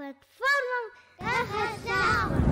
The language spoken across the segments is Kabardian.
Платформэм къегъэлъагъуэ.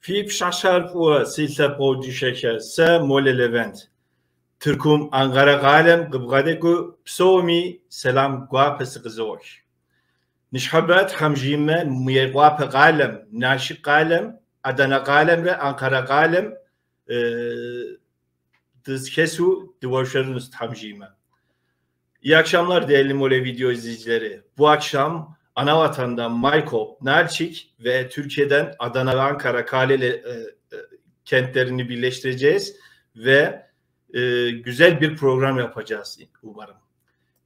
Фи пщыхьэщхьэр фӏыуэ, си лъэпкъэгъу дыщэхэ, сэ Молэ Левент. Тыркум Анкъарэ къалэм къыбгъэдэкӏыу псоми сэлам гуапэ сыкъызох. Ныщхьэбэ Тхьэм жиӏэмэ, Мейкъуапэ къалэм, Налшык къалэм, Адана къалэмрэ Анкъарэ къалэм дызэхэсу дыуэршэрынущ Тхьэм жиӏэмэ. İyi akşamlar değerli Mole Video izleyicileri. Bu akşam Anavatan'dan Maykop, Nalçik ve Türkiye'den Adana ve Ankara Kaleli kentlerini birleştireceğiz ve güzel bir program yapacağız umarım.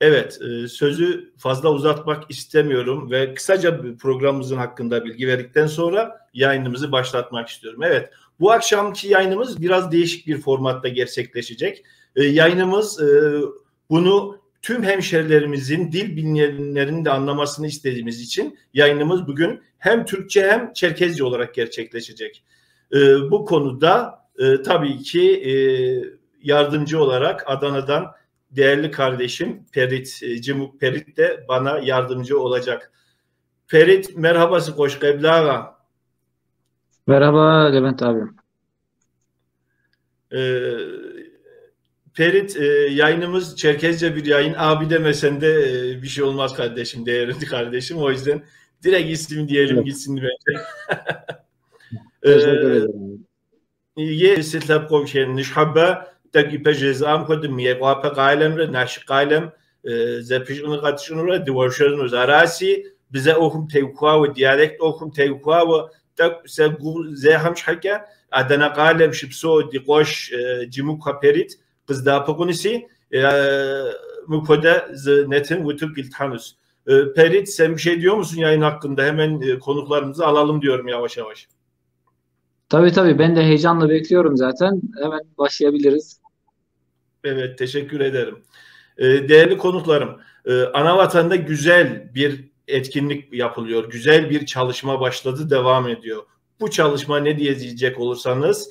Evet, sözü fazla uzatmak istemiyorum ve kısaca programımızın hakkında bilgi verdikten sonra yayınımızı başlatmak istiyorum. Evet, bu akşamki yayınımız biraz değişik bir formatta gerçekleşecek. Yayınımız bunu tüm hemşerilerimizin, dil bilenlerin de anlamasını istediğimiz için yayınımız bugün hem Türkçe hem Çerkezce olarak gerçekleşecek. Bu konuda tabii ki yardımcı olarak Adana'dan değerli kardeşim Perit, Cimuk Perit de bana yardımcı olacak. Perit merhabası hoş geblağa. Merhaba Levent abi. Perit, yayınımız Çerkezce bir yayın. Abi demesen de bir şey olmaz kardeşim, değerli kardeşim. O yüzden direkt isim diyelim, evet, gitsin bence. Teşekkür ederim. Ye sitlap nişhabba тӏэкӏу ипэ жезыӏам хуэдэу Мейкъуапэ къалэмрэ Налшык къалэм зэпыщӏыныгъэ тщӏынурэ дыуэршэрынущ. Араси бзэ ӏуэхум теухуауэ, диалект ӏуэхум теухуауэ тӏэкӏу сэ гугъу зехьэм щхьэкӏэ Адана къалэм щыпсэу ди къуэш Джымукхэ Перит къыздэӏэпыкъунуси, мыпхуэдэ зы нэтын утыку итлъхьэнущ. Perit, sen bir şey diyor musun yayın hakkında? Hemen konuklarımızı alalım diyorum yavaş yavaş. Tabii tabii, ben de heyecanla bekliyorum zaten. Hemen başlayabiliriz. Evet, teşekkür ederim. Değerli konuklarım, Anavatan'da güzel bir etkinlik yapılıyor. Güzel bir çalışma başladı, devam ediyor. Bu çalışma ne diye diyecek olursanız,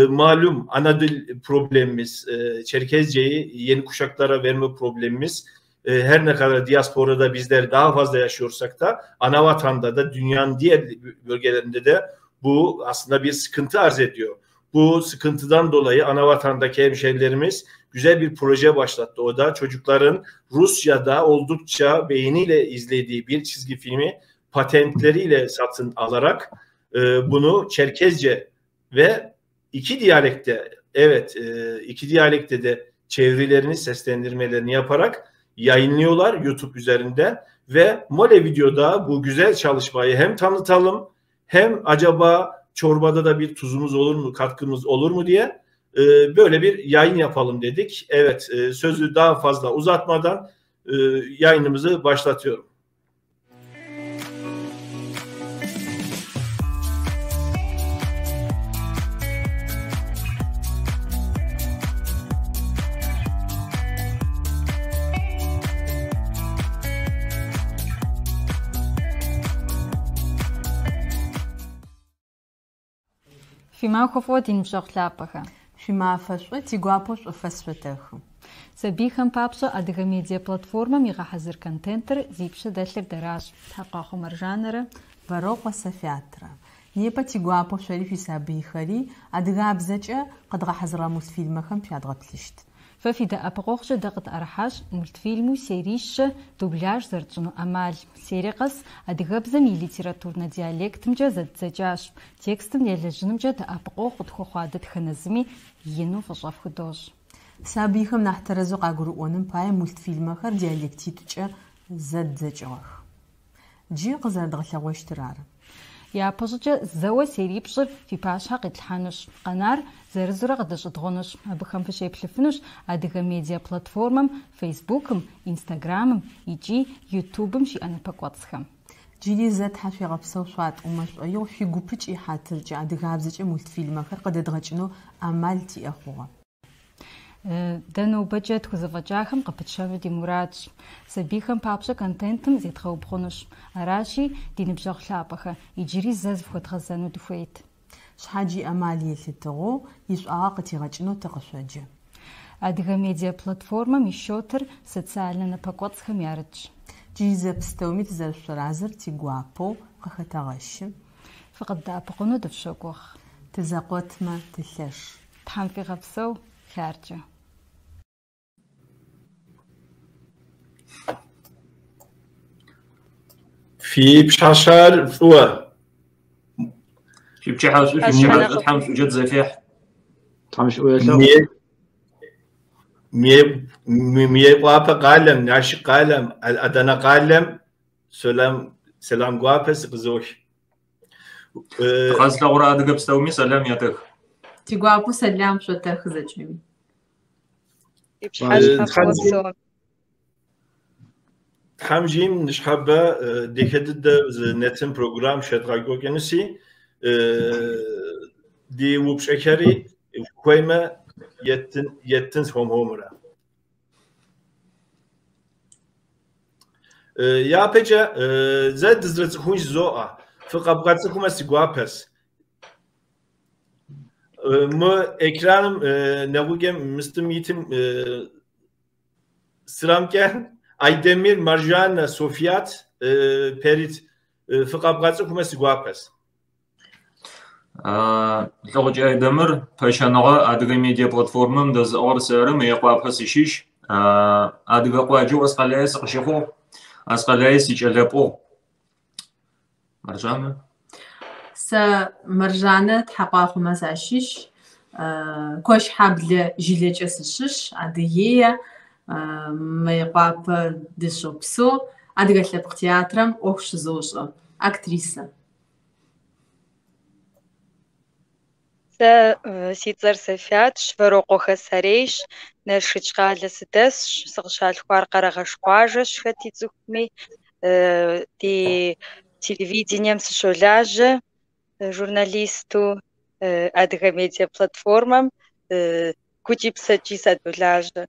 malum ana dil problemimiz, Çerkezce'yi yeni kuşaklara verme problemimiz, her ne kadar diasporada bizler daha fazla yaşıyorsak da Anavatan'da da dünyanın diğer bölgelerinde de bu aslında bir sıkıntı arz ediyor. Bu sıkıntıdan dolayı Anavatan'daki hemşehrilerimiz güzel bir proje başlattı. O da çocukların Rusya'da oldukça beğeniyle izlediği bir çizgi filmi patentleriyle satın alarak bunu Çerkezce ve iki diyalekte, evet, iki diyalekte de çevirilerini, seslendirmelerini yaparak yayınlıyorlar YouTube üzerinde ve Mole Video'da bu güzel çalışmayı hem tanıtalım hem acaba çorbada da bir tuzumuz olur mu, katkımız olur mu diye böyle bir yayın yapalım dedik. Evet, sözü daha fazla uzatmadan yayınımızı başlatıyorum. Фи махуэ фӏыуэ, ди ныбжьэгъу лъапӏэхэ. Фи махуэ фӏы, ди гуапэу шӏуфэс шъотэхы. Сабийхэм папщӏэ Адыгэ медиа платформэм игъэхьэзыр контентыр зи пщэ дэлъыр дэращ. Тхьэкъуахъуэ Маржанэрэ Вэрокъуэ Софятрэ. Непэ ти гуапэу шъори шъуисабыйхэри адыгабзэкӏэ къэдгъэхьэзырыгъэ мультфильмэхэм шъуядгъэплъыщт. Фэ фи дэӏэпыкъуэгъукӏэ дэ къытӏэрыхьащ мультфильму серищэ дубляж зэрытщӏыну ӏэмал. Серие къэс адыгэбзэм и литературнэ диалектымкӏэ зэддзэкӏащ. Текстым елэжьынымкӏэ дэӏэпыкъуэгъу къытхуэхъуа дэтхэнэ зыми ину фӏыщӏэ фхудощӏ. Сабыйхэм нахь тэрэзэу къагурыӏоным пае мультфильмэхэр диалектитӏукӏэ зэддзэкӏыгъэх. Джы къызэрэдгъэлъэгъощтыр ары. Япэщӏыкӏэ зэуэ серипщӏыр фи пащхьэ къитлъхьэнущ. Къэнар зырызурэ къыдэщӏыдгъунущ. Абыхэм фыщеплъыфынущ Адыгэ медиа платформэм, Фейсбукым, Инстаграмым икӏи Ютубым щиӏэ напэкӏуэцӏхэм. Джыри зэ тхьашъуегъэпсэу шъуатӏомэ шӏоигъу шъуигупыкӏ ихьатыркӏэ адыгабзэкӏэ мультфильмэхэр къыдэдгъэкӏынэу ӏэмал тиӏэ хъугъэ. Дэ нобэкӏэ тхузэфӏэкӏахэм къыпытщэну ди мурадщ. Сабийхэм папщӏэ контентым зедгъэубгъунущ. Аращи, ди ныбжьэгъу лъапӏэхэ, иджыри зэ зыфхуэдгъэзэну дыхуейт. Шъхьадж иӏэмал елъытыгъэу ишӏуагъэ къытигъэкӏынэу тыкъышъоджэ. Адыгэ медиа платформэм и счетыр социальнэ напэкӏуэцӏхэм ярытщ. Джыри зэ пстэуми тызэрэшъуфэразэр тигуапэу къыхэтэгъэщы. Фыкъыддэӏэпыкъуну дыфщогугъ. Тызэкъуэтмэ, тылъэш. Тхьэм фигъэпсэу, хъяркӏэ. Фи пщыхьэщхьэр фӏыуэ. Фи пчыхьэ шӏу, фи пчыхьэ шӏу, Тхьэм шӏукӏэ дызэфехь. Тхьэм шӏу елъэгъу. Мейкъуапэ къалэм, Налшык къалэм, Адана къалэм сэлам сэлам гуапэ сыкъызох. Тыкъэзылъэгъурэ адыгэ пстэуми сэлам ятэх. Тигуапэу сэлам шъотэхы зэкӏэми. Фи пщыхьэщхьэ фӏыуэ псоми. Тхьэм жиӏэм ныщхьэбэ дахэ дыдэ зы нэтын программ щедгъэкӏуэкӏынуси, ди упщӏэхэри хуеймэ еттын еттын хуэм-хуэмурэ. Япэкӏэ зэ дызэрыцӏыхун жызоӏэ. Фыкъэбгъэцӏыхумэ си гуапэс. Мы экраным нэгъуджэм мыстым итым сырамкӏэ Айдемир, Маржанэ, Софият, Перит фыкъэбгъэцӏыхумэ си гуапэс. Лӏыгъукӏэ Айдэмыр, пэщэныгъэ Адыгэ медиа платформэм дэзыӏыгъыр сэры, Мыекъуапэ сыщыщ. Адыгэ къуаджэу Аскъэлае сыкъыщыхъугъ. Аскъэлае сикӏэлэпӏугъ. Маржанэ? Сэ Маржанэ Тхьэкъуахъумэ сащыщ. Куэшхьэблэ жылэкӏэ сыщыщ, Адыгея, Мыекъуапэ дыщопсэу, Адыгэ лъэпкъ театрэм ӏуэху щызощӏэ, актрисэ. Сэ си цӏэр Софиятщ, Вэрокъуэхэ сарейщ, Налшыч къалэ сыдэсщ, сыкъыщалъхуар Къэрэгъэш къуажэщ, хэт ицӏыхуми. Ди телевидением сыщолажьэ журналисту, Адыгэ медиа платформэм гукӏи псэкӏи садолажьэ.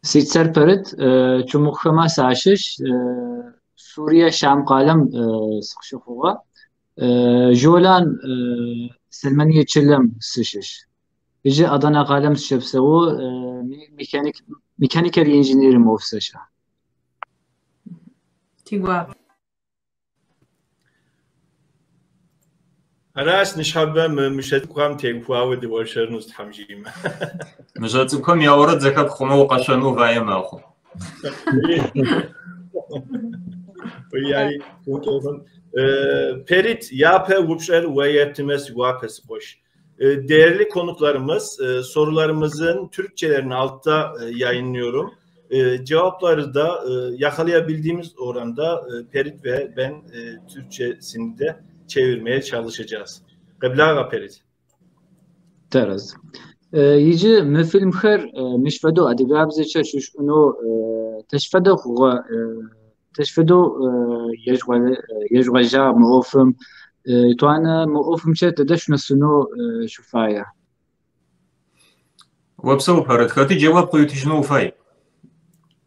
Си цӏэр Пэрыт, Чумыхъухэмэ сащыщ, Сурие Шам къалэм сыкъыщыхъугъэ. Жолан Сэлмэние чылэм сыщыщ. Иджы Адана къалэм сыщэпсэу, механик механикэр инженерым ӏоф сэшӏэ. Тигуап. Аращ ныщхьэбэ мы мыщэ цӏыкӏухэм теухуауэ дыуэршэрынущ Тхьэм жиӏэмэ. Мыщэ цӏыкӏухэм я уэрэд зэхэпх хъумэ укъэшъону уфае мэхъу. Яри Perit, япэ упщӏэр уэ ептымэ си гуапэ си къуэш. Değerli konuklarımız, sorularımızın Türkçelerini altta yayınlıyorum. Cevapları da yakalayabildiğimiz oranda Perit ve ben Türkçesini de çevirmeye çalışacağız. Къеблагъэ, Perit. Тэрэз. Иджы мы фильмхэр мыщ фэдэу адыгабзэкӏэ щышӏынэу тэщ фэдэ хъугъэ, тэщ фэдэу ежъугъэжьагъ мы ӏофым. Етӏуанэ мы ӏофымкӏэ тэдэ шъунэсынэу шъуфая? Опсэу, Пэрыт, хэти джэуап къыуитыжьынэу уфай?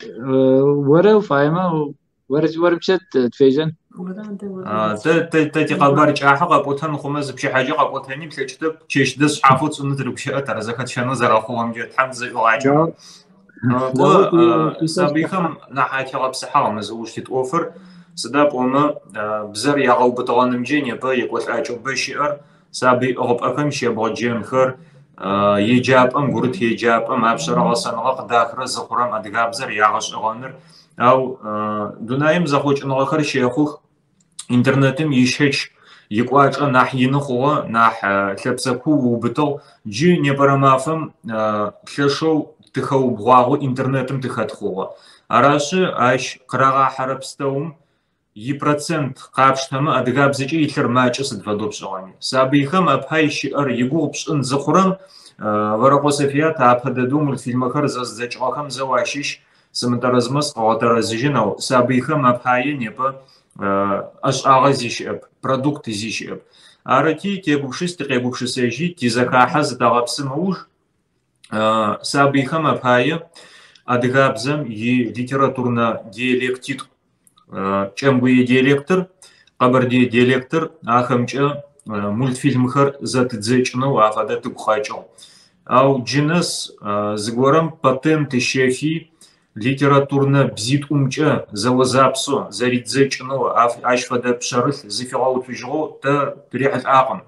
Орэ уфаемэ, орымкӏэ тфежьэн. Тэ тэ тикъэбар кӏахьэ къэпӏотэн хъумэ, зы пчыхьэкӏэ къэпӏотэни плъэкӏытэп, чэщ дэс шъхьафэу тшӏынэу тырыгущыӏэт, ар зэхэтщэнэу зэрэхъугъэмкӏэ Тхьэм тызэӏуигъакӏэ. Кӏо, сабыйхэм нахь атегъэпсыхьагъ мы зыуж тит ӏофыр, сыда пӏомэ бзэр ягъэубытыгъэнымкӏэ непэ екӏолӏакӏэу бэ щыӏэр, сабый ӏыгъыпӏэхэм щебгъэджэнхэр, еджапӏэм, гурыт еджапӏэм апшъэрэ гъэсэныгъэ къыдахырэ зыхъурэм адыгабзэр ягъэшӏэгъэныр. Ау дунаим зэхъокӏыныгъэхэр щэхъух, интернетым ищэч икӏуачӏэ нахь ины хъугъэ, нахь лъэпсэ куу ыубытыгъ. Джы непэрэ мафэм лъэшэу тыхэубгъуагъэу интернетым тыхэт хъугъэ. Арашъы ащ къырагъахьэрэ пстэум ипроцент къапштэмэ адыгабзэкӏэ илъыр макӏэ сыд фэдэу пшӏыгъэми. Сабыйхэм апай щыӏэр игугъу пшӏын зыхъурэм Вэрэкъо Софият апэ дэдэу мультфильмэхэр зэзыдзэкӏыгъэхэм зэу ащыщ сымытэрэзмэ сыкъыгъэтэрэзыжьын, ау сабыйхэм апае непэ ӏэшӏагъэ зи щыӏэп, продукт зи щыӏэп. Арыти тегупшыс, тыкъегупшысэжьи, тизэхахьэ зытэгъэпсым ыуж сабыйхэм апае адыгабзэм илитературнэ диалектитӏу кӏэмгуе диалектыр, къэбэрдые диалектыр ахэмкӏэ мультфильмхэр зэтыдзэкӏынэу афэдэ тыгу къэкӏыгъ. Ау джы нэс зыгорэм патент ыщэфи. литературнэ бзитӏумкӏэ зэозапсэу зэридзэкӏынэу ащ фэдэ пшъэрылъ зыфигъэуцужьыгъэу тэ тырихьылӏакъым.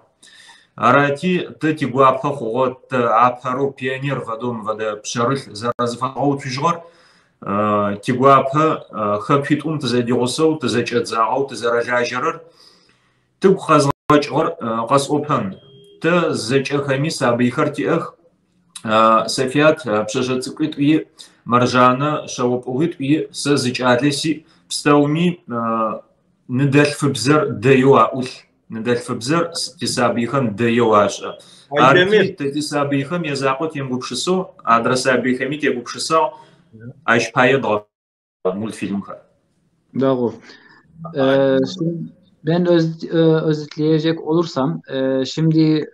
Арати, тэ тигуапэ хъугъэ тэ апэрэу пионер фэдэу мы фэдэ пшъэрылъ зэрэзыфэдгъэуцужьыгъэр. Тигуапэ хэкуитӏум тызэдигъусэу, тызэкӏэдзагъэу тызэрэлажьэрэр. Тыгу къэзгъэкӏыгъэр къэсӏопэн. Тэ зэкӏэхэми сабыйхэр тиӏэх. Софият пшъэшъэ цӏыкӏуитӏу иӏ, Маржанэ шъэопӏыгъуитӏу иӏ, сэ зы кӏалэ сиӏ. Пстэуми ныдэлъфыбзэр дэеу аӏулъ. Ныдэлъфыбзэр тисабыйхэм дэеу ашӏэ. Арти, тэ тисабыйхэм язакъо темыгупшысэу, адрэ сабыйхэми тегупшысагъ, ащ пае дгъэфедагъ мультфильмхэр. Дэгъу. Ben özetleyecek olursam, şimdi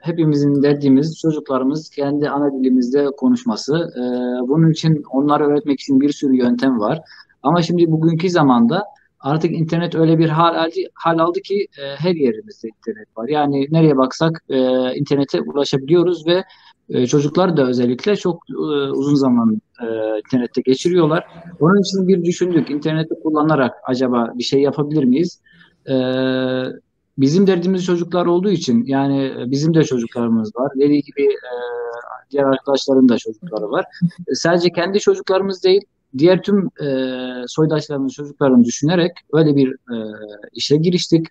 hepimizin derdimiz çocuklarımız kendi ana dilimizde konuşması. Bunun için onları öğretmek için bir sürü yöntem var. Ama şimdi bugünkü zamanda artık internet öyle bir hal aldı ki her yerimizde internet var. Yani nereye baksak internete ulaşabiliyoruz ve çocuklar da özellikle çok uzun zaman internette geçiriyorlar. Onun için bir düşündük. İnterneti kullanarak acaba bir şey yapabilir miyiz? Bizim derdimiz çocuklar olduğu için, yani bizim de çocuklarımız var. Dediği gibi diğer arkadaşların da çocukları var. Sadece kendi çocuklarımız değil, diğer tüm soydaşlarımız çocuklarını düşünerek öyle bir işe giriştik.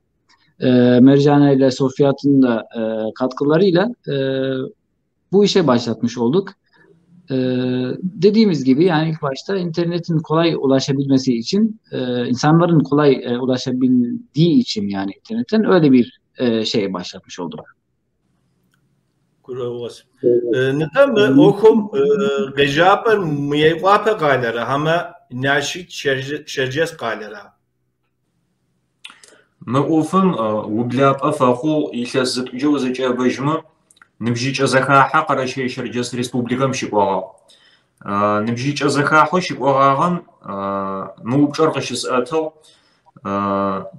Mercane ile Sofiyat'ın da katkılarıyla bu işe başlatmış olduk. Dediğimiz gibi yani ilk başta internetin kolay ulaşabilmesi için, insanların kolay ulaşabildiği için yani internetten öyle bir şey başlatmış olduk. Neden mi okum gecapır mıyevapı galera ama Налщык Щэрджэс къалэра? Мы ӏофым ублапӏэ фэхъугъ илъэс зытӏукӏэ узэкӏэӏэбэжьмэ, ныбжьыкӏэ зэхахьэ Къэрэщэе-Щэрджэс Республикэм щыкӏогъагъ. Ныбжьыкӏэ зэхахьэу щыкӏогъагъэм мы упчӏэр къыщысӏэтыгъ.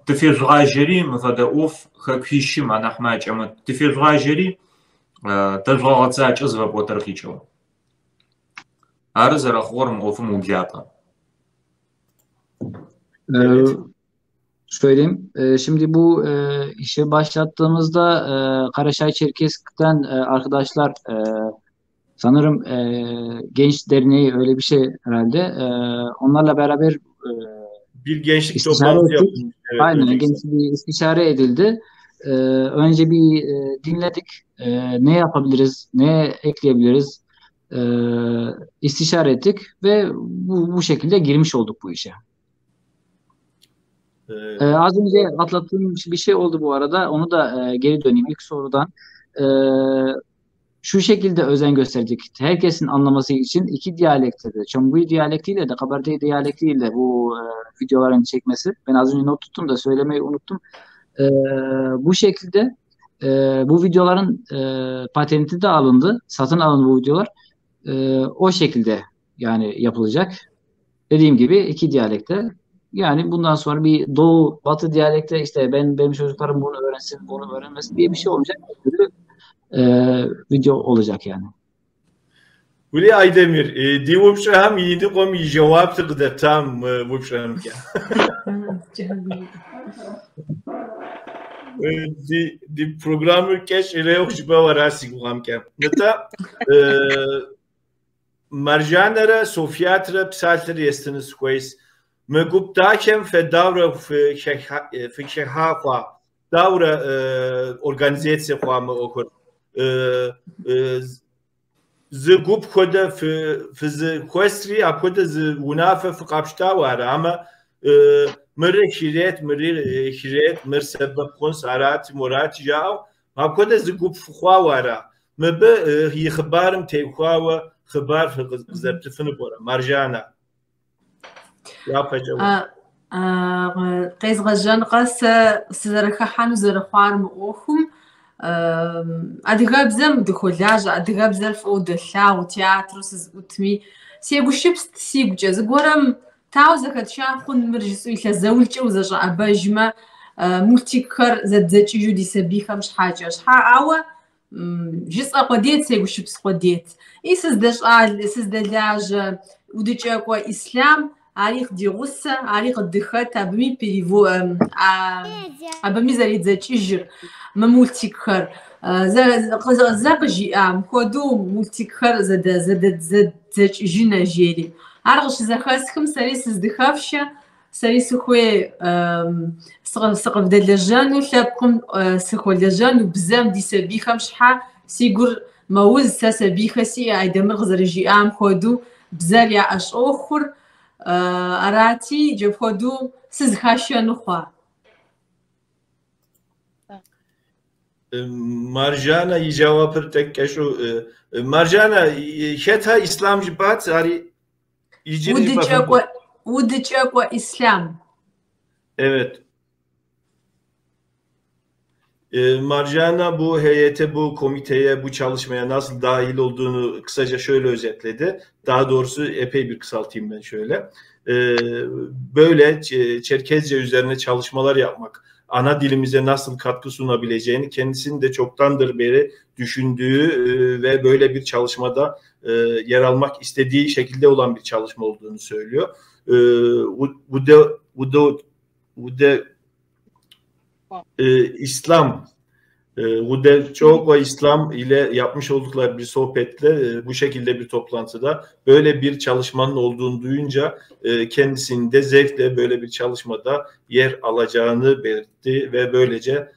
Тыфежъугъажьэри мы фэдэ ӏоф хэкуищым анахь макӏэмэ тыфежъугъажьэри тэжъугъэгъэцакӏэ зыфэпӏотэр къикӏыгъ. Ары зэрэхъугъэр мы ӏофым ублапӏэ. Söyleyeyim. Şimdi bu işe başlattığımızda Karaçay-Çerkesk'ten arkadaşlar sanırım Genç Derneği öyle bir şey herhalde. Onlarla beraber bir gençlik toplantısı yapılmış. Evet, aynen, genç bir istişare edildi. Önce bir dinledik. Ne yapabiliriz, ne ekleyebiliriz istişare ettik ve bu şekilde girmiş olduk bu işe. Az önce atlattığım bir şey oldu bu arada. Onu da geri döneyim ilk sorudan. Şu şekilde özen gösterdik. Herkesin anlaması için iki diyalekte de, Çamgui diyalektiyle de Kabardey diyalektiyle bu videoların çekmesi. Ben az önce not tuttum da söylemeyi unuttum. Bu şekilde bu videoların patenti de alındı. Satın alındı bu videolar. O şekilde yani yapılacak. Dediğim gibi iki diyalekte. Yani bundan sonra bir doğu batı diyalekte işte benim çocuklarım bunu öğrensin, bunu öğrenmesin diye bir şey olmayacak. Bir türlü video olacak yani. Hülya Aydemir, ди упщӏэхэм и ныкъуэм и жэуапыр къыдэптам упщӏэмкӏэ. Ди программэр кӏэщӏ ирехъу жыпӏэу ара си гугъэмкӏэ. Нтӏэ, Маржанэрэ Софиятрэ псалъэр естыну сыхуейс. Мы гуп дахэм фэ дауэрэ фыхыхьа хъуа? Дауэрэ организацие хъуа мы ӏуэхур? Зы гуп хуэдэ фызэхуэсри, апхуэдэ зы унафэ фыкъэфщтауэ ара? Амэ мыри хирет, мыри хирет, мыр сэбэп хъунс, арати, морати жаӏэу, апхуэдэ зы гуп фыхъуауэ ара? Мыбы и хъыбарым теухуауэ хъыбар къызэптыфыну пӏэрэ? Маржанэ. Япэкӏэ. Къезгъэжьэнкъэ сэ сызэрыхыхьэну зэрыхъуар мы ӏуэхум. Адыгэбзэм дыхуолажьэ, адыгэбзэр фӏыуэ долъагъу, театру сызыӏутми. Сегушыпст сигукӏэ, зыгуэрым тауэ зэхэтша хъун мыр жысӏэу илъэс заулкӏэ узэщӏэӏэбэжмэ, мультикхэр зэддзэкӏыжу ди сабийхэм щхьэкӏэ. Щхьэ, ауэ Жысӏэ къуэдейт, сегущыпс къуэдейт. И сыздэщӏал, сыздэлажьэ Удыкӏэкӏуэ Ислъам, ари къыдигъусэ, ари къыдыхэт, абыми перево, абыми зэридзэкӏыжыр мы мультикхэр. Зэ къыжиӏа, мыпхуэдэу мультикхэр зэдэдзэкӏыжынэ, жери. Ар къыщызэхэсхым, сэри сыздыхэфшэ, Сэри сыхуей сыкъывдэлэжьэну, лъэпкъым сыхуэлэжьэну, бзэм, ди сабийхэм щхьэ си гур мэуз, сэ сабийхэр сиӏэ, Айдэмыр къызэрыжиӏам хуэдэу бзэр яӏэщӏохур, арати, иджы апхуэдэу сызыхашэну хъуа. Маржанэ и жэуапыр тӏэкӏу кӏэщӏу. Маржанэ, хэта Ислъам жыпӏат, ари иджыри жыпӏэфыну? Удыкӏэкӏуэ Ислъам. Evet. Marjana bu heyete, bu komiteye, bu çalışmaya nasıl dahil olduğunu kısaca şöyle özetledi. Daha doğrusu epey bir kısaltayım ben şöyle. Böyle Çerkezce üzerine çalışmalar yapmak, ana dilimize nasıl katkı sunabileceğini kendisinin de çoktandır beri düşündüğü ve böyle bir çalışmada yer almak istediği şekilde olan bir çalışma olduğunu söylüyor. İslam, Gude İslam ile yapmış oldukları bir sohbetle bu şekilde bir toplantıda böyle bir çalışmanın olduğunu duyunca kendisinin de zevkle böyle bir çalışmada yer alacağını belirtti ve böylece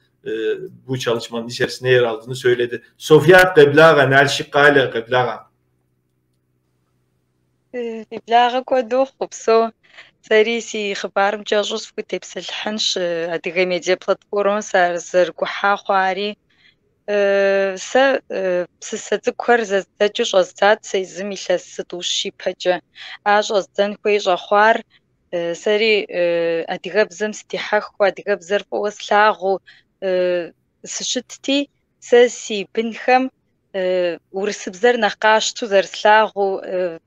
bu çalışmanın içerisinde yer aldığını söyledi. Sofya Qeblağa, Nalşik Kale Qeblağa. Къеблагъэ куэд ухъу, упсэу. Сэри си хъыбарым кӏэщӏу сыфхутепсэлъыхьынщ Адыгэ медиа платформэм сазэрыгухьа хъуари. Сэ псысэ цӏыкӏухэр зэздзэкӏыу щӏэздзат сэ езым илъэс зытӏущ ипэкӏэ. Ар щӏэздзэн хуей щӏэхъуар сэри адыгэбзэм сыдихьэхыу, адыгэбзэр фӏыуэ слъагъуу сыщытти, сэ си бынхэм урысыбзэр нэхъ къащтэу зэрыслъагъуу,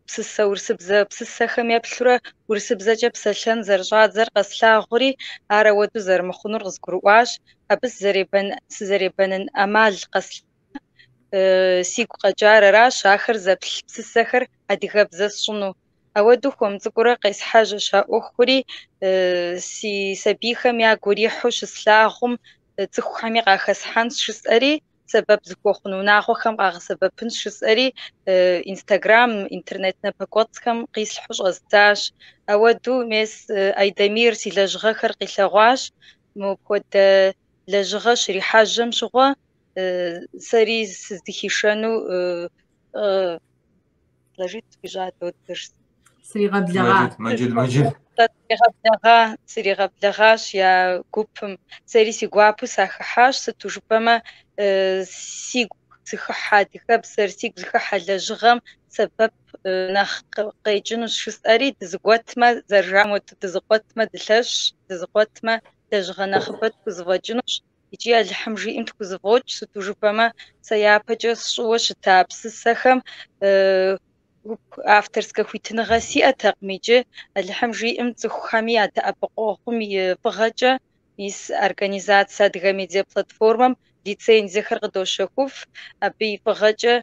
псысэ урысыбзэ псысэхэм еплъурэ урысыбзэкӏэ псэлъэн зэрыщӏадзэр къэслъагъури, ар ауэдэу зэрымыхъунур къызгурыӏуащ. Абы сызэребэнын ӏэмал сигу къэкӏар аращ, ахэр зэплъ псысэхэр адыгэбзэ сщӏыну. Ауэдэу хуэм цӏыкӏуурэ къесхьэжьэщ а ӏуэхури, си сабийхэм ягу ирихьу щыслъагъум, цӏыхухэми къахэсхьэнщ жысӏэри, сэбэп зыхуэхъун унагъуэхэм къагъэсэбэпынщ жысӏэри, Инстаграм, интернет напэкӏуэцӏхэм къислъхьэу щӏэздзащ. Ауэдэу мес Айдэмир си лэжьыгъэхэр къилъэгъуащ. Мыпхуэдэ лэжьыгъэ щрихьэжьэм щыгъуэ сэри сыздыхишэну Сригъэблэгъа. Сригъэблэгъащ я гупым. Сэри си гуапэу сахыхьащ, сыту жыпӏэмэ сигу зыхыхьэ адыгэбзэр, сигу зыхыхьэ лэжьыгъэм сэбэп нэхъ къекӏынущ жысӏэри, дызэгуэтмэ, зэрыжаӏэм хуэдэу дызэкъуэтмэ дылъэщщ, дызэкъуэтмэ лэжьыгъэ нэхъыбэ тхузэфӏэкӏынущ. Икӏи Алыхьым жиӏэм тхузэфӏокӏ, сыту жыпӏэмэ сэ япэкӏэ сщӏыуэ щыта псысэхэм авторскэ хуитыныгъэ сиӏэтэкъым иджы Алыхьым жиӏэм цӏыхухэми я дэӏэпыкъуэгъум и фӏыгъэкӏэ мис организацэ Адыгэ медиа платформэм лицензиехэр къыдощэхуф, абы и фӏыгъэкӏэ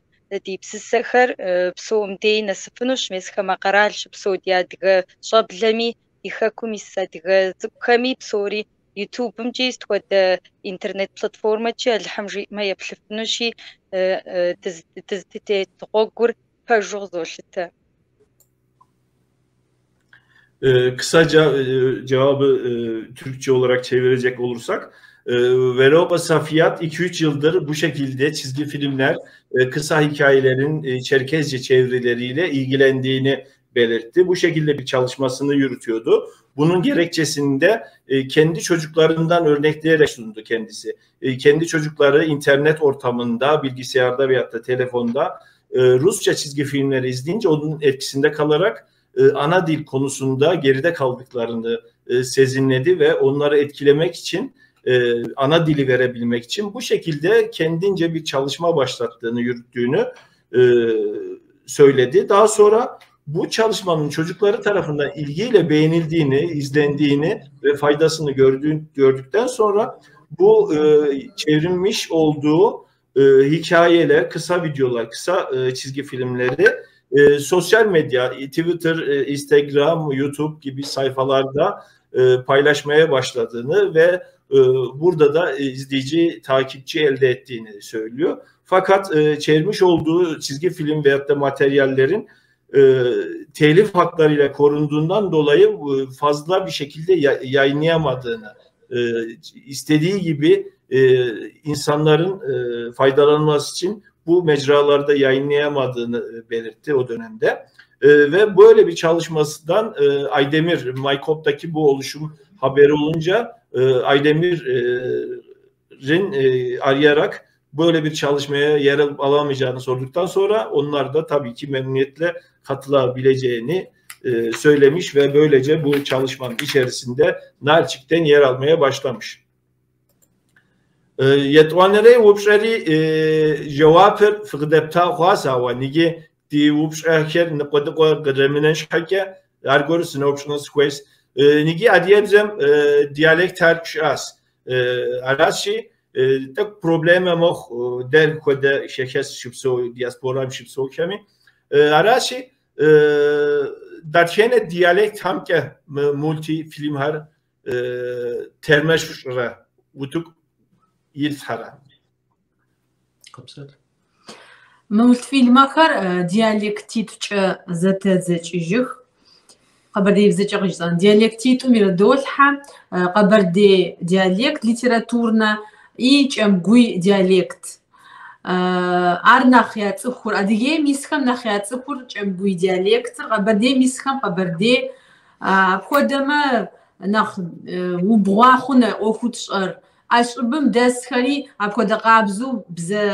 ди псысэхэр псом дей нэсыфынущ, мес хамэ къэрал щыпсэу ди адыгэ щӏэблэми, ди хэкум ис адыгэ цӏыкӏухэми псори Ютубымкӏи сыт хуэдэ интернет платформэкӏи Алыхьым жиӏэмэ еплъыфынущи, дызытет гъуэгур пэжу къызолъытэ. Kısaca cevabı Türkçe olarak çevirecek olursak, Veroba Safiyat 2-3 yıldır bu şekilde çizgi filmler, kısa hikayelerin Çerkezce çevirileriyle ilgilendiğini belirtti. Bu şekilde bir çalışmasını yürütüyordu. Bunun gerekçesini de kendi çocuklarından örnekleyerek sundu kendisi. Kendi çocukları internet ortamında, bilgisayarda veyahut da telefonda Rusça çizgi filmleri izleyince onun etkisinde kalarak ana dil konusunda geride kaldıklarını sezinledi ve onları etkilemek için, ana dili verebilmek için bu şekilde kendince bir çalışma başlattığını, yürüttüğünü söyledi. Daha sonra bu çalışmanın çocukları tarafından ilgiyle beğenildiğini, izlendiğini ve faydasını gördükten sonra bu çevrilmiş olduğu hikayeler, kısa videolar, kısa çizgi filmleri sosyal medya, Twitter, Instagram, YouTube gibi sayfalarda paylaşmaya başladığını ve burada da izleyici, takipçi elde ettiğini söylüyor. Fakat çevirmiş olduğu çizgi film veyahut da materyallerin telif haklarıyla korunduğundan dolayı fazla bir şekilde yayınlayamadığını, istediği gibi insanların faydalanması için bu mecralarda yayınlayamadığını belirtti o dönemde. Ve böyle bir çalışmasından Aydemir, Maykop'taki bu oluşum haberi olunca Aydemir'in arayarak böyle bir çalışmaya yer alıp alamayacağını sorduktan sonra onlar da tabii ki memnuniyetle katılabileceğini söylemiş ve böylece bu çalışmanın içerisinde Nalçik'ten yer almaya başlamış. Yet'uanerey упщӏэри жэуапыр фыкъыдэпта хъуащ, ауэ ныджы ди упщӏэхэр ныкъуэдыкъуэ къыдэмынэн щхьэкӏэ аргуэру сыноупщӏыну сыхуейщ. Ныджы адыгэбзэм диалектхэр щыӏэщ. Аращи, тӏэкӏу проблемэ мэхъу дэр хуэдэ хэхэс щыпсэу, диаспорэм щыпсэухэми. Аращи, дэтхэнэ диалектхэмкӏэ мы мультифильмхэр тэрмэш фщӏырэ, утыку ифлъхьэрэ? Мультфильмэхэр диалектитӏукӏэ зэтэдзэкӏыжых. Къэбэрдеибзэкӏэ къыжысӏэн. Диалектитӏум ирыдолъхьэ къэбэрдей диалект литературнэ и кӏэмгуй диалект. Ар нэхъ яцӏыхур, Адыгейм исхэм нэхъ яцӏыхур кӏэмгуй диалектыр, Къэбэрдейм исхэм къэбэрдей. Апхуэдэмэ нэхъ убгъуа хъун ӏуэхуу тщӏэр. ӏэщӏыбым дэсхэри апхуэдэ къабзэу бзэ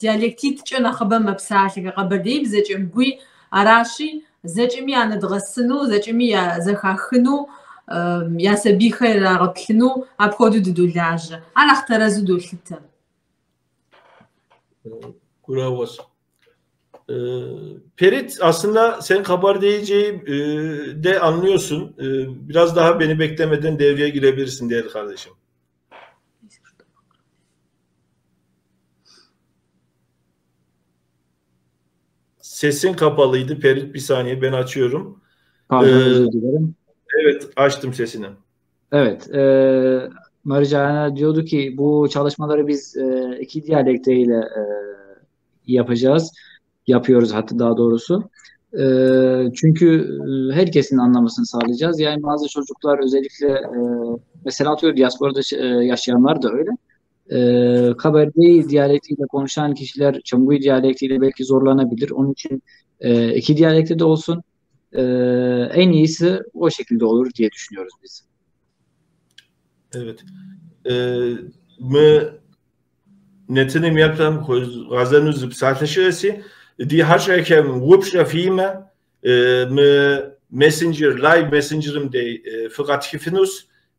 диалектитӏкӏэ нэхъыбэ мэпсалъэхэр, къэбэрдеибзэ, кӏэмгуй. Аращи, зэкӏэми янэдгъэсыну, зэкӏэми я зэхахыну, я сабийхэр ирагъэплъыну апхуэдэу дыдолажьэ. Ар нэхъ тэрэзу долъытэ. Bravo. Perit, aslında sen Kabardeyce'yi de anlıyorsun. Biraz daha beni beklemeden devreye girebilirsin değerli kardeşim. Sesin kapalıydı Perit, bir saniye ben açıyorum. Pardon, özür dilerim. Evet, açtım sesini. Evet, Maricana diyordu ki bu çalışmaları biz iki diyalekteyle yapacağız. Yapıyoruz hatta daha doğrusu. Çünkü herkesin anlamasını sağlayacağız. Yani bazı çocuklar özellikle mesela atıyorum diasporada yaşayanlar da öyle. Kabardey diyalektiyle konuşan kişiler Çamguy diyalektiyle belki zorlanabilir. Onun için iki diyalekte de olsun. En iyisi o şekilde olur diye düşünüyoruz biz. Evet. Мы нэтыным еплъэм хуэзгъэзэну зы псалъэ щыӏэси, ди хьэщӏэхэм упщӏэ фиӏэмэ, мы мессенджер, лайв мессенджерым дей фыкъэтхыфынущ,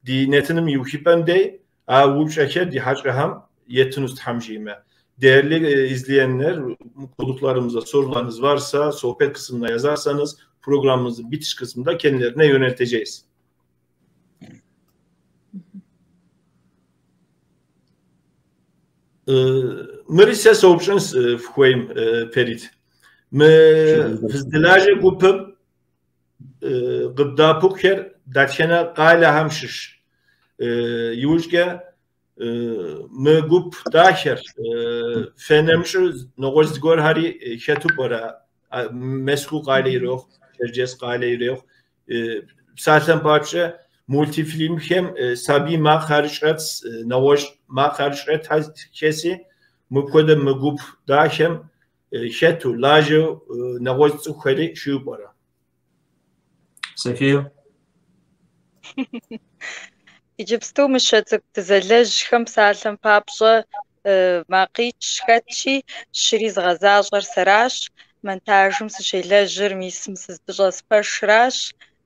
ди нэтыным и ухыпӏэм дей а упщӏэхэр ди хьэщӏэхэм еттынущ Тхьэм жиӏэмэ. Değerli izleyenler, konuklarımıza sorularınız varsa sohbet kısmına yazarsanız programımızın bitiş kısmında kendilerine yönelteceğiz. Мыри сэ соупщӏын фыхуейм, Перит. Мы фыздэлажьэ гупым къыбдэӏэпыкъухэр дэтхэнэ къалэхэм щыщ. Иужькӏэ мы гуп дахэр фэ нэмыщӏу нэгъуэщӏ зыгуэрхэри хэту пӏэрэ? Мэзкуу къалэ ирохъу, Черджэс къалэ ирехъу. Псалъэм папщӏэ мультифильмхэм сабий макъхэр щӏэтс, нэгъуэщӏ макъхэр щӏэтхэси, мыпхуэдэ мы гуп дахэм хэту, лажьэу нэгъуэщӏ цӏыхухэри щыӏэу пӏэрэ? София. Иджыпсту Мыщэ цӏыкӏу дызэлэжьхэм псалъэм папщӏэ макъищ хэтщи, щыри згъэзащӏэр сэращ. Монтажым сыщелэжьыр мис мы сыздыщӏэс пэшращ.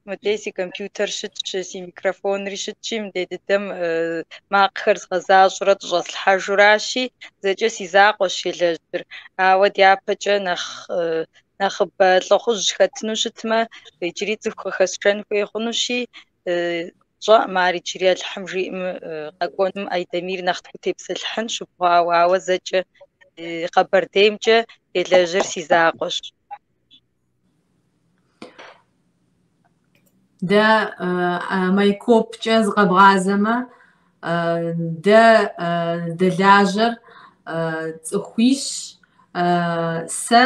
Мыдей си компьютер щытщ, си микрофонри щытщи, мыдей дыдэм макъхэр згъэзащӏурэ тщӏэслъхьэжуращи, зэкӏэ си закъуэщ елэжьыр. Ауэ дяпэкӏэ нэхъ нэхъыбэ лӏыхъужь хэтыну щытмэ, иджыри цӏыху къыхэсшэн хуей хъунущи, тщӏэӏым ар иджыри Алыхьым жиӏэм къэкӏуэнум Айдэмир нэхъ тхутепсэлъыхьын щыбгъуауэ, ауэ зэкӏэ Къэбэрдеймкӏэ елэжьыр си закъуэщ. Дэ Майкопкӏэ зыкъэбгъазэмэ, дэ дэлажьэр цӏыхуищ, сэ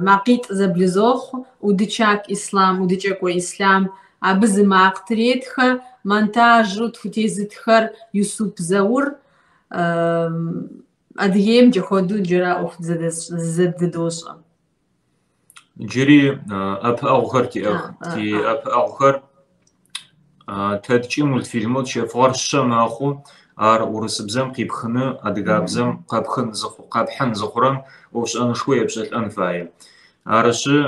макъитӏ зэблызохъу, Удычак Ислам, Удыкӏэко Ислъам, абы зы макъ третхэ, монтажу тхутезытхэр Юсуп Заур, Адыгейм джэхуэду джыра ӏуэху зэдыдощӏэ. Джыри ӏэпыӏэгъухэр тиӏэх. Ти ӏэпыӏэгъухэр тэткӏи мультфильмэу тщэфыгъэр щэ мэхъу. Ар урысыбзэм къипхыны, адыгабзэм къэпхын къэпхьын зыхъурэм ӏофшӏэнышхо епшӏэлӏэн фае. Арышъы,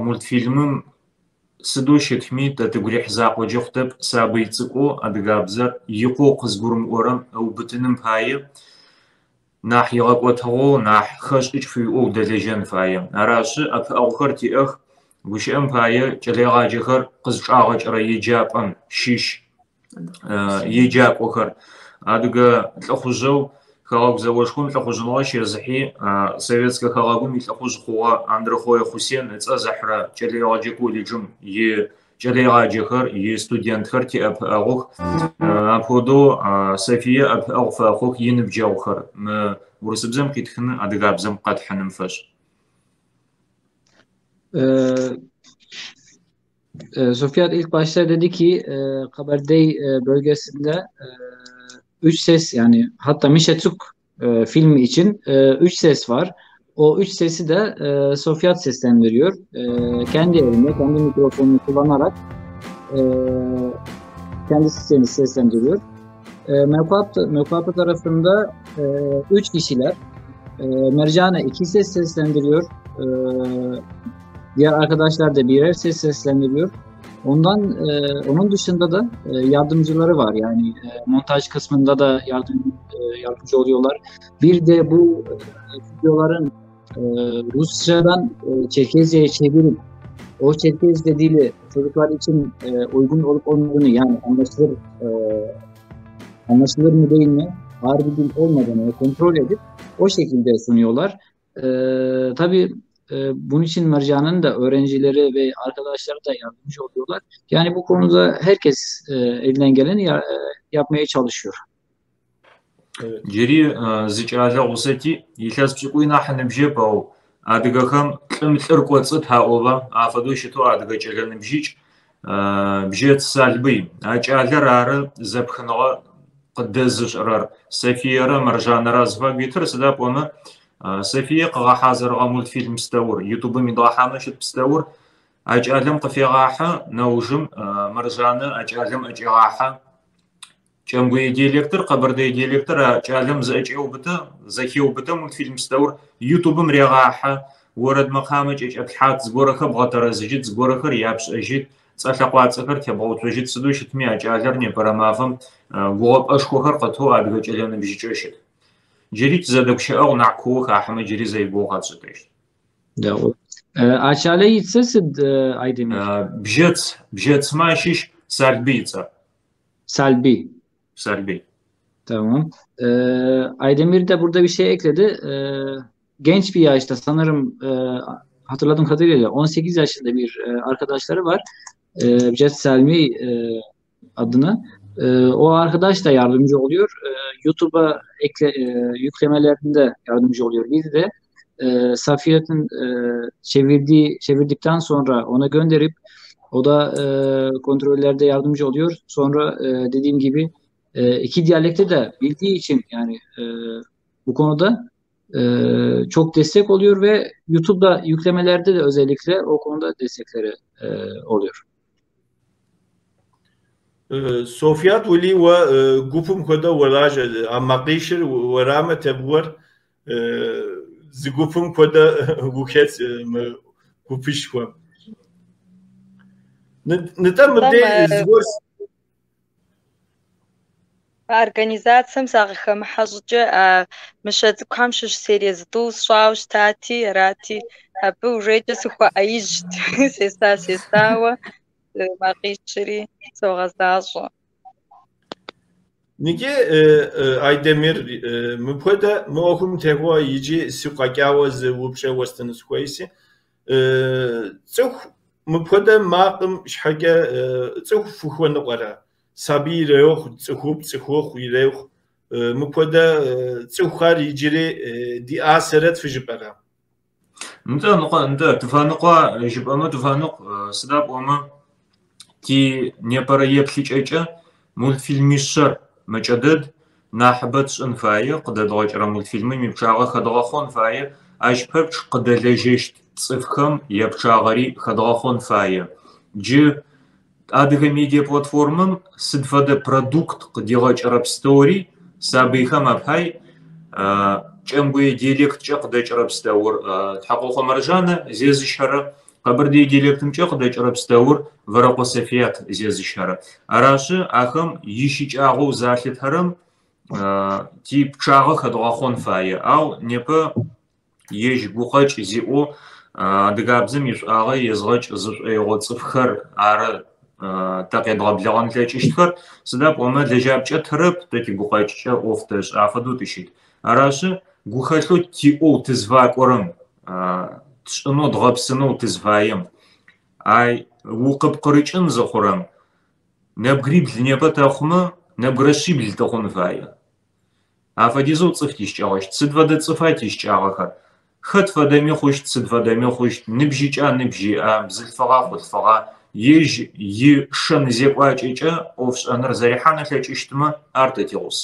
мультфильмым сыдэу щытми тэ тыгу рихь закъоджэ хъутэп, сабый цӏыкӏоу адыгабзэр икъоу къызгурымыӏорэм ыубытыным пае нахь игъэкӏотыгъэу, нахь хэшӏыкӏ фыуиӏэу удэлэжьэн фае. Арашъы, ӏэпыӏэгъухэр тиӏэх, гущыӏэм пае кӏэлэегъаджэхэр къызчӏагъэкӏырэ еджапӏэм щыщ еджакӏохэр. Адыгэ лӏыхъужъэу Хэгъэгу зэошхом лӏыхъужъыныгъэ щезыхьи, Советскэ хэгъэгум илӏыхъужъ хъугъэ Андырхъое Хъусен ыцӏэ зыхьырэ кӏэлэегъэджэ колледжым и кӏэлэегъаджэхэр, истудентхэр тиӏэпыӏэгъух. Апхуэдэу Софие ӏэпыӏэгъу фэхъух иныбджэгъухэр мы урысыбзэм къитхыны адыгабзэм къэтхьыным фэшӏ. Sofiyat ilk başta dedi ki Kabardey bölgesinde üç ses, yani hatta Mişeçuk filmi için üç ses var. O üç sesi de Sofiyat seslendiriyor. Kendi evinde, kendi mikrofonunu kullanarak kendisi seni seslendiriyor. Mevkuatı tarafında üç kişiler. Mercane iki ses seslendiriyor. Diğer arkadaşlar da birer ses seslendiriyor. Ondan onun dışında da yardımcıları var. Yani montaj kısmında da yardımcı oluyorlar. Bir de bu videoların Rusçadan Çerkezce'ye çevirip o Çerkezce dili çocuklar için uygun olup olmadığını, yani anlaşılır mı değil mi, ağır bir dil olmadığını kontrol edip o şekilde sunuyorlar. Tabii bunun için Mercan'ın da öğrencileri ve arkadaşları da yardımcı oluyorlar. Yani bu konuda herkes elinden geleni yapmaya çalışıyor. Джыри зы кӏалэ гъусэ тиӏ, илъэс пшӏыкӏуй нахь ыныбжьэп, ау адыгэхэм лӏым лӏыр кӏоцӏыт аӏоба, афэдэу щытэу адыгэ кӏэлэ ныбжьыкӏ Бжьэц Салбый. А кӏалэр ары зэпхыныгъэ къыдэзышӏырэр. Софиерэ Мэржанэрэ азыфагу итыр, сыда пӏомэ Софие къыгъэхьазырыгъэ мультфильм пстэур, Ютубым идгъэхьанэу щыт пстэур а кӏалэм къыфегъахьы, нэужым Мэржанэ а кӏалэм ӏэкӏегъахьэ. Кӏэмгуе диалектыр, къэбэрдэе диалектыр а кӏалэм зыӏэкӏеубытэ, зэхеубытэ мультфильм пстэур Ютубым регъахьэ, орэд мэкъамэкӏэ кӏэплъхьат, зыгорэхэр бгъэтэрэзыжьыт, зыгорэхэр япшӏэжьыт, цӏэ-лъэкъуацӏэхэр тебгъэуцожьыт, сыдэу щытми а кӏалэр непэрэ мафэм гугъэпӏэшхохэр къытэу адыгэ кӏэлэ ныбжьыкӏэу щыт. Джыри тизэдэгущыӏэгъу нахь куоу хахьэмэ джыри зэ игугъу къэтшӏытэщт. Дэгъу. А кӏалэ ыцӏэ сыд, Айдемир? Бжьэц, Бжьэцмэ ащыщ Салбый ыцӏэр. Salbi. Salbi. Tamam. Aydemir de burada bir şey ekledi. Genç bir yaşta sanırım hatırladığım kadarıyla 18 yaşında bir arkadaşları var. Cet Selmi adını. O arkadaş da yardımcı oluyor. YouTube'a yüklemelerinde yardımcı oluyor. Bir de Safiyet'in çevirdikten sonra ona gönderip o da kontrollerde yardımcı oluyor. Sonra dediğim gibi iki diyalekti de bildiği için yani bu konuda çok destek oluyor ve YouTube'da yüklemelerde de özellikle o konuda destekleri oluyor. Софият ули уэ гупым хуэдэу уолажьэ, а макъищыр уэрамэ тебгъуэр зы гупым хуэдэ ухэт мы гупышхуэм. Нытӏэ мыбдей зыгуэр Организацэм сакъыхэмыхьэ щӏыкӏэ а мыщэ цӏыкӏухэм щыщ серие зытӏу сщӏауэ щытати, арати, абы ужекӏэ сыхуэӏэижьт, сеса-сесауэ макъищри согъэзащӏэ. Иджы Айдемир мыпхуэдэ мы ӏуэхум техуэ иджы сигу къэкӏауэ зы упщӏэ уэстыну сыхуейси. Цӏыху мыпхуэдэ макъым щхьэкӏэ цӏыху фыхуэныкъуэрэ? Сабий ирехъу, цӏыхубз, цӏыхухъу ирехъу. Мыпхуэдэ цӏыхухэр иджыри диӏасэрэт фыжыпӏэрэ? Нтӏэ, ныкъуэ, нтӏэ, тыфэныкъуэ жыпӏэмэ тыфэныкъу, сыда пӏомэ ти непэрэ еплъыкӏэкӏэ мультфильмищэр мэкӏэ дэд, нахьыбэ тшӏын фае, къыдэдгъэкӏырэ мультфильмым ипчъагъэ хэдгъэхъон фае, ащ пэпчъ къыдэлэжьэщт цӏыфхэм япчъагъэри хэдгъэхъон фае. Джы Адыгэ медиа платформэм сыд фэдэ продукт къыдигъэкӏырэ пстэури сабыйхэм апай кӏэмгуе диалекткӏэ къыдэкӏырэ пстэур Тхьакъохъо Мэржанэ зезыщэрэ, къэбэрдей диалектымкӏэ къыдэкӏырэ пстэур Вэрэкъо Софият зезыщэрэ. Арашъы ахэм ищыкӏагъэу залъытэрэм типчъагъэ хэдгъэхъон фае. Ау непэ Ежь гукъэкӏ зиӏэу адыгабзэм ишӏуагъэ езгъэкӏ зышӏоигъо цӏыфхэр ары тэ къедгъэблэгъэн тлъэкӏыщтхэр, сыда пӏомэ лэжьапкӏэ ттырэп, тэ тигукъэкӏкӏэ ӏоф тэшӏэ, афэдэу тыщыт. Арашъы, гухэлъэу тиӏэу тызфакӏорэм, тшӏынэу дгъэпсынэу тызфаем, ай укъыпкъырыкӏын зыхъурэм, нэбгырибл непэ тэхъумэ, нэбгырэ шъибл тыхъун фае. Афэдизэу цӏыф тищыкӏэгъэщт. Сыд фэдэ цӏыфа тищыкӏагъэхэр? Хэт фэдэми хъущт, сыд фэдэми хъущт, ныбжьыкӏа, ныбжь иӏа, бзылъфыгъа, хъулъфыгъа, ежь ишэн зекӏуакӏэкӏэ ӏофшӏэныр зэрихьан ылъэкӏыщтмэ, ар тэ тигъус.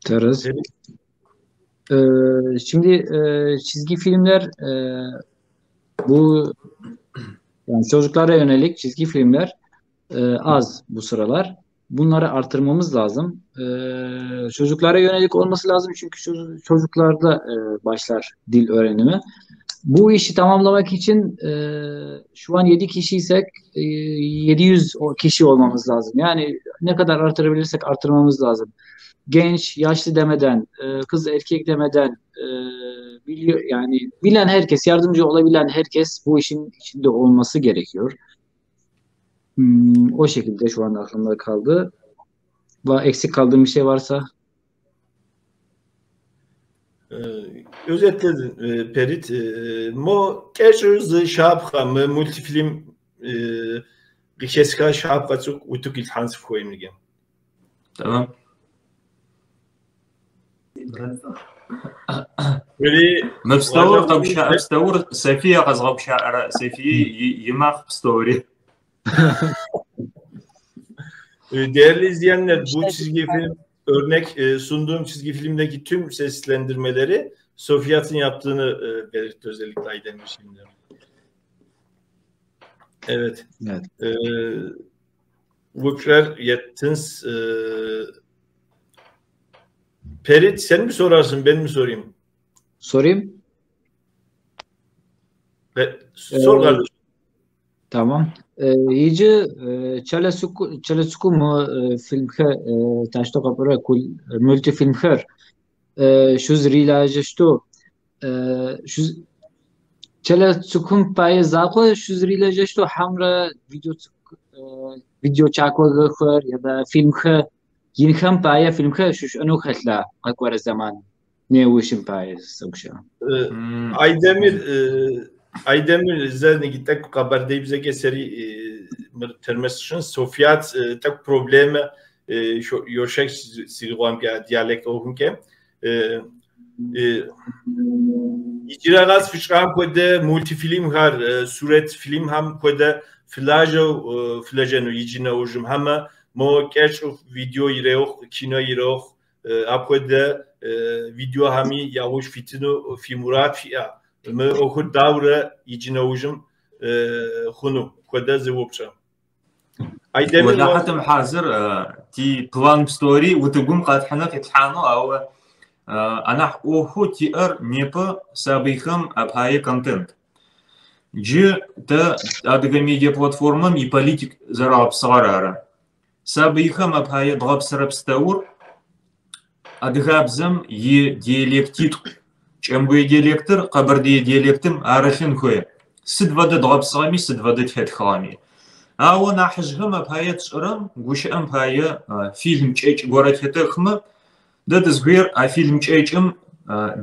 Тэрэз. Şimdi çizgi filmler bu yani çocuklara yönelik çizgi filmler az bu sıralar. Bunları artırmamız lazım. Çocuklara yönelik olması lazım çünkü çocuklarda başlar dil öğrenimi. Bu işi tamamlamak için şu an 7 kişiysek 700 kişi olmamız lazım. Yani ne kadar artırabilirsek artırmamız lazım. Genç, yaşlı demeden, kız erkek demeden biliyor yani bilen herkes, yardımcı olabilen herkes bu işin içinde olması gerekiyor. O şekilde şu an aklımda kaldı. Eksik kaldığım bir şey varsa. Özetledin Perit. Мо кӏэщӏу зы щапхъэ мы мультфильм къыхэсха щапхъэ цӏыкӏу утыку итлъхьэн сыхуейм иджы. Tamam. Мы пстэур къэгущыӏэ пстэур София къэзгъэгущыӏэрэ Софие имакъ пстэури. Değerli izleyenler, bu çizgi film örnek sunduğum çizgi filmdeki tüm seslendirmeleri Sofiyat'ın yaptığını belirtti özellikle Aydemir şimdi. Evet. Evet. Упщӏэр еттынс. Perit sen mi sorarsın ben mi sorayım? Sorayım. Sor kardeşim. Tamam. Иджы кӏэлэцӏыкӏу мы фильмхэр тащтэу къэпӏорэ мультфильмхэр шъузрилажьэщтэу кӏэлэцӏыкӏум пае закъо шъузрилэжьэщтэу хьамрэ видео кӏакохэр е фильмхэр инхэм пае фильмхэр шъушӏэнэу хэлъа къэкӏорэ зэманым неущым пае сэгущыӏэ. Aydemir Aydemir зэ тӏэкӏу къэбэрдеибзэкӏэ сэри тэрмэс сщӏын Софият тӏэкӏу проблемэ йошэч сигъуамкӏэ диалект ӏуэхумкӏэ. Иджырэ къэс фыщӏам хуэдэ мультфильмхэр, сурэт фильмхэм хуэдэ фылажьэу фылэжьэну иджы нэужьым хьэмэ мо кӏэщӏу видео ирехъу, кино ирехъу, апхуэдэ видеохэми яужь фитыну фи мурад фиӏэ. Мы ӏуэхур даурэ иджы нэужьым хъуну хуэдэ зы упщӏэ. Айдемир Уэлэхьэтым хьазыр ти план пстэури утыгум къэтхьынэу къитлъхьанэу, ауэ анахь ӏуэхуу тиӏэр непэ сабыйхэм апае контент. Джы тэ Адыгэ медиа платформэм иполитик зэрагъэпсыгъэр ары. Сабыйхэм апае дгъэпсырэ пстэур адыгабзэм и диалектитӏу. Кӏэмгуе диалектыр къэбэрдые диалектым арылъын хуей. Сыд фэдэ дгъэпсыгъэми, сыд фэдэ тетхыгъэми. Ауэ нахьыжъхэм апае тшӏырэм, гущыӏэм пае фильм кӏэкӏ горэ тетэхмэ, дэ тызыхуейр а фильм кӏэкӏым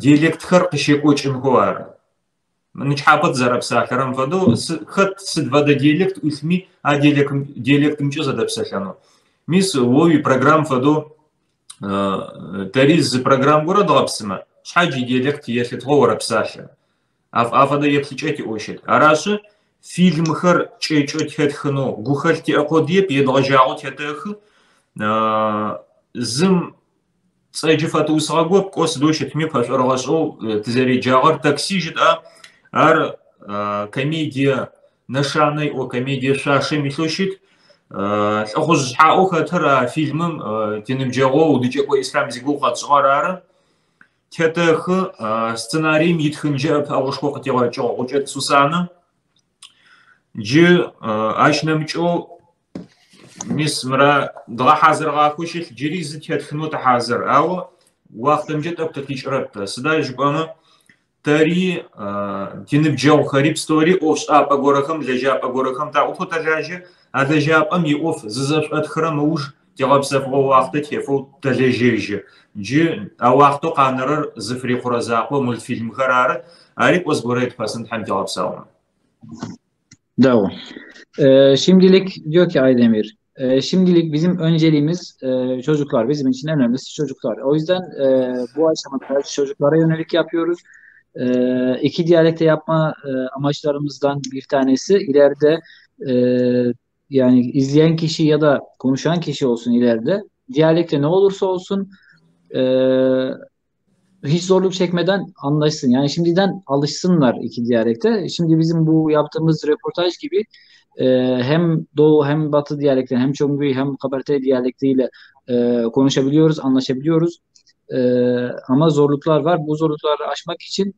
диалектхэр къыщекӏокӏынхэу ары. Нычхьапэ тызэрэпсалъэрэм фэдэу, хэт сыд фэдэ диалект ӏулъми, а диалектымкӏэ зэдэпсэлъэнэу. Мис о уипрограмм фэдэу тэри зы программ горэ дгъэпсымэ, шъхьадж идиалект елъытыгъэу орэпсалъэ. Афэдэ еплъыкӏэ тиӏэу щыт. Арашъы, фильмхэр кӏэкӏэу тетхынэу гухэлъ тиӏэ къодыеп, едгъэжьагъэу тетэхы. Зым цӏэ джы фэтыусыгъэгоп, кӏо сыдэу щытми пэшӏорыгъэшӏэу тызэреджагъэр такси жытӏа, ар комедие нэшанэ иӏэу, комедие шъуашэм илъэу щыт. Лӏыхъужъ шъхьаӏэу хэтыр а фильмым тиныбджэгъоу Удыкӏэко Ислъам зигугъу къэтшӏыгъэр ары. Тетэхы, сценарием итхынкӏэ ӏэпыӏэгъушхо къытигъэкӏыгъ Гъукӏэлӏ Сусанэ. Джы ащ нэмыкӏэу мис мыра дгъэхьазырыгъахэу щылъ, джыри зы тетхынэу тыхьазыр. Ау уахътэмкӏэ тӏэкӏу тыкъикӏырэп тэ. Сыда жыпӏэмэ, тэри, тиныбджэгъухэри пстэури ӏофшӏапӏэ горэхэм, лэжьапӏэ горэхэм таӏутэу тэлажьэ. А лэжьапӏэм иӏоф зызэшӏотхырэм ыуж тигъэпсэфыгъо уахътэ тефэу тэлэжьэжьы. Джы а уахътэу къанэрэр зыфырикъурэ закъо мультфильмхэр ары. Ари кӏо зыгорэ етпэсын Тхьэм тигъэпсэумэ. Дэгъу. Şimdilik diyor ki Aydemir, şimdilik bizim önceliğimiz çocuklar. Bizim için en önemlisi çocuklar. O yüzden bu aşamada çocuklara yönelik yapıyoruz. İki diyalekte yapma amaçlarımızdan bir tanesi ileride yani izleyen kişi ya da konuşan kişi olsun ileride diyalekte ne olursa olsun hiç zorluk çekmeden anlaşsın. Yani şimdiden alışsınlar iki diyalekte. Şimdi bizim bu yaptığımız röportaj gibi hem Doğu hem Batı diyalekti hem Çongui hem Kabarte diyalektiyle konuşabiliyoruz, anlaşabiliyoruz. Ama zorluklar var. Bu zorlukları aşmak için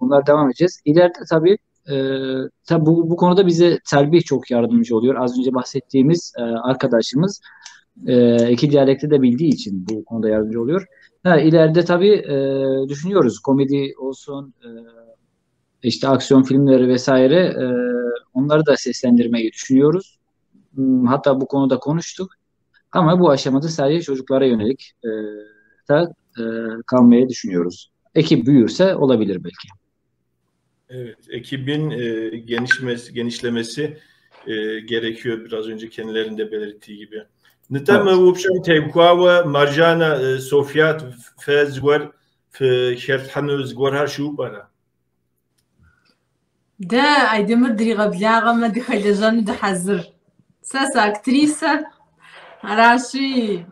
bunlar devam edeceğiz. İleride tabii tabii bu konuda bize Terbih çok yardımcı oluyor. Az önce bahsettiğimiz arkadaşımız iki diyalekti de bildiği için bu konuda yardımcı oluyor. Ha, ileride tabii düşünüyoruz. Komedi olsun, işte aksiyon filmleri vesaire onları da seslendirmeyi düşünüyoruz. Hatta bu konuda konuştuk. Ama bu aşamada sadece çocuklara yönelik da kalmayı düşünüyoruz. Ekip büyürse olabilir belki. Evet, ekibin genişlemesi gerekiyor biraz önce kendilerinde belirttiği gibi. Нтӏэ мы упщӏэм теухуауэ Маржанэ, Софият фэ зыгуэр фыхэлъхьэну зыгуэрхэр щыӏэу пӏэрэ? Дэ Айдемыр дригъэблагъэмэ дыхэлэжьэну дыхьэзыр. Сэ сыактрисэ, аращи.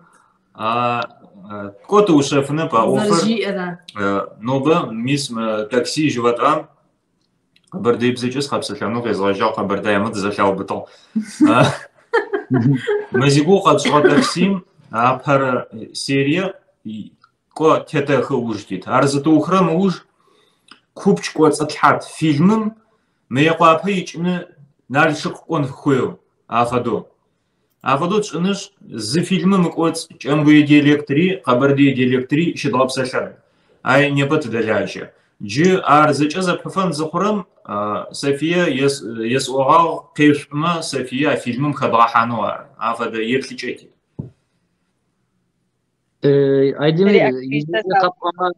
Кӏуэ тыущэфынэп а ӏуэхур. Нобэ мис мы такси жывэтӏам къэбэрдеибзэкӏэ сыкъэпсэлъэну къезгъэжьагъ, къэбэрдаймэ дызэлъаубытыгъ. Мы зи гугъу къэтщӏыгъэ таксим апэрэ серие кӏо тетэхы ыуж тит. Ар зытыухырэм ыуж купкӏ кӏоцӏытлъхьат фильмым Мыекъуапэ икӏыны Налшык кӏон хуейу афэдэу. Афэдэу тшӏынышъ, зы фильмым ыкӏоцӏ кӏэмгуе диалектри, къэбэрдые диалектри щыдгъэпсэлъэн. Ай непэ тыдэлажьэ. Джы ар зэкӏэ зэпыфэн зыхъурэм Софие есӏогъагъ къешӏумэ Софие а фильмым хэдгъэхьанэу ары. Афэдэ еплъыкӏэ тиӏ. Айдемир, къэпӏуагъэр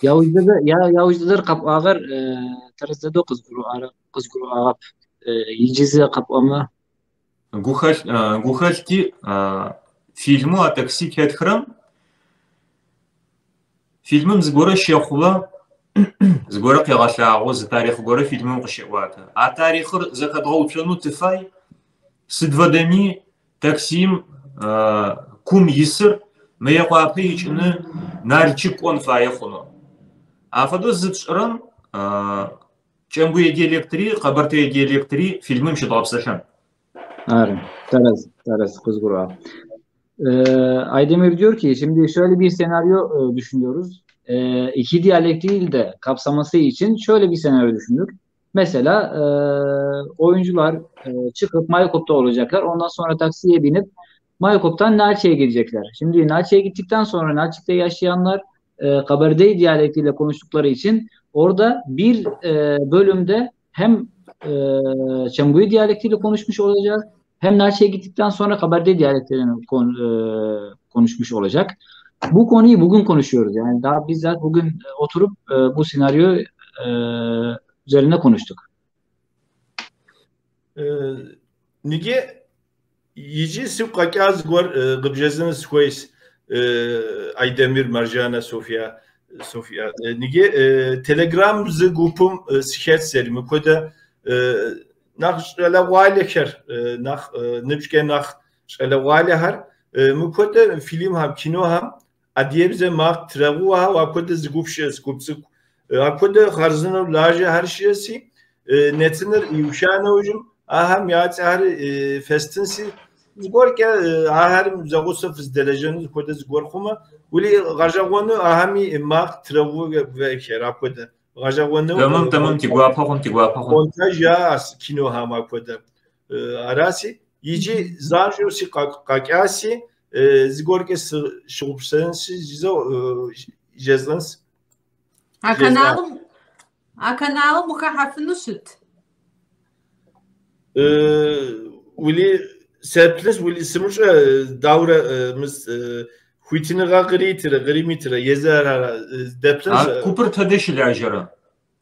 яужь дэдэр къэпӏуагъэр тэрэз дэдэу къызгурыӏуагъэп. Иджы зэ къэпӏомэ. Гухэлъ тиӏ фильмэу а такси тетхырэм фильмым зыгорэ щэхъумэ, зыгорэ къегъэлъагъо, зы тарихъ горэ фильмым къыщеӏуатэ. А тарихъыр зэхэдгъэуцонэу тыфай, сыд фэдэми таксим кум исыр Мыекъуапэ икӏыны Налчык кӏон фае хъунэу. Афэдэу зытшӏырэм кӏэмгуе диалектри, къэбэртэе диалектри фильмым щыдгъэпсэлъэн. Ары, тэрэз, тэрэз, къызгурыӏуагъ. Aydemir diyor ki şimdi şöyle bir senaryo düşünüyoruz. İki diyalekt değil de kapsaması için şöyle bir senaryo düşündük. Mesela oyuncular çıkıp Maykop'ta olacaklar. Ondan sonra taksiye binip Maykop'tan Nalçik'e gidecekler. Şimdi Nalçik'e gittikten sonra Nalçik'te yaşayanlar Kabardey diyalektiyle konuştukları için orada bir bölümde hem Çemguy diyalektiyle konuşmuş olacağız. Hem Nalçik'e gittikten sonra Kabardey diyalektiyle konuşmuş olacak. Bu konuyu bugün konuşuyoruz. Yani daha bizzat bugün oturup bu senaryo üzerine konuştuk. Nige иджы сигу къэкӏа зыгуэр къыбжесӏэну сыхуейщ, Айдэмир, Маржанэ, София, София. Ниге Телеграм зы гупым сыхэт сэри, мыпхуэдэ нэхъ щӏалэгъуалэхэр, нэхъ ныбжькӏэ нэхъ щӏалэгъуалэхэр мыпхуэдэ фильмхэм, кинохэм адыгэбзэ макъ трагъэухэу апхуэдэ зы гуп щыӏэщ, гуп цӏыкӏу. Апхуэдэ хъарзынэу лажьэхэр щыӏэщи, нэтыныр иуха нэужьым ахэм я цӏэхэр фестынси, зыгуэркӏэ ахэр зэгъусэу фыздэлэжьэну зыхуэдэ зыгуэр хъумэ, ули гъэщӏэгъуэну ахэми макъ трагъэувэхэр апхуэдэ. Гъэщӏэгъуэну. Тэмэм, тэмэм, ди гуапэ хъун, ди гуапэ хъун. Монтаж яӏэщ кинохэм апхуэдэ. Араси, иджы занщӏэу си къэкӏаси, зыгуэркӏэ сыщыгъупщэнщи, жызэу жесӏэнщ. А каналым, а каналым ухыхьэфыну щыт? Ули сеплъынщ, ули сымыщӏэ даурэ мыс хуитыныгъэ къритрэ, къримытрэ, езы ара дэплъынщ. А купыр тэдэ щылажьэрэ?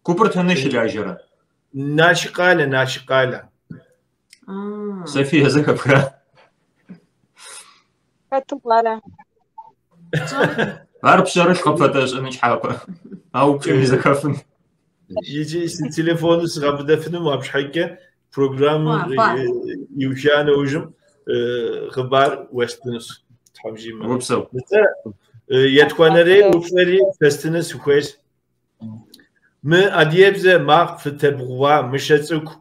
Купыр тэнэ щылажьэрэ? Налшык къалэ, Налшык къалэ. София, зэхэпха? Хэту пӏэрэ? Ар пшъэрылъ къыпфэтэшӏын щхьапэ. А упчӏэм изэхэфын. Иджы си телефоныр сыгъэбыдэфынум абы щхьэкӏэ программэр иуха нэужьым хъыбар уэстынущ, Тхьэм жиӏэмэ. Упсэу. Нтӏэ, етхуанэрей упщӏэри фестыну сыхуейщ. Мы адыгэбзэ макъ фытебгъэува Мыщэ цӏыкӏу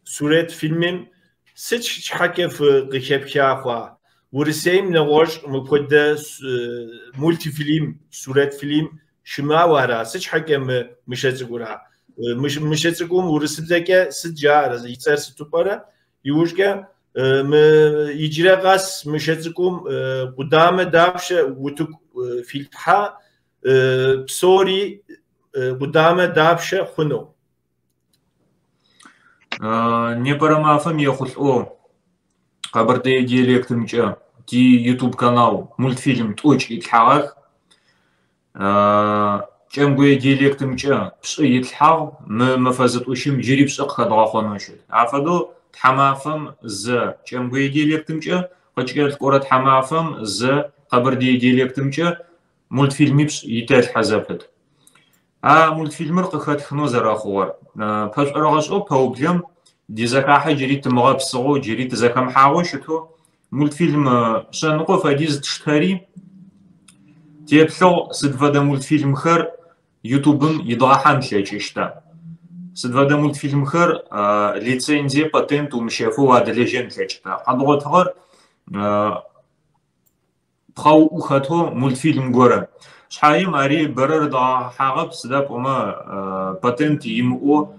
сурэт фильмым сыт щхьэкӏэ фыкъыхэпха хъуа? Урысейм нэгъуэщӏ мыпхуэдэ мультфильм, сурэт фильм щымыӏэу ара? Сыт щхьэкӏэ мы Мыщэ цӏыкӏура? Мыщэ цӏыкӏум урысыбзэкӏэ сыт жаӏэрэ, и цӏэр сыту пӏэрэ? Иужькӏэ мы иджырэ къэс Мыщэ цӏыкӏум къудамэ дапщэ утыку филъхьа, псори къудамэ дапщэ хъуну? Непэрэ мафэм ехъулӏэу къэбэрдей диалектымкӏэ ди YouTube канал мультфильм тӏокӏ итлъхьагъэх. Кӏэмгуе диалектымкӏэ пшӏы итлъхьагъ, мы мэфэ зытӏущым джыри пшӏы къыхэдгъэхъонэу щыт. Афэдэу тхьамафэм зэ кӏэмгуе диалектымкӏэ, къыкӏэлъыкӏорэ тхьамафэм зэ къэбэрдей диалектымкӏэ мультфильмипшӏ итэлъхьэ зэпыт. А мультфильмыр къыхэтхынэу зэрэхъугъэр. Пэшӏорыгъэшӏэу пэублэм ди зэхахьэ джыри тымыгъэпсыгъэу, джыри тызэхэмыхьагъэу щытэу мультфильм шъэныкъо фэдиз тштэри, теплъыгъ сыд фэдэ мультфильмхэр Ютубым идгъэхьан тлъэкӏыщта. Сыд фэдэ мультфильмхэр лицензие, патент умыщэфэу уадэлэжьэн плъэкӏыта. Къэдгъотыгъэр пхъэуӏу хэтэу мультфильм горэ. Шъхьаем ари бэрэ рыдгъэхьагъэп, сыда пӏомэ патент имыӏэу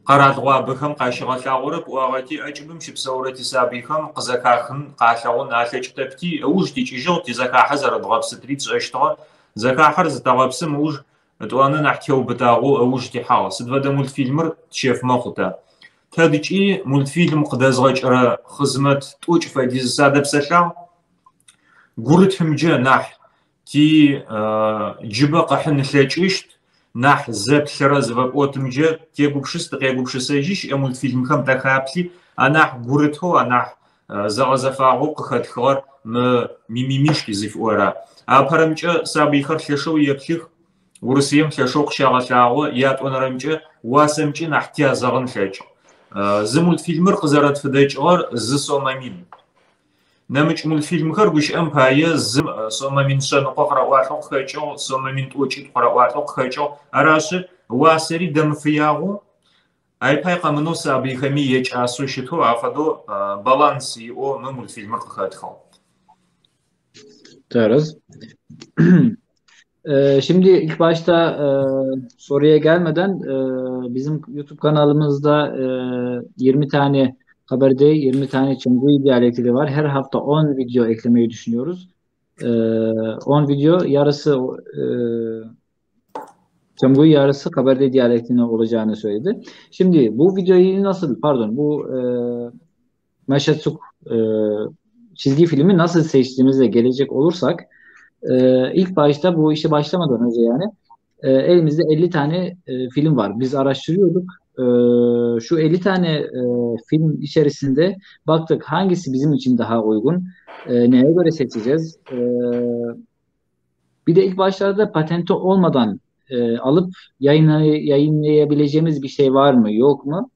къэралыгъуабэхэм къащигъэлъагъорэп ыӏуагъэти, ӏэкӏыбым щыпсэурэ тисабыйхэм къызэхахын, къалъэгъун алъэкӏытэпти, ыуж тикӏыжьыгъ, тизэхахьэ зэрэдгъэпсытри тшӏэщтыгъэ. Зэхахьэр зытэгъэпсым ыуж Етӏуанэ нахь теубытагъэу ыуж тихьагъ. Сыд фэдэ мультфильмыр тщэфымэ хъута? Тэдыкӏи мультфильм къыдэзгъэкӏырэ хъызмэт тӏокӏ фэдиз садэпсэлъагъ. Гурытымкӏэ нахь ти джыбэ къыхьын ылъэкӏыщт, нахь зэплъырэ зыфэпӏотымкӏэ тегупшыс, тыкъегупшысэжьи щыӏэ мультфильмхэм тахаплъи, анахь гурытэу, анахь зэгъэзэфагъэу къыхэтхыгъэр мы Мимимишки зыфиӏорэ. Апэрэмкӏэ сабыйхэр лъэшэу еплъых, Урысыем лъэшэу къыщагъэлъагъо, ятӏонэрэмкӏэ уасэмкӏи нахь тязэгъын лъэкӏыгъ. Зы мультфильмыр къызэрэтфыдэкӏыгъэр зы сомэ мин. Нэмыкӏ мультфильмхэр гущыӏэм пае зым сомэ мин шъэныкъо къыраӏуалӏэу къыхэкӏыгъ, сомэ мин тӏокӏитӏу къыраӏуалӏэу къыхэкӏыгъ. Арашъы, уасэри дэмыфыягъэу, ай пай къэмынэу сабыйхэми якӏасэу щытэу, афэдэу баланс иӏэу мы мультфильмыр къыхэтхыгъ. Тэрэз. Şimdi ilk başta soruya gelmeden bizim YouTube kanalımızda 20 tane Kabardey, 20 tane Çengui diyalekti var. Her hafta 10 video eklemeyi düşünüyoruz. 10 video yarısı Cemguy yarısı Kabardey diyalektine olacağını söyledi. Şimdi bu videoyu nasıl, pardon, bu Meşetsuk çizgi filmi nasıl seçtiğimize gelecek olursak, ilk başta bu işe başlamadan önce yani elimizde 50 tane film var. Biz araştırıyorduk. Şu 50 tane film içerisinde baktık hangisi bizim için daha uygun, neye göre seçeceğiz. Bir de ilk başlarda patenti olmadan alıp yayınlayabileceğimiz bir şey var mı, yok mu?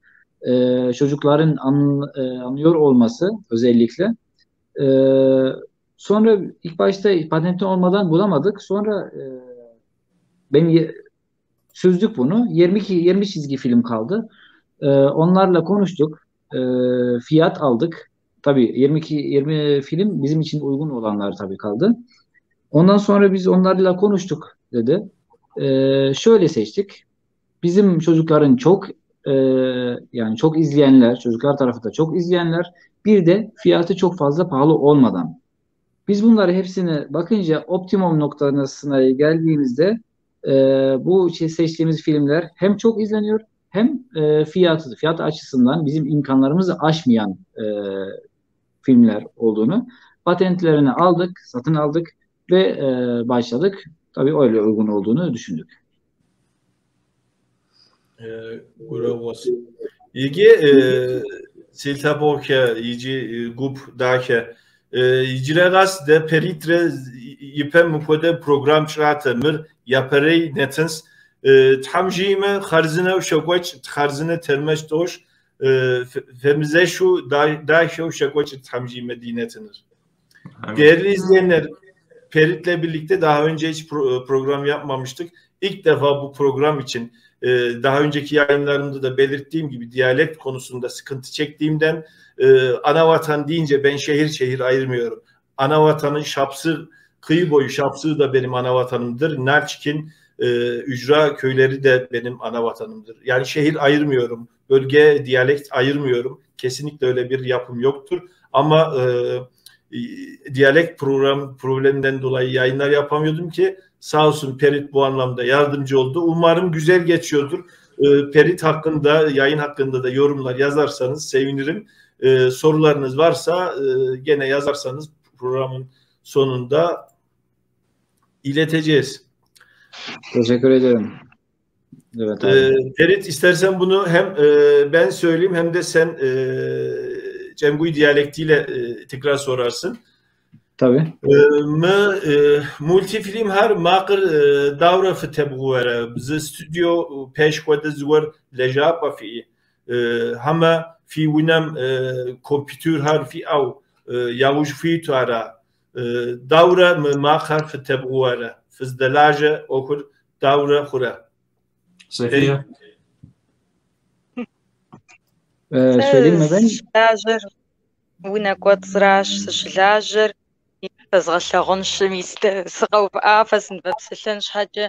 Çocukların anlıyor olması özellikle. Sonra ilk başta patenti olmadan bulamadık. Sonra ben süzdük bunu. 20 çizgi film kaldı. Onlarla konuştuk. Fiyat aldık. Tabii 20 film bizim için uygun olanlar tabii kaldı. Ondan sonra biz onlarla konuştuk dedi. Şöyle seçtik. Bizim çocukların çok yani çok izleyenler, çocuklar tarafında çok izleyenler, bir de fiyatı çok fazla pahalı olmadan. Biz bunları hepsine bakınca optimum noktasına geldiğimizde bu seçtiğimiz filmler hem çok izleniyor hem fiyat açısından bizim imkanlarımızı aşmayan filmler olduğunu patentlerini aldık, satın aldık ve başladık. Tabii öyle uygun olduğunu düşündük. İgi Siltaboke, ici gup dake İciregas de peritre ipem mukode program çratemir yaparey netens thamjime xarzine şokoç xarzine termeş doş femizeşu daşo şokoç thamjime dinetinir. Değerli izleyenler, Perit'le birlikte daha önce hiç program yapmamıştık. İlk defa bu program için daha önceki yayınlarımda da belirttiğim gibi diyalekt konusunda sıkıntı çektiğimden anavatan deyince ben şehir şehir ayırmıyorum. Anavatanın Şapsığ, kıyı boyu Şapsığ da benim anavatanımdır. Nalçik'in ücra köyleri de benim anavatanımdır. Yani şehir ayırmıyorum, bölge, diyalekt ayırmıyorum. Kesinlikle öyle bir yapım yoktur. Ama diyalekt probleminden dolayı yayınlar yapamıyordum ki sağ olsun Perit bu anlamda yardımcı oldu. Umarım güzel geçiyordur. Perit hakkında, yayın hakkında da yorumlar yazarsanız sevinirim. Sorularınız varsa gene yazarsanız programın sonunda ileteceğiz. Teşekkür ederim. Evet, Perit, istersen bunu hem ben söyleyeyim hem de sen Cemguy diyalektiyle tekrar sorarsın. Tabii. Multifilm her makır davra fitebguvere bizi stüdyo peşkode zuvar lejapa fi hama fi winem kompütür her fi av yavuj fi tuara davra makar fitebguvere fizdelaje okur davra xura. Safiye. Söyleyeyim mi ben? Унэ кӏуэцӏращ сыщылажьэр, фэзгъэлъагъунщым сыкъэувыӏа фэсынвэпсэлъэн щхьэкӏэ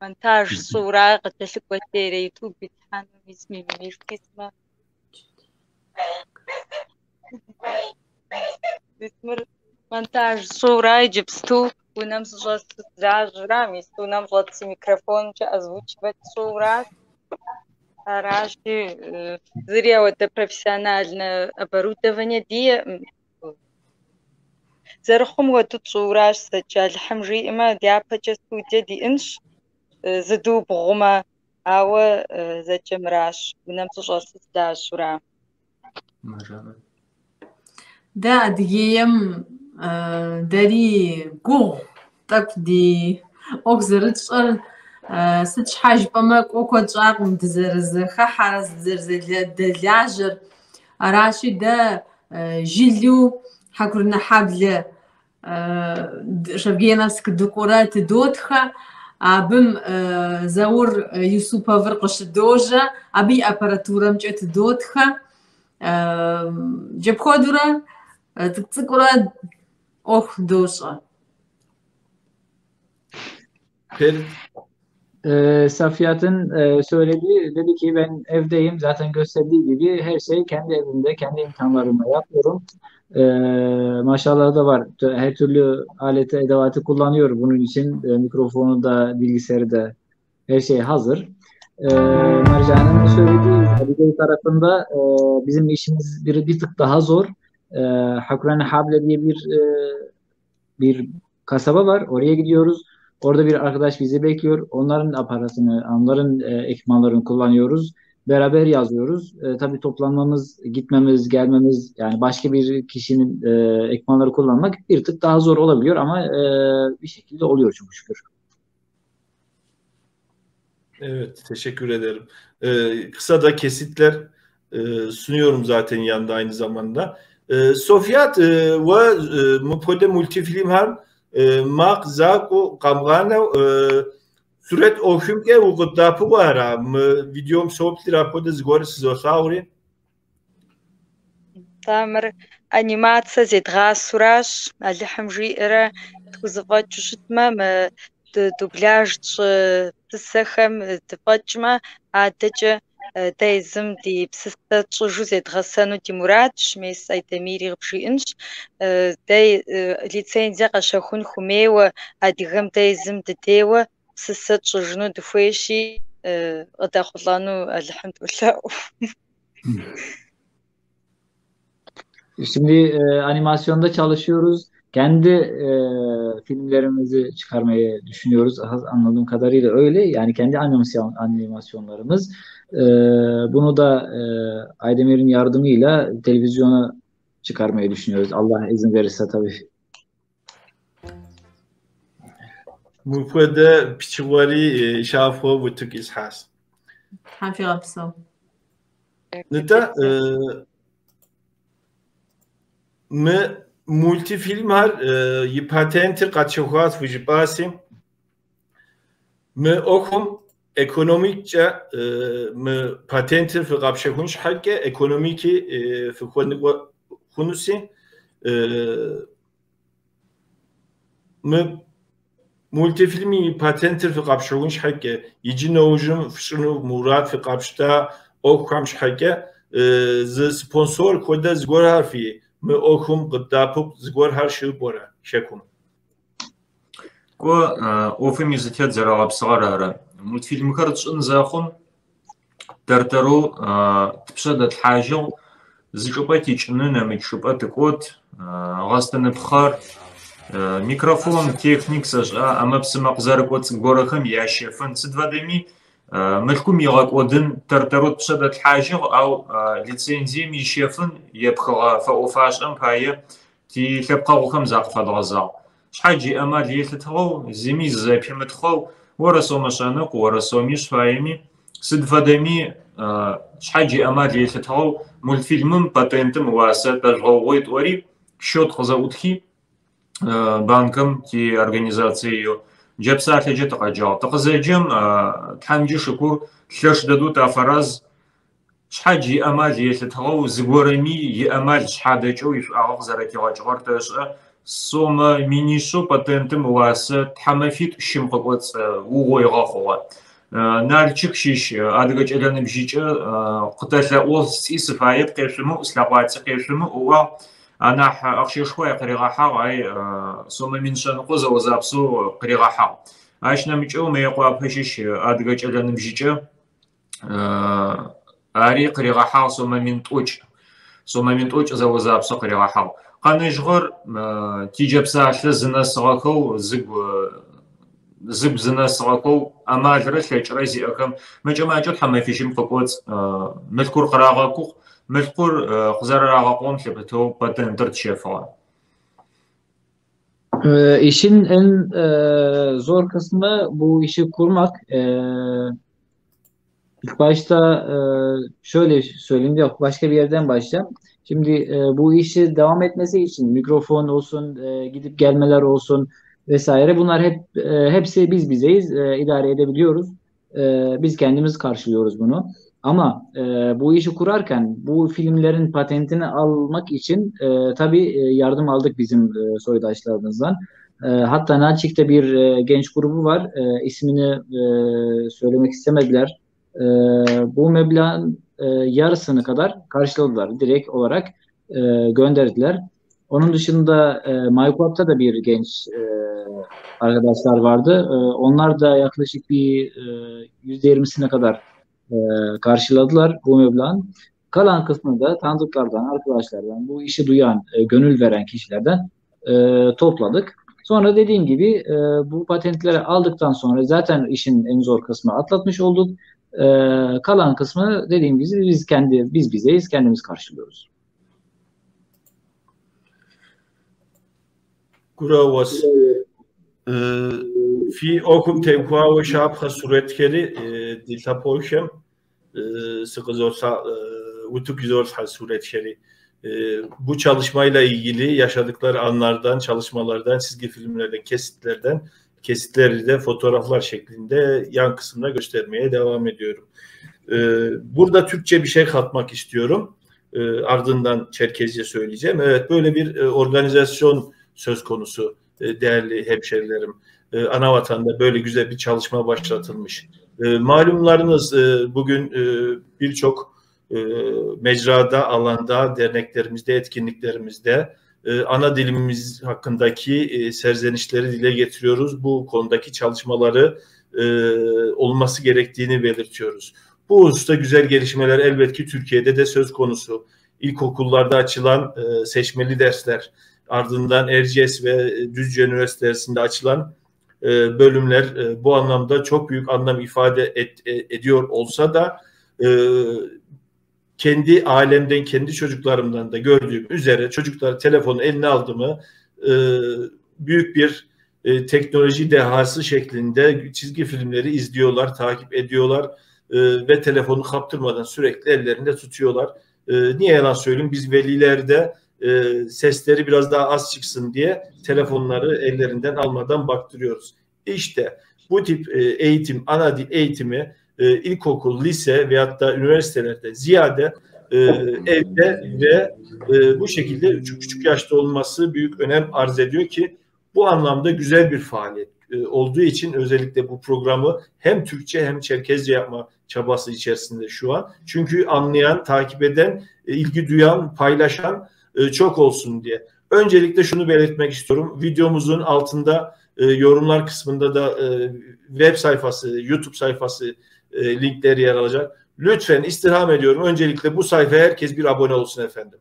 монтаж сщӏыура къыкӏэлъыкӏуэ серие YouTube итлъхьэну мис мимимишки сымэ. Мис мыр монтаж сщӏыура иджыпсту унэм сыщӏэсу сылажьэра, мис унэм щӏэт си микрофонкӏэ озвучивать сщӏыура. Аращи, зыри ауэдэ профессиональнэ оборудование диӏэкъым. Зэрыхъум хуэдэу тщӏыуращ зэкӏэ. Алыхьым жиӏэмэ, дяпэкӏэ студие диӏэнщ, зыдубгъумэ, ауэ зэкӏэ мыращ, унэм сыщӏэсу сылажьэура. Дэ Адыгейм дэри гугъу тӏэкӏу ди ӏуэху зэрытщӏэр сыт щхьэ жыпӏэмэ кӏуэ куэд щӏакъым дызэрызэхыхьэрэ дызэрызэдэлажьэр. Аращи, дэ жылу Хьэкурынэхьэблэ Шавгеновск дыкӏуэрэ тыдотхэ, абым Заур Юсуповыр къыщыдожьэ, абы и аппаратурэмкӏэ тыдотхэ. Джэпхуэдурэ цӏыкӏу-цӏыкӏурэ ӏуэху дощӏэ. Safiyat'ın söylediği, dedi ki ben evdeyim, zaten gösterdiği gibi her şey kendi evimde, kendi imkanlarımla yapıyorum. Maşallah da var. Her türlü aleti, edevatı kullanıyor bunun için. Mikrofonu da, bilgisayarı da, Her şey hazır. Marjan'ın söylediği Adigey tarafında bizim işimiz bir tık daha zor. Hakurani Hable diye bir kasaba var. Oraya gidiyoruz. Orada bir arkadaş bizi bekliyor. Onların aparatını, onların ekipmanlarını kullanıyoruz. Beraber yazıyoruz. Tabii toplanmamız, gitmemiz, gelmemiz, yani başka bir kişinin ekipmanları kullanmak bir tık daha zor olabiliyor ama bir şekilde oluyor çok şükür. Evet, teşekkür ederim. Kısa da kesitler sunuyorum zaten yanında aynı zamanda. Sofiyat ve mupode multifilm maq zaku qamğana suret oxumke uqıdapı ara mı videom soğuptir apode zgor sizolağuri. Тамыр анимацэ зедгъасуращ, Алыхьым жиӏэрэ тхузэфӏэкӏыу щытмэ, мы дубляж тщӏы псысэхэм дыфӏэкӏмэ, адэкӏэ дэ езым ди псысэ тщӏыжу зедгъэсэну ди мурадщ, мес Айдэмири къыбжиӏэнщ. Дэ лицензие къэщэхун хумейуэ, адыгэм дэ езым дыдейуэ псысэ тщӏыжыну дыхуейщи, къыдэхъулӏэну Алыхьым долъэӏу. Şimdi animasyonda çalışıyoruz. Kendi filmlerimizi çıkarmayı düşünüyoruz. Anladığım kadarıyla öyle. Yani kendi animasyonlarımız. Bunu da Aydemir'in yardımıyla televizyona çıkarmayı düşünüyoruz. Allah izin verirse tabii. Mufede piçivari şafo butuk ishas. Хьэм фигъэпсэу. Neta мы мультифильмхэр и патентыр къэтщэхуащ фыжыпӏаси. Мы ӏуэхум экономиккӏэ мы патентыр фыкъэпщэхун щхьэкӏэ экономики фыхуэныкъуэ хъунуси. Мы мультифильм и патентыр фыкъэпщэхун щхьэкӏэ иджы нэужьым фщӏыну мурад фыкъэпщта ӏуэхухэм щхьэкӏэ зы спонсор хуэдэ зыгуэрхэр фи мы ӏуэхум къыддэӏэпыкъу зыгуэрхэр щыӏэу хэкум. Кӏо ӏофым изытет зэрэгъэпсыгъэр ары. Мультфильмхэр тшӏын зэхъум тэр-тэрэу тпшъэ дэтлъхьажьыгъ, зы чӏыпӏэ тикӏыны, нэмыкӏ чӏыпӏэ тыкӏот, гъэстыныпхъэр, микрофон, техник сэшӏа, ӏэмэ-псымэ къызэрыкӏо цӏыкӏу горэхэм ящэфын. Сыд фэдэми мылъкум игъэкӏодын тэр-тэрэу тпшъэ дэтлъхьажьыгъ, ау лицензием ищэфын епхыгъэ фэӏофашӏэм пае ти лъэпкъэгъухэм закъыфэдгъэзагъ. Шъхьадж иӏэмал елъытыгъэу, зыми зызэпимытхъэу, орэ сомэ шъэныкъу, орэ сомищ фаеми, сыд фэдэми шъхьадж иӏэмал елъытыгъэу мультфильмым патентым уасэ тэжъугъэугъуей тӏори счет къызэӏутхи банкым ти организацие джэпсалъэкӏэ тыкъэджагъ. Тыкъызэджэм Тхьэмджи шыкур лъэш дэдэу тафэраз. Шъхьадж иӏэмал елъытыгъэу зыгорэми иӏэмал шъхьадэкӏэу ишӏуагъэ къызэрэтигъэкӏыгъэр тэшӏэ. Сомэ минищэу патентым уасэ тхьамэфитӏу щым къыкӏоцӏ угъоигъэ хъугъэ. Налчык щыщ адыгэ кӏэлэныбжьыкӏэ къытэлъэӏугъ сцӏи сыфаеп къешъумыӏу, слъэкъуаци къешъумыӏу ыӏуагъ. Анахь ахъщэшхо ай къыригъэхьагъ, ай сомэ мин шъэныкъо зэозапсэу къыригъэхьагъ. Ащ нэмыкӏэу Мыекъуапэ щыщ адыгэ кӏэлэныбжьыкӏэ ари къыригъэхьагъ сомэ мин тӏокӏ. Сомэ мин тӏокӏ зэозапсэу къыригъэхьагъ. Къэнэжьыгъэр тиджэпсалъэ зынэсыгъэхэу зыгу зынэсыгъэхэу амалрэ лъэкӏрэ зиӏэхэм мэкӏэ-макӏэу тхьамэфищым къыкӏоцӏ мылъкур къырагъэкӏугъ, мылъкур къызэрэрагъэкъугъэм лъыпытэу патентыр тщэфыгъэ. İşin en zor kısmı bu işi kurmak. İlk başta şöyle söyleyeyim, yok başka bir yerden başlayacağım. Şimdi bu işi devam etmesi için mikrofon olsun, gidip gelmeler olsun vesaire, bunlar hepsi biz bizeyiz, idare edebiliyoruz. Biz kendimiz karşılıyoruz bunu. Ama bu işi kurarken bu filmlerin patentini almak için tabii yardım aldık bizim soydaşlarımızdan. Hatta Nalçik'te bir genç grubu var. İsmini söylemek istemediler. Bu meblağın yarısını kadar karşıladılar. Direkt olarak gönderdiler. Onun dışında Maykop'ta da bir genç arkadaşlar vardı. Onlar da yaklaşık bir %20'sine kadar karşıladılar bu meblağın. Kalan kısmını da tanıdıklardan, arkadaşlardan, bu işi duyan, gönül veren kişilerden topladık. Sonra dediğim gibi bu patentleri aldıktan sonra zaten işin en zor kısmı atlatmış olduk. Kalan kısmı dediğim gibi biz bizeyiz, kendimiz karşılıyoruz. Guravas. Фи ӏуэхум теухуауэ щапхъэ сурэтхэри ди лъэпкъэгъухэм сыкъызолъа утыку изолъхьэ сурэтхэри. Bu çalışmayla ilgili yaşadıkları anlardan, çalışmalardan, çizgi filmlerden, kesitlerden, kesitleri de fotoğraflar şeklinde yan kısımda göstermeye devam ediyorum. Burada Türkçe bir şey katmak istiyorum. Ardından Çerkezce söyleyeceğim. Evet, böyle bir organizasyon söz konusu değerli hemşerilerim. Anavatanda böyle güzel bir çalışma başlatılmış. Malumlarınız bugün birçok mecrada, alanda, derneklerimizde, etkinliklerimizde ana dilimiz hakkındaki serzenişleri dile getiriyoruz. Bu konudaki çalışmaları olması gerektiğini belirtiyoruz. Bu hususta güzel gelişmeler elbet ki Türkiye'de de söz konusu. İlkokullarda açılan seçmeli dersler, ardından Erciyes ve Düzce Üniversitesi'nde açılan bölümler bu anlamda çok büyük anlam ifade ediyor olsa da kendi ailemden, kendi çocuklarımdan da gördüğüm üzere çocuklar telefonu eline aldı mı büyük bir teknoloji dehası şeklinde çizgi filmleri izliyorlar, takip ediyorlar ve telefonu kaptırmadan sürekli ellerinde tutuyorlar. Niye yalan söyleyeyim, biz velilerde sesleri biraz daha az çıksın diye telefonları ellerinden almadan baktırıyoruz. İşte bu tip eğitim, ana dil eğitimi ilkokul, lise veyahut da üniversitelerde ziyade evde ve bu şekilde küçük yaşta olması büyük önem arz ediyor ki bu anlamda güzel bir faaliyet olduğu için özellikle bu programı hem Türkçe hem Çerkezce yapma çabası içerisinde şu an. Çünkü anlayan, takip eden, ilgi duyan, paylaşan çok olsun diye. Öncelikle şunu belirtmek istiyorum. Videomuzun altında yorumlar kısmında da web sayfası, YouTube sayfası linkleri yer alacak. Lütfen istirham ediyorum. Öncelikle bu sayfaya herkes bir abone olsun efendim.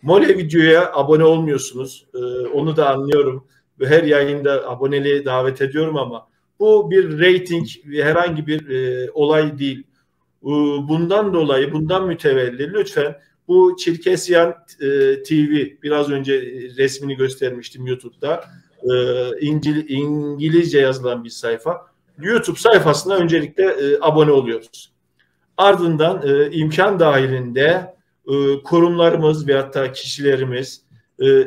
Mole videoya abone olmuyorsunuz. Onu da anlıyorum. Her yayında aboneliğe davet ediyorum ama bu bir reyting, herhangi bir olay değil. Bundan dolayı, bundan mütevelli lütfen bu Çirkesyan TV, biraz önce resmini göstermiştim YouTube'da. İngilizce yazılan bir sayfa. YouTube sayfasına öncelikle abone oluyoruz. Ardından imkan dahilinde kurumlarımız ve hatta kişilerimiz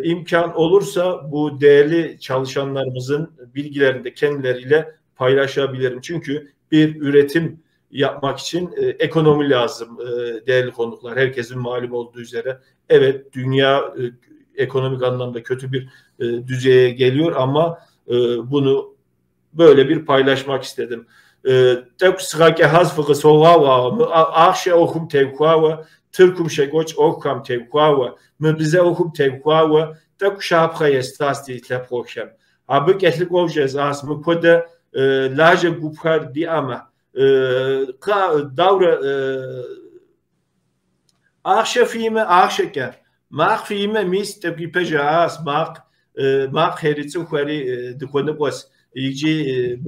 imkan olursa bu değerli çalışanlarımızın bilgilerini de kendileriyle paylaşabilirim. Çünkü bir üretim yapmak için ekonomi lazım değerli konuklar. Herkesin malum olduğu üzere. Evet, dünya ekonomik anlamda kötü bir düzeye geliyor ama bunu böyle bir paylaşmak istedim. Тыркум щекӏуэкӏ ӏуэхухэм теухуауэ, мы бзэ ӏуэхум теухуауэ тӏэкӏу щапхъэ естащ ди лъэпкъэгъухэм. Абы кӏэлъыкӏуэу жесӏащ, мыпхуэдэ лажьэ гупхэр диӏэмэ, даурэ ахъшэ фиимэ ахъшэкӏэ, макъ фиимэ мис тӏэкӏу ипэ жаӏащ, макъхэри цӏыхухэри дыхуэныкъуэс, иджы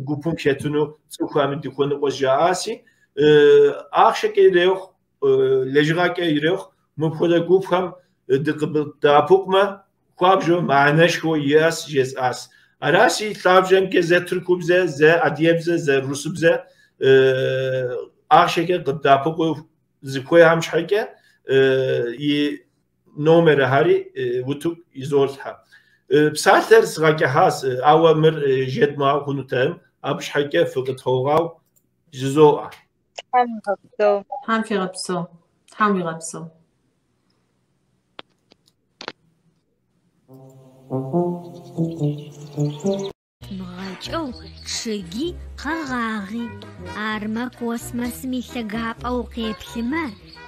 гупым хэтыну цӏыхухэми дыхуэныкъуэс жаӏаси, ахъшэкӏэ ирехъу, лэжьыгъэкӏэ ирехъу, мыпхуэдэ гупхэм дыкъыдэӏэпыкъумэ, хуабжьу мыхьэнэшхуэ иӏэс жесӏащ. Аращи, лъабжьэмкӏэ зэ тыркубзэ, зэ адыгэбзэ, зэ русыбзэ ахъшэкӏэ къыдэӏэпыкъуу зыхуейхэм щхьэкӏэ и номерхэри утыку изолъхьэ. Псалъэр сгъэкӏыхьащ, ауэ мыр жедмыгъэу хъунутэкъым, абы щхьэкӏэ фыкъытхуэгъуау жызоӏэ. Тхьэм уигъэпсэу. Тхьэм фигъэпсэу. Тхьэм уигъэпсэу. Мыгъэкӏэу чъыги къэгъагъи, армэ космосым илъэгапӏэ укъеплъымэ,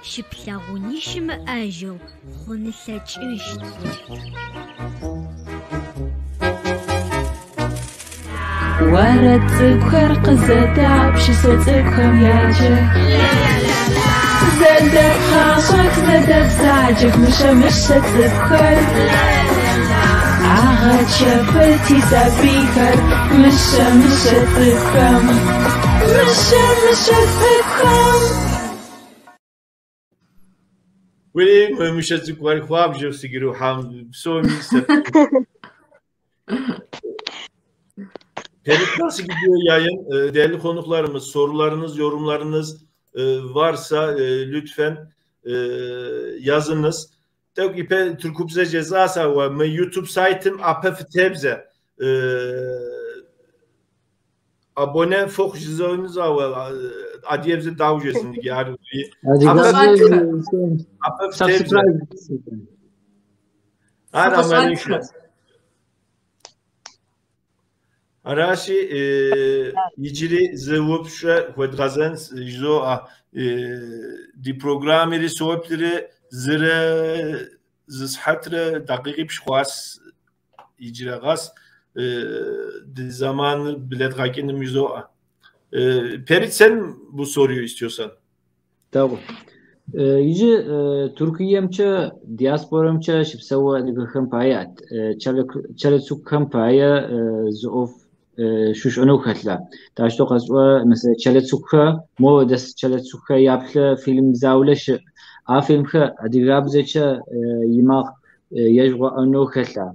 щыплъэгъуни щымыӏэжьэу хъун ылъэкӏыщт. Уэрэд цӏыкӏухэр къызэдаӏу, пшысэ цӏыкӏухэм яджэх. Зэдэпхъащӏэх, зэдэбзаджэх, мыщэ, мыщэ цӏыкӏухэр. Агъэчэфырти сабийхэр, мыщэ, мыщэ цӏыкӏухэм. Мыщэ, мыщэ цӏыкӏухэм. Уи мыщэ цӏыкӏухэр хуабжьу сигу ирихьам псоми. Perit, nasıl gidiyor yayın? Değerli konuklarımız, sorularınız, yorumlarınız varsa lütfen yazınız. Tek ipe Türkubze cezası var. Me YouTube saytım apf tebze. Abone fok cezanız var. Adiyebze davcesini yani. Apf tebze. Ara Аращи, иджыри зы упщӏэ хуэдгъэзэн жызоӏэ. Ди программэри соплъри зырэ зы сыхьэтрэ дакъикъипщӏ хъуащ иджырэ къэс. Ди зэманыр блэдгъэкӏыным жызоӏэ. Perit, sen bu soruyu istiyorsan. Tamam. Иджы Туркиемкӏэ, диаспорэмкӏэ щыпсэу адыгэхэм пае, кӏэлэцӏыкӏухэм пае зы ӏоф шъушӏэнэу хэлъа. Тащтэу къэсӏо, mesela кӏэлэцӏыкӏухэ, мо дэс кӏэлэцӏыкӏухэ яплъэ фильм заулэ щыӏ. А фильмхэр адыгабзэкӏэ имакъ ежъугъэӏэнэу хэлъа.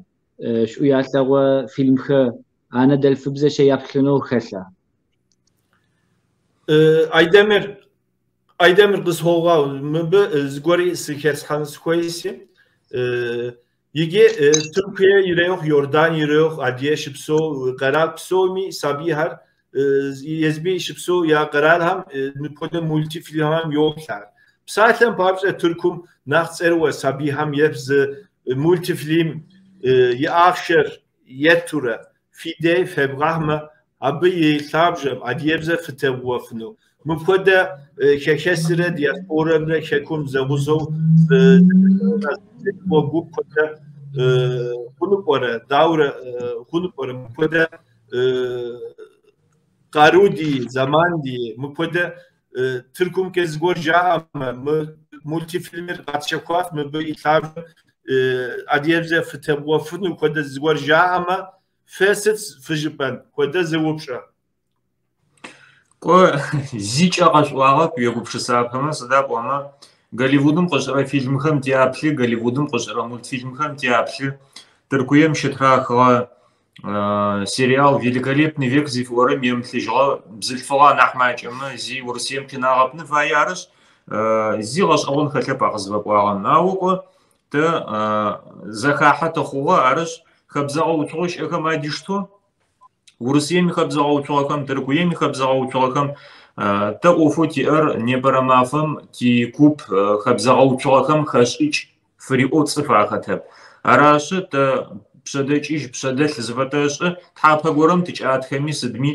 Шӏу ялъэгъо фильмхэр анэдэлъфыбзэкӏэ яплъынэу хэлъа. Aydemir къысхуогъэгъу, мыбы зыгуэри сыхэлъхьэн сыхуейси. Иджы Тыркуе ирехъу, Йордан ирехъу, Адыгэ щыпсэу къэрал псоми сабийхэр езыми щыпсэу я къэралхэм мыпхуэдэ мультифильмхэм йоплъ. Псалъэм папщӏэ, Тыркум нэхъ цӏэрыӏуэ сабийхэм еплъ зы мультифильм и ахъшэр еттурэ фи дей фебгъэхьмэ, абы и лъабжьэм адыгэбзэ фытебгъуэфыну. Мыпхуэдэ хэхэсрэ диаспорэмрэ хэкум зэгъусэу гуп хуэдэ хъуну пӏэрэ, дауэрэ хъуну пӏэрэ мыпхуэдэ къару ди, зэман ди, мыпхуэдэ Тыркумкӏэ зыгуэр жаӏэмэ, мы мультифильмыр къэтщэхуащ, мыбы и лъабжьэм адыгэбзэ фытебгъуэфыну хуэдэ зыгуэр жаӏэмэ, фэ сыт фыжыпӏэн хуэдэ зы упщӏэ. Кӏо, зикӏэ къэшӏуагъэп егупшысапэмэ, сыда пӏомэ Голливудым къышӏырэ фильмхэм тяплъы, Голливудым къышӏырэ мультфильмхэм тяплъы. Тыркуем щытрахыгъэ сериал «Великолепный век» зыфиӏорэм емылъыжьыгъэ бзылъфыгъэ нахь макӏэмэ зи Урысыем къинагъэпны фае, арышъ, зи гъэшӏэгъон хэлъэп а къызыфэпӏуагъэм. Ау кӏо, тэ зэхахьэ тыхъугъэ, арышъ, хэбзэгъэуцугъэу щыӏэхэм адиштэу Урысыем ихэбзэгъэуцугъэхэм, Тыркуем ихэбзэгъэуцугъэхэм тэ ӏофэу тиӏэр непэрэ мафэм тикуп хэбзэгъэуцугъэхэм хэшӏыкӏ фыриӏоу цӏыф ахэтэп. Арашъы тэ пшъэдэкӏыжь, пшъэдэлъ зыфэтэшӏы, тхьапэ горэм тыкӏатхэми сыдми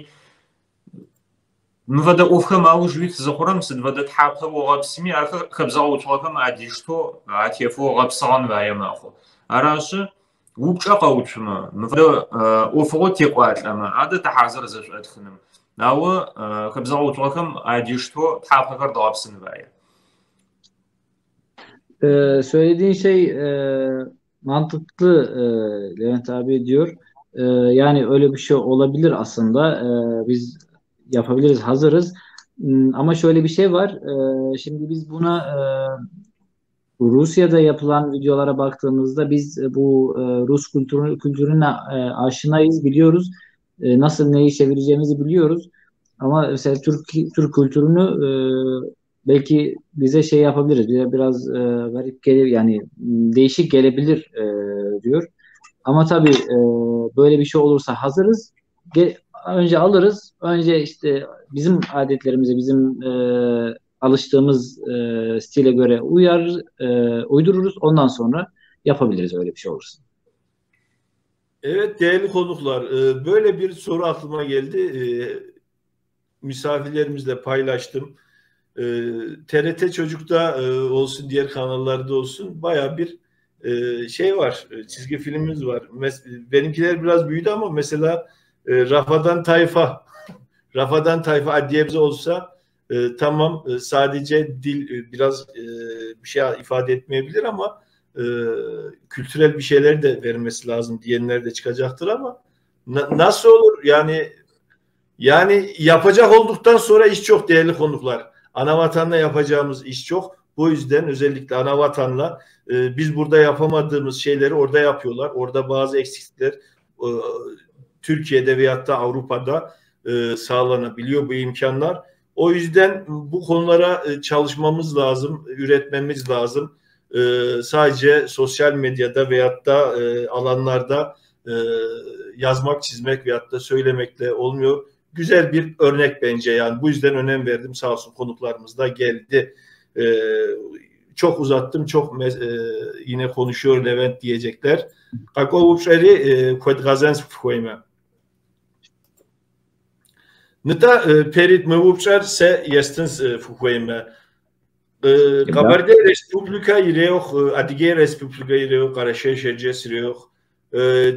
мы фэдэ ӏофхэм ауж уит зыхъурэм сыд фэдэ тхьапэ огъэпсыми ахэр хэбзэгъэуцугъэхэм адиштэу атефэу гъэпсыгъэн фае мэхъу. Арашъы упчӏэ къэуцумэ, мы фэдэ ӏофыгъо текӏуалӏэмэ, адэ тэ хьазыр зэшӏотхыным. Ауэ хэбзэгъэуцугъэхэм адиштэу тхьапэхэр дгъэпсын фае. Söylediğin şey mantıklı Levent abi diyor. Yani öyle bir şey olabilir aslında. Biz yapabiliriz, hazırız. Ama şöyle bir şey var. Şimdi biz buna Rusya'da yapılan videolara baktığımızda biz bu Rus kültürüne aşinayız, biliyoruz. Nasıl neyi çevireceğimizi biliyoruz. Ama mesela Türk kültürünü belki bize şey yapabiliriz. Bize biraz garip gelir, yani değişik gelebilir diyor. Ama tabii böyle bir şey olursa hazırız. Önce alırız. Önce işte bizim adetlerimize, bizim alıştığımız stile göre uyar, uydururuz. Ondan sonra yapabiliriz öyle bir şey olursa. Evet değerli konuklar, böyle bir soru aklıma geldi. Misafirlerimizle paylaştım. TRT Çocuk'ta olsun, diğer kanallarda olsun bayağı bir şey var, çizgi filmimiz var. Benimkiler biraz büyüdü ama mesela Rafadan Tayfa Rafadan Tayfa адыгэбзэ olsa tamam sadece dil biraz bir şey ifade etmeyebilir ama kültürel bir şeyler de vermesi lazım diyenler de çıkacaktır ama nasıl olur? Yani yapacak olduktan sonra iş çok değerli konuklar. Anavatanla yapacağımız iş çok. Bu yüzden özellikle anavatanla biz burada yapamadığımız şeyleri orada yapıyorlar. Orada bazı eksiklikler Türkiye'de veyahut da Avrupa'da sağlanabiliyor bu imkanlar. O yüzden bu konulara çalışmamız lazım, üretmemiz lazım. Sadece sosyal medyada veyahut da alanlarda yazmak, çizmek veyahut da söylemekle olmuyor. Güzel bir örnek bence yani. Bu yüzden önem verdim. Sağ olsun konuklarımız da geldi. Çok uzattım, çok yine konuşuyor Levent diyecekler. Къакӏуэ куэд сыфхуеймэ. Нтӏэ, Перит, мы упщӏэр сэ естын фыхуеймэ. Къэбэрдей Республикэ ирехъу, Адыгей Республикэ ирехъу, Къэрэшей-Шэрджэс ирехъу,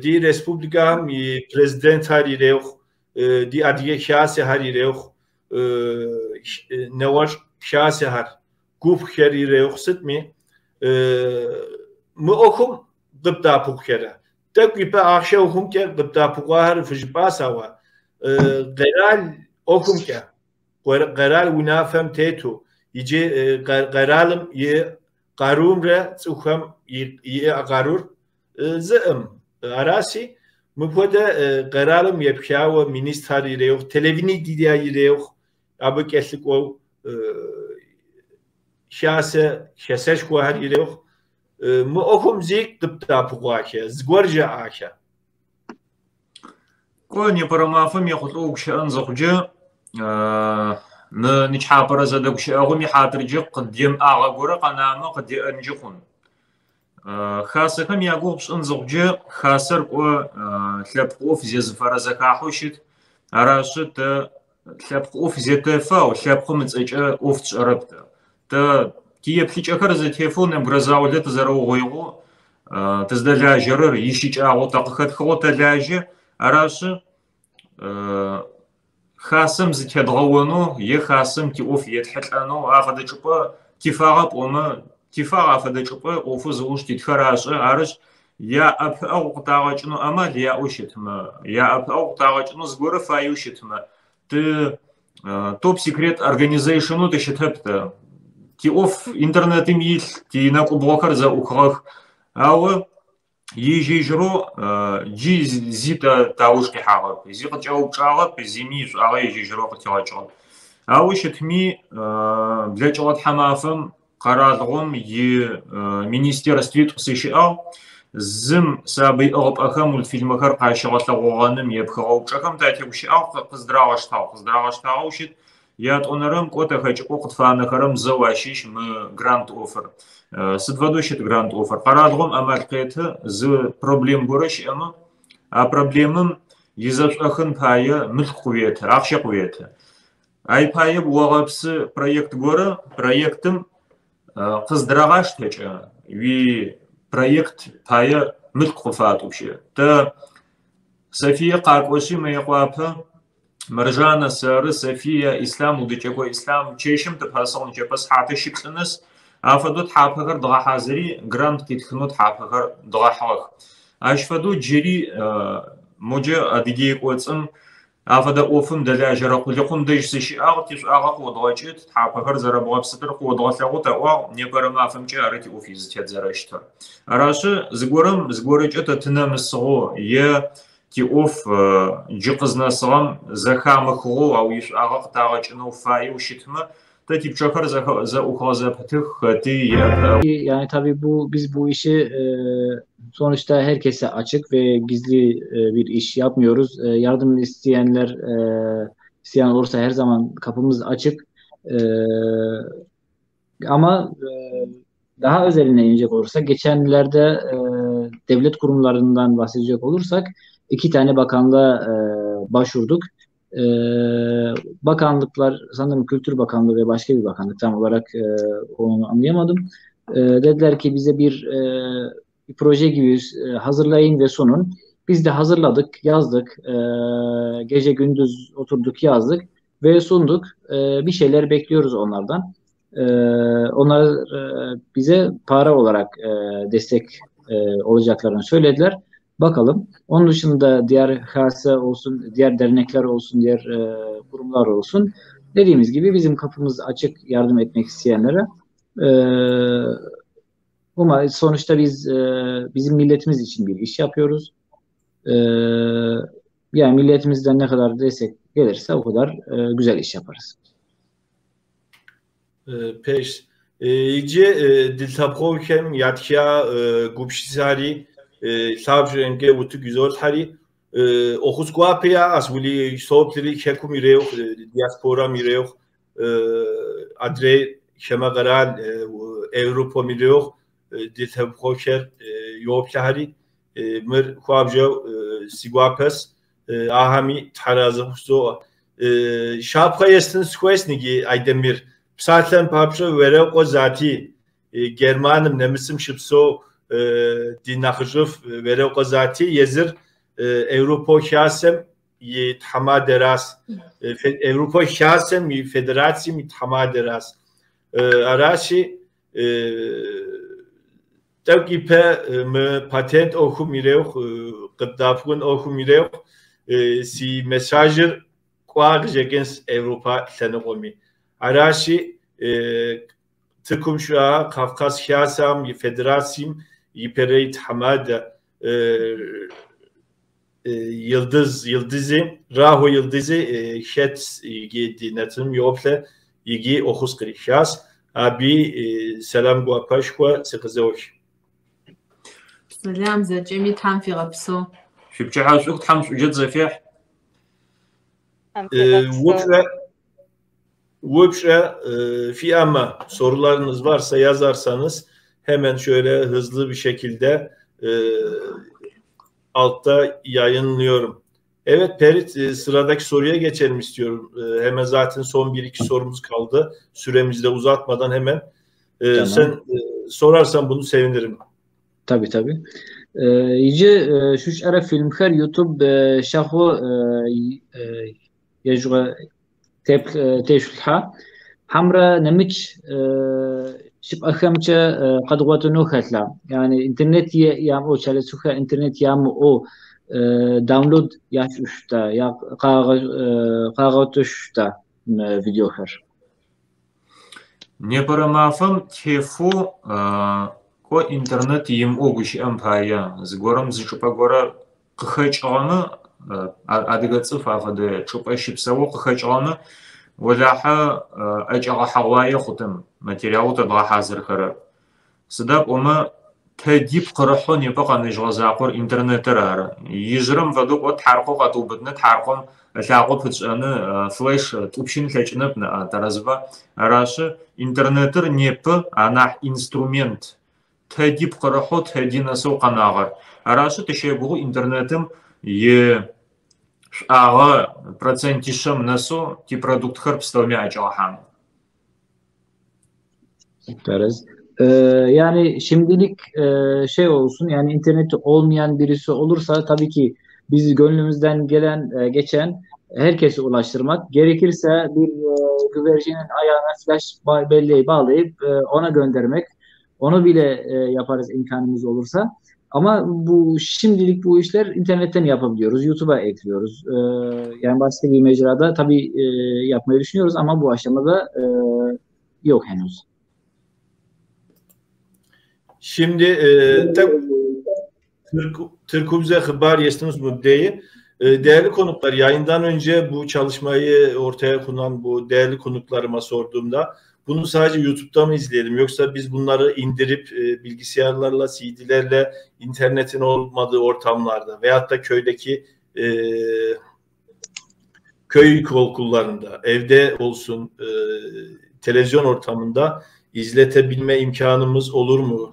ди республикэм и президентхэр ирехъу, ди Адыгэ Хасэхэр ирехъу, нэгъуэщӏ хасэхэр, гупхэр ирехъу сытми, мы ӏуэхум къыбдэӏэпыкъухэрэ. Тӏэкӏу ипэ ахъшэ ӏуэхумкӏэ къыбдэӏэпыкъуахэр фыжыпӏащ, ауэ къэрал ӏуэхумкӏэ, къэрал унафэм тету, иджы къэралым и къарумрэ цӏыхухэм и къарур зыӏым. Араси, мыпхуэдэ къэралым епхауэ министрхэр ирехъу, телевидение ирехъу, абы кӏэлъыкӏуэу хасэ, хасэшхуэхэр ирехъу. Мы ӏуэхум зи къыбдэӏэпыкъуахэ, зыгуэр жаӏахэ. Кӏо, непэрэ мафэм ехъулӏэу гущыӏэн зыхъукӏэ, мы нычхьапэрэ зэдэгущыӏэгъум и хьатыркӏэ къыдемыӏагъэ горэ къэнамэ къыдеӏэнкӏи хъун. Хасэхэм я гугъу пшӏын зыхъукӏэ, хасэр кӏо лъэпкъ ӏоф зезыфэрэ зэхахьэу щыт. Аращы тэ лъэпкъ ӏоф зетэфэ, ау лъэпкъым ыцӏэкӏэ ӏоф тшӏэрэп тэ. Тэ тиеплъыкӏэхэр зэтефэу нэбгырэ заулэ тызэрэугъоигъэу тыздэлажьэрэр ищыкӏагъэу тэ къыхэтхыгъэу тэлажьэ. Аращы хасэм зытедгъэонэу е хасэм тиӏоф етхьылӏэнэу афэдэ чӏыпӏэ тифагъэ пӏомэ, тифагъ афэдэ чӏыпӏэ ӏофэу зыуж титхэр ашӏэ. Арышъ, яӏэпыӏэгъу къытагъэкӏынэу ӏэмал яӏэу щытмэ, яӏэпыӏэгъу къытагъэкӏынэу зыгорэ фаеу щытмэ, ты топ секрет организейшену тыщытэп тэ. Тиӏоф интернетым илъ, тинэкӏубгъохэр зэӏухыгъэх. Ауэ ежь-ежьырэу джы зи тауж къихьагъэп, зи къыкӏэупчӏагъэп, зими ишӏуагъэ ежь-ежьырэу къытигъэкӏыгъэп. Ауэ щытми, блэкӏыгъэ тхьамафэм къэралыгъом и министерствитӏу сыщыӏагъ. Зым сабый ӏыгъыпӏэхэм мультфильмэхэр къащыгъэлъэгъогъэным епхыгъэ упчӏэхэм татегущыӏагъ, къыздрагъэштагъ. Къыздрагъэштагъэу щыт. Ятӏонэрэм кӏо тэ хэкӏыпӏэу къытфанэхэрэм зэу ащыщ мы грант ӏофыр. Сыд фэдэу щыт грант ӏофыр? Къэралыгъом амал къеты зы проблем горэ щыӏэмэ, а проблемым изэшӏохын пае мылъку къыуеты, ахъщэ къыуеты. Ай пае огъэпсы проект горэ, проектым къыздрагъаштэкӏэ уи проект пае мылъку къыфатӏупщы. Тэ Софие къакӏошъи Мыекъуапэ, Мэржанэ, сэры, София, Ислъам, Удыкӏэко Ислъам, чэщым тыпэсыгъ, нычэпэ сыхьатыр щыплӏы нэс. Афэдэу тхьапэхэр дгъэхьазыри, грант къитхынэу тхьапэхэр дгъэхьыгъэх. Ащ фэдэу джыри моджэ Адыгей кӏоцӏым афэдэ ӏофым дэлажьэрэ къулыкъум дэжь сыщыӏагъ, тишӏуагъэ къыодгъэкӏыт, тхьапэхэр зэрэбгъэпсытыр къыодгъэлъэгъут аӏуагъ, непэрэ мафэмкӏэ ары тиӏоф изытет зэрэщытыр. Арашъы, зыгорэм зыгорэкӏэ тэ тынэмысыгъэу е тиӏоф джы къызнэсыгъэм зэхамыхыгъэу, ау ишӏуагъэ къытагъэкӏынэу фаеу щытмэ, тэ типчъэхэр зэӏухыгъэ зэпытых, хэти иӏэпыӏэгъу. Yani tabii bu biz bu işi sonuçta herkese açık ve gizli bir iş yapmıyoruz. Yardım isteyenler isteyen olursa her zaman kapımız açık. Ama daha özeline inecek olursak geçenlerde devlet kurumlarından bahsedecek olursak 2 tane bakanlığa başvurduk. Bakanlıklar sanırım Kültür Bakanlığı ve başka bir bakanlık tam olarak onu anlayamadım. Dediler ki bize bir proje gibi hazırlayın ve sunun. Biz de hazırladık, yazdık. Gece gündüz oturduk, yazdık ve sunduk. Bir şeyler bekliyoruz onlardan. Onlar bize para olarak destek olacaklarını söylediler. Bakalım. Onun dışında diğer HAS olsun, diğer dernekler olsun, diğer kurumlar olsun. Dediğimiz gibi bizim kapımız açık yardım etmek isteyenlere. Ama sonuçta biz bizim milletimiz için bir iş yapıyoruz. Yani milletimizden ne kadar destek gelirse o kadar güzel iş yaparız. Peş. Иджы ди лъэпкъэгъухэм ятха гупсысэхэри лъабжьэр инге утыку изолъхьэри ӏуэху гуапэ яӏэщ, ули соплъри хэкум ирехъу, диаспорам ирехъу, адрей хамэ къэрал Европэм ирехъу ди лъэпкъэгъухэр йоплъэхэри мыр хуабжьу си гуапэс, ахэми тхьэразэ жызоӏэ. Щапхъэ естын сыхуейщ ныги Айдэмир. Псалъэм папщӏэ Верэкъуэ Зати, Германым, нэмыцым щыпсэу ди нэхъыжьыф Верэкъуэ Зати езыр Европэ Хасэм и тхьэмадэращ. Европэ Хасэм и Федерацием и тхьэмадэращ. Аращи, тӏэкӏу ипэ мы патент ӏуэхум ирехъу, къыддэӏэпыкъун ӏуэхум ирехъу, си мессажыр кӏуа къыщӏэкӏынщ Европэ лъэныкъуэми. Аращи, Тыркум щыӏэ Кавказ Хасэм и Федерацием и пэрей тхьэмадэ Yıldız Yıldızı, Raho Yıldızı хэт иджы ди нэтыным йоплъэ, иджы ӏуэхус кърихащ. Абы сэлам гуапэшхуэ сыкъызох. Сэлам зэкӏэми Тхьэм фигъэпсэу. Шъуипчыхьэ шӏух Тхьэм шӏуджэ зэфехь. Упщӏэ фиӏэмэ, sorularınız varsa yazarsanız hemen şöyle hızlı bir şekilde altta yayınlıyorum. Evet Perit, sıradaki soruya geçelim istiyorum. Hemen zaten son 1-2 sorumuz kaldı. Süremizi de uzatmadan hemen. Tamam. Sen sorarsan bunu sevinirim. Tabii tabii. Иджы щыщ ӏэрэ фильмхэр YouTube щэхуу ежьгъэ тешъулъхьа. Хьэмрэ нэмыкӏ щыпӏэхэмкӏэ къэдгъуэтыну хэлъа. Yani интернет ямыӏэу, кӏэлэцӏыкӏухэр интернет ямыӏэу download ящӏышъута, я къагъэтышъута мы видеохэр. Непэрэ мафэм тефэу кӏо интернет имыӏэу гущыӏэм пае зыгорэм зы чӏыпӏэ горэ къыхэкӏыгъэмэ, адыгэ цӏыф афэдэ чӏыпӏэ щыпсэу къыхэкӏыгъэмэ, олахьэ ӏэкӏэгъэхьэгъуае хъутым материалэу тэдгъэхьазырхэрэр. Сыда пӏомэ тэди пкъырыхьэу непэ къэнэжьыгъэ закъор интернетыр ары. Ижъырэм фэдэу кӏо тхьаркъо къэтыубытыны, тхьаркъом лъакъо пытшӏэны, флеш тӏупщын лъэкӏынэп ныӏа тэрэзба. Аращы интернетыр непэ анахь инструмент тэди пкъырыхьэу тэди нэсэу къэнагъэр. Аращы тыщегугъу интернетым и шӏуагъэ процентишъэм нэсэу типродуктхэр пстэуми ӏэкӏэгъэхьан. Тэрэз. Yani şimdilik şey olsun, yani interneti olmayan birisi olursa tabii ki biz gönlümüzden gelen geçen herkese ulaştırmak. Gerekirse bir güvercinin ayağına flash belleği bağlayıp ona göndermek. Onu bile yaparız imkanımız olursa. Ama bu şimdilik bu işler internetten yapabiliyoruz. YouTube'a ekliyoruz. Yani başka bir mecrada tabii yapmayı düşünüyoruz ama bu aşamada yok henüz. Şimdi Türkümüze hıbar yestiniz mübdeyi. Değerli konuklar, yayından önce bu çalışmayı ortaya konan bu değerli konuklarıma sorduğumda bunu sadece YouTube'da mı izleyelim yoksa biz bunları indirip bilgisayarlarla, CD'lerle internetin olmadığı ortamlarda veyahut da köydeki köy okullarında, evde olsun, televizyon ortamında izletebilme imkanımız olur mu?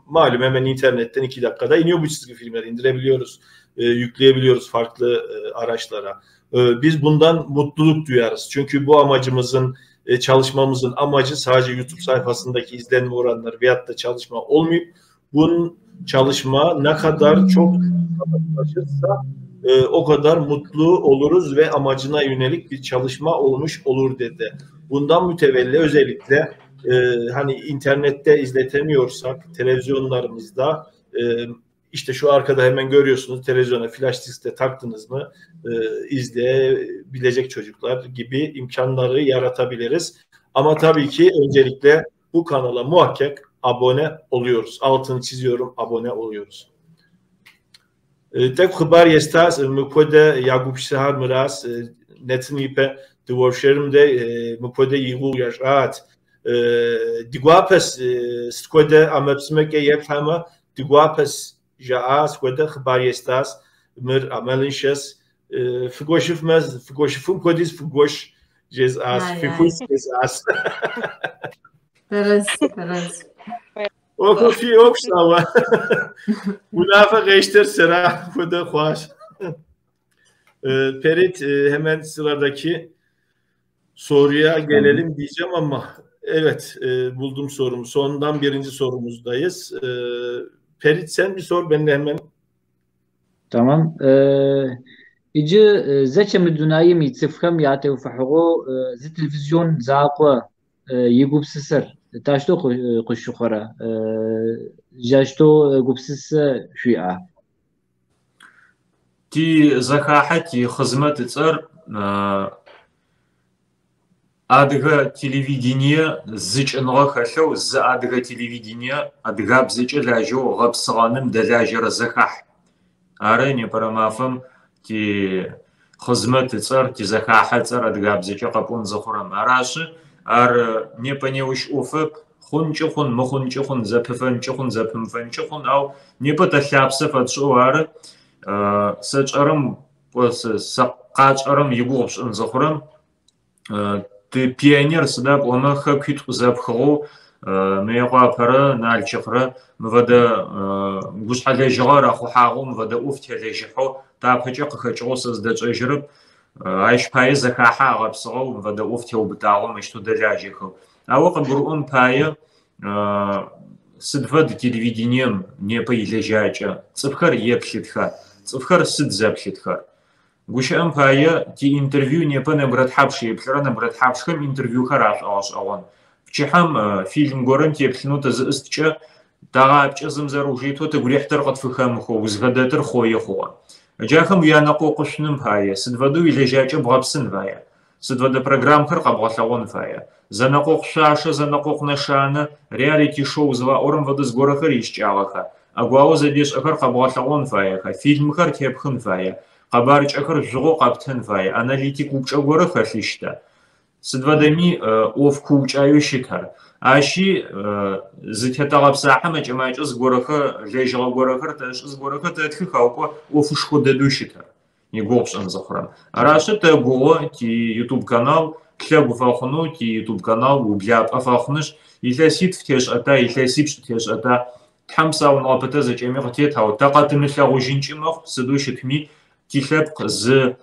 Malum hemen internetten 2 dakikada iniyor bu çizgi filmleri, indirebiliyoruz, yükleyebiliyoruz farklı araçlara. Biz bundan mutluluk duyarız. Çünkü bu amacımızın, çalışmamızın amacı sadece YouTube sayfasındaki izlenme oranları veyahut da çalışma olmayıp bunun çalışma ne kadar çok ulaşırsa o kadar mutlu oluruz ve amacına yönelik bir çalışma olmuş olur dedi. Bundan mütevelli özellikle hani internette izletemiyorsak televizyonlarımızda işte şu arkada hemen görüyorsunuz televizyona flash diskte taktınız mı izleyebilecek çocuklar gibi imkanları yaratabiliriz. Ama tabii ki öncelikle bu kanala muhakkak abone oluyoruz. Altını çiziyorum, abone oluyoruz. Тӏэкӏу хъыбар естащ, мыпхуэдэ я гупсысэхэр мыращ, нэтын ипэ дыуэршэрым дэ мыпхуэдэ и гугъу ящӏат. Ди гуапэщ, сыт хуэдэ ӏэмэпсымэкӏэ еплъхьэмэ, ди гуапэщ жаӏа, сыт хуэдэ хъыбар естащ, мыр ӏэмалыншэщ. Фыгуэшыфмэ, фыгуэшыфым хуэдиз фыгуэш жесӏащ, фыхуис жесӏащ. Тэрэз, тэрэз. ӏуэхур фи ӏуэхущ, ауэ унафэ къещтэр сэра хуэдэ хъуащ. Perit, hemen sıradaki soruya gelelim diyeceğim ama evet, buldum sorumu. Sondan birinci sorumuzdayız. Perit sen bir sor, ben de hemen. Tamam. Иджы зэчэ мы дунейм и цӏыхухэм ятеухуауэ зы телевизион закъуэ и гупсысэр дапщэу къыщыхъурэ? Жащтэу гупсысэ шъуиӏа? Ти зэхахьэ ти хъызмэт ыцӏэр Адыгэ телевидение зыкӏыныгъэ хэлъэу зы адыгэ телевидение адыгабзэкӏэ лажьэу гъэпсыгъэным дэлажьэрэ зэхахь. Ары непэрэ мафэм ти хъызмэт ыцӏэр, ти зэхахьэ ыцӏэр адыгабзэкӏэ къэпӏон зыхъурэм. Арашъы, ар непэ неущ ӏофэп, хъункӏи хъун, мыхъункӏи хъун, зэпыфэнкӏи хъун, зэпымыфэнкӏи хъун, ау непэ тэ лъапсэ фэтшӏэу ары сэ тшӏэрэм, сэ къатшӏэрэм игугъу пшӏын зыхъурэм, ты пионер сыда пӏомэ хэкуитӏу зэпхыгъэу Мыекъуапэрэ Налчыкърэ мыфэдэ гушъхьэ лэжьыгъэ рахъухьагъэу, мыфэдэ ӏоф телэжьыхьэу тапэкӏэ къыхэкӏыгъэу сэ зыдэчӏэжьырэп. Ащ пае зэхахьэ агъэпсыгъэу мыфэдэ ӏоф теубытагъэу мыщтэу дэлажьэхэу. Ауэ къыбгурыӏон пае сыд фэд телевидением непэ илэжьакӏэ, цӏыфхэр еплъытха, цӏыфхэр сыд зэплъытхэр? Гущыӏэм пае, тиинтервью непэ нэбгырэ тхьапш еплъырэ нэбгырэ тхьапшхэм интервьюхэр ашӏогъэшӏэгъон. Пчыхьэм фильм горэм теплъынэу тызыӏысткӏэ, тагъапкӏэ зым зэрыужитэу тыгу рихьтэр къытфыхэмыхэу, узхэдэтыр хъои хъугъэ. Джахэм уянэкъокъушъуным пае, сыд фэдэу уилэжьакӏэ бгъэпсын фая? Сыд фэдэ программхэр къэбгъэлъэгъон фая? Зэнэкъокъу шъуашэ, зэнэкъокъу нэшанэ, реалити-шоу зыфаӏорэм фэдэ зыгорэхэр ищыкӏагъэха? ӏэгуао зэдешӏэхэр къэбгъэлъэгъон фаеха? Фильмхэр тепхын фая? Къэбарыкӏэхэр жъугъэу къэптын фае, аналитик упчӏэ горэ хэлъыщта? Сыд фэдэми ӏоф куукӏаеу щыт ар. Ащи зытетэгъэпсахьэ мэкӏэ-макӏэу зыгорэхэр, лэжьыгъэ горэхэр тэшӏы, зыгорэхэр тэтхых, ау кӏо ӏофышхо дэдэу щыт ар, игугъу пшӏын зыхъурэм. Арашъы тэгугъо ти ютуб канал лъэгу фэхъунэу, ти ютуб канал ублапӏэ фэхъунышъ, илъэситф тешӏэта, илъэсипшӏ тешӏэта, Тхьэм псауныгъэ пытэ зэкӏэми къытет, ау тэ къэтымылъэгъужьынкӏи мэхъу, сыдэу щытми, тилъэпкъ зы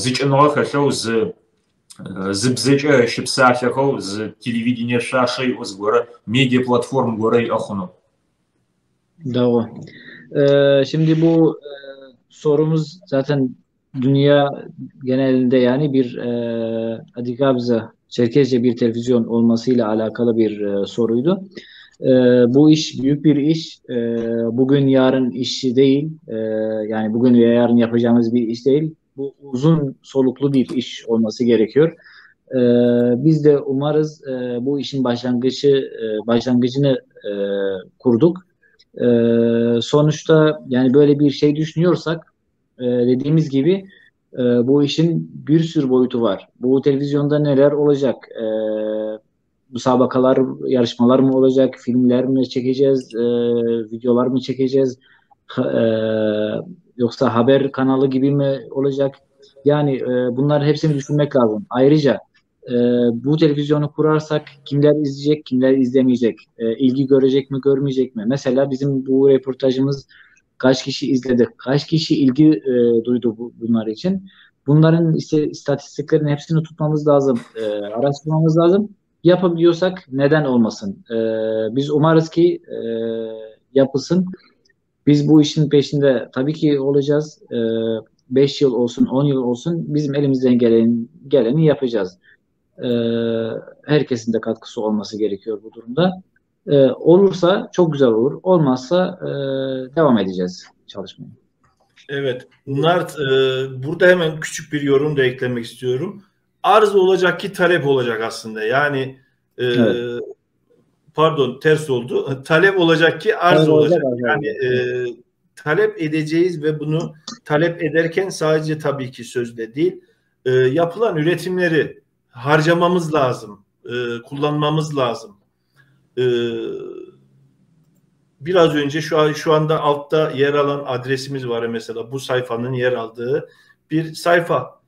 зыкӏыныгъэ хэлъэу, зы зы бзэкӏэ щыпсалъэхэу, зы телевидение шъуашэ иӏэу зыгорэ, медиа платформ горэ иӏэ хъунэу. Дэгъу. Şimdi bu sorumuz zaten dünya genelinde yani bir Adigabza, Çerkezce bir televizyon olmasıyla alakalı bir soruydu. Bu iş büyük bir iş. Bugün yarın işi değil. Yani bugün veya yarın yapacağımız bir iş değil. Bu uzun soluklu bir iş olması gerekiyor. Biz de umarız bu işin başlangıcını kurduk. Sonuçta yani böyle bir şey düşünüyorsak dediğimiz gibi bu işin bir sürü boyutu var. Bu televizyonda neler olacak? Müsabakalar, yarışmalar mı olacak? Filmler mi çekeceğiz? Videolar mı çekeceğiz? Yoksa haber kanalı gibi mi olacak? Yani bunların hepsini düşünmek lazım. Ayrıca bu televizyonu kurarsak kimler izleyecek, kimler izlemeyecek? İlgi görecek mi, görmeyecek mi? Mesela bizim bu röportajımız kaç kişi izledi, kaç kişi ilgi duydu bunlar için? Bunların istatistiklerin hepsini tutmamız lazım, araştırmamız lazım. Yapabiliyorsak neden olmasın? Biz umarız ki yapılsın. Biz bu işin peşinde tabii ki olacağız. 5 yıl olsun, 10 yıl olsun bizim elimizden geleni yapacağız. Herkesin de katkısı olması gerekiyor bu durumda. Olursa çok güzel olur. Olmazsa devam edeceğiz çalışmaya. Evet. Nart, burada hemen küçük bir yorum da eklemek istiyorum. Arz olacak ki talep olacak aslında. Yani evet. Pardon, ters oldu. Talep olacak ki arz talep olacak. Yani talep edeceğiz ve bunu talep ederken sadece tabii ki sözde değil, yapılan üretimleri harcamamız lazım, kullanmamız lazım. Biraz önce şu anda altta yer alan adresimiz var mesela, bu sayfanın yer aldığı bir sayfa.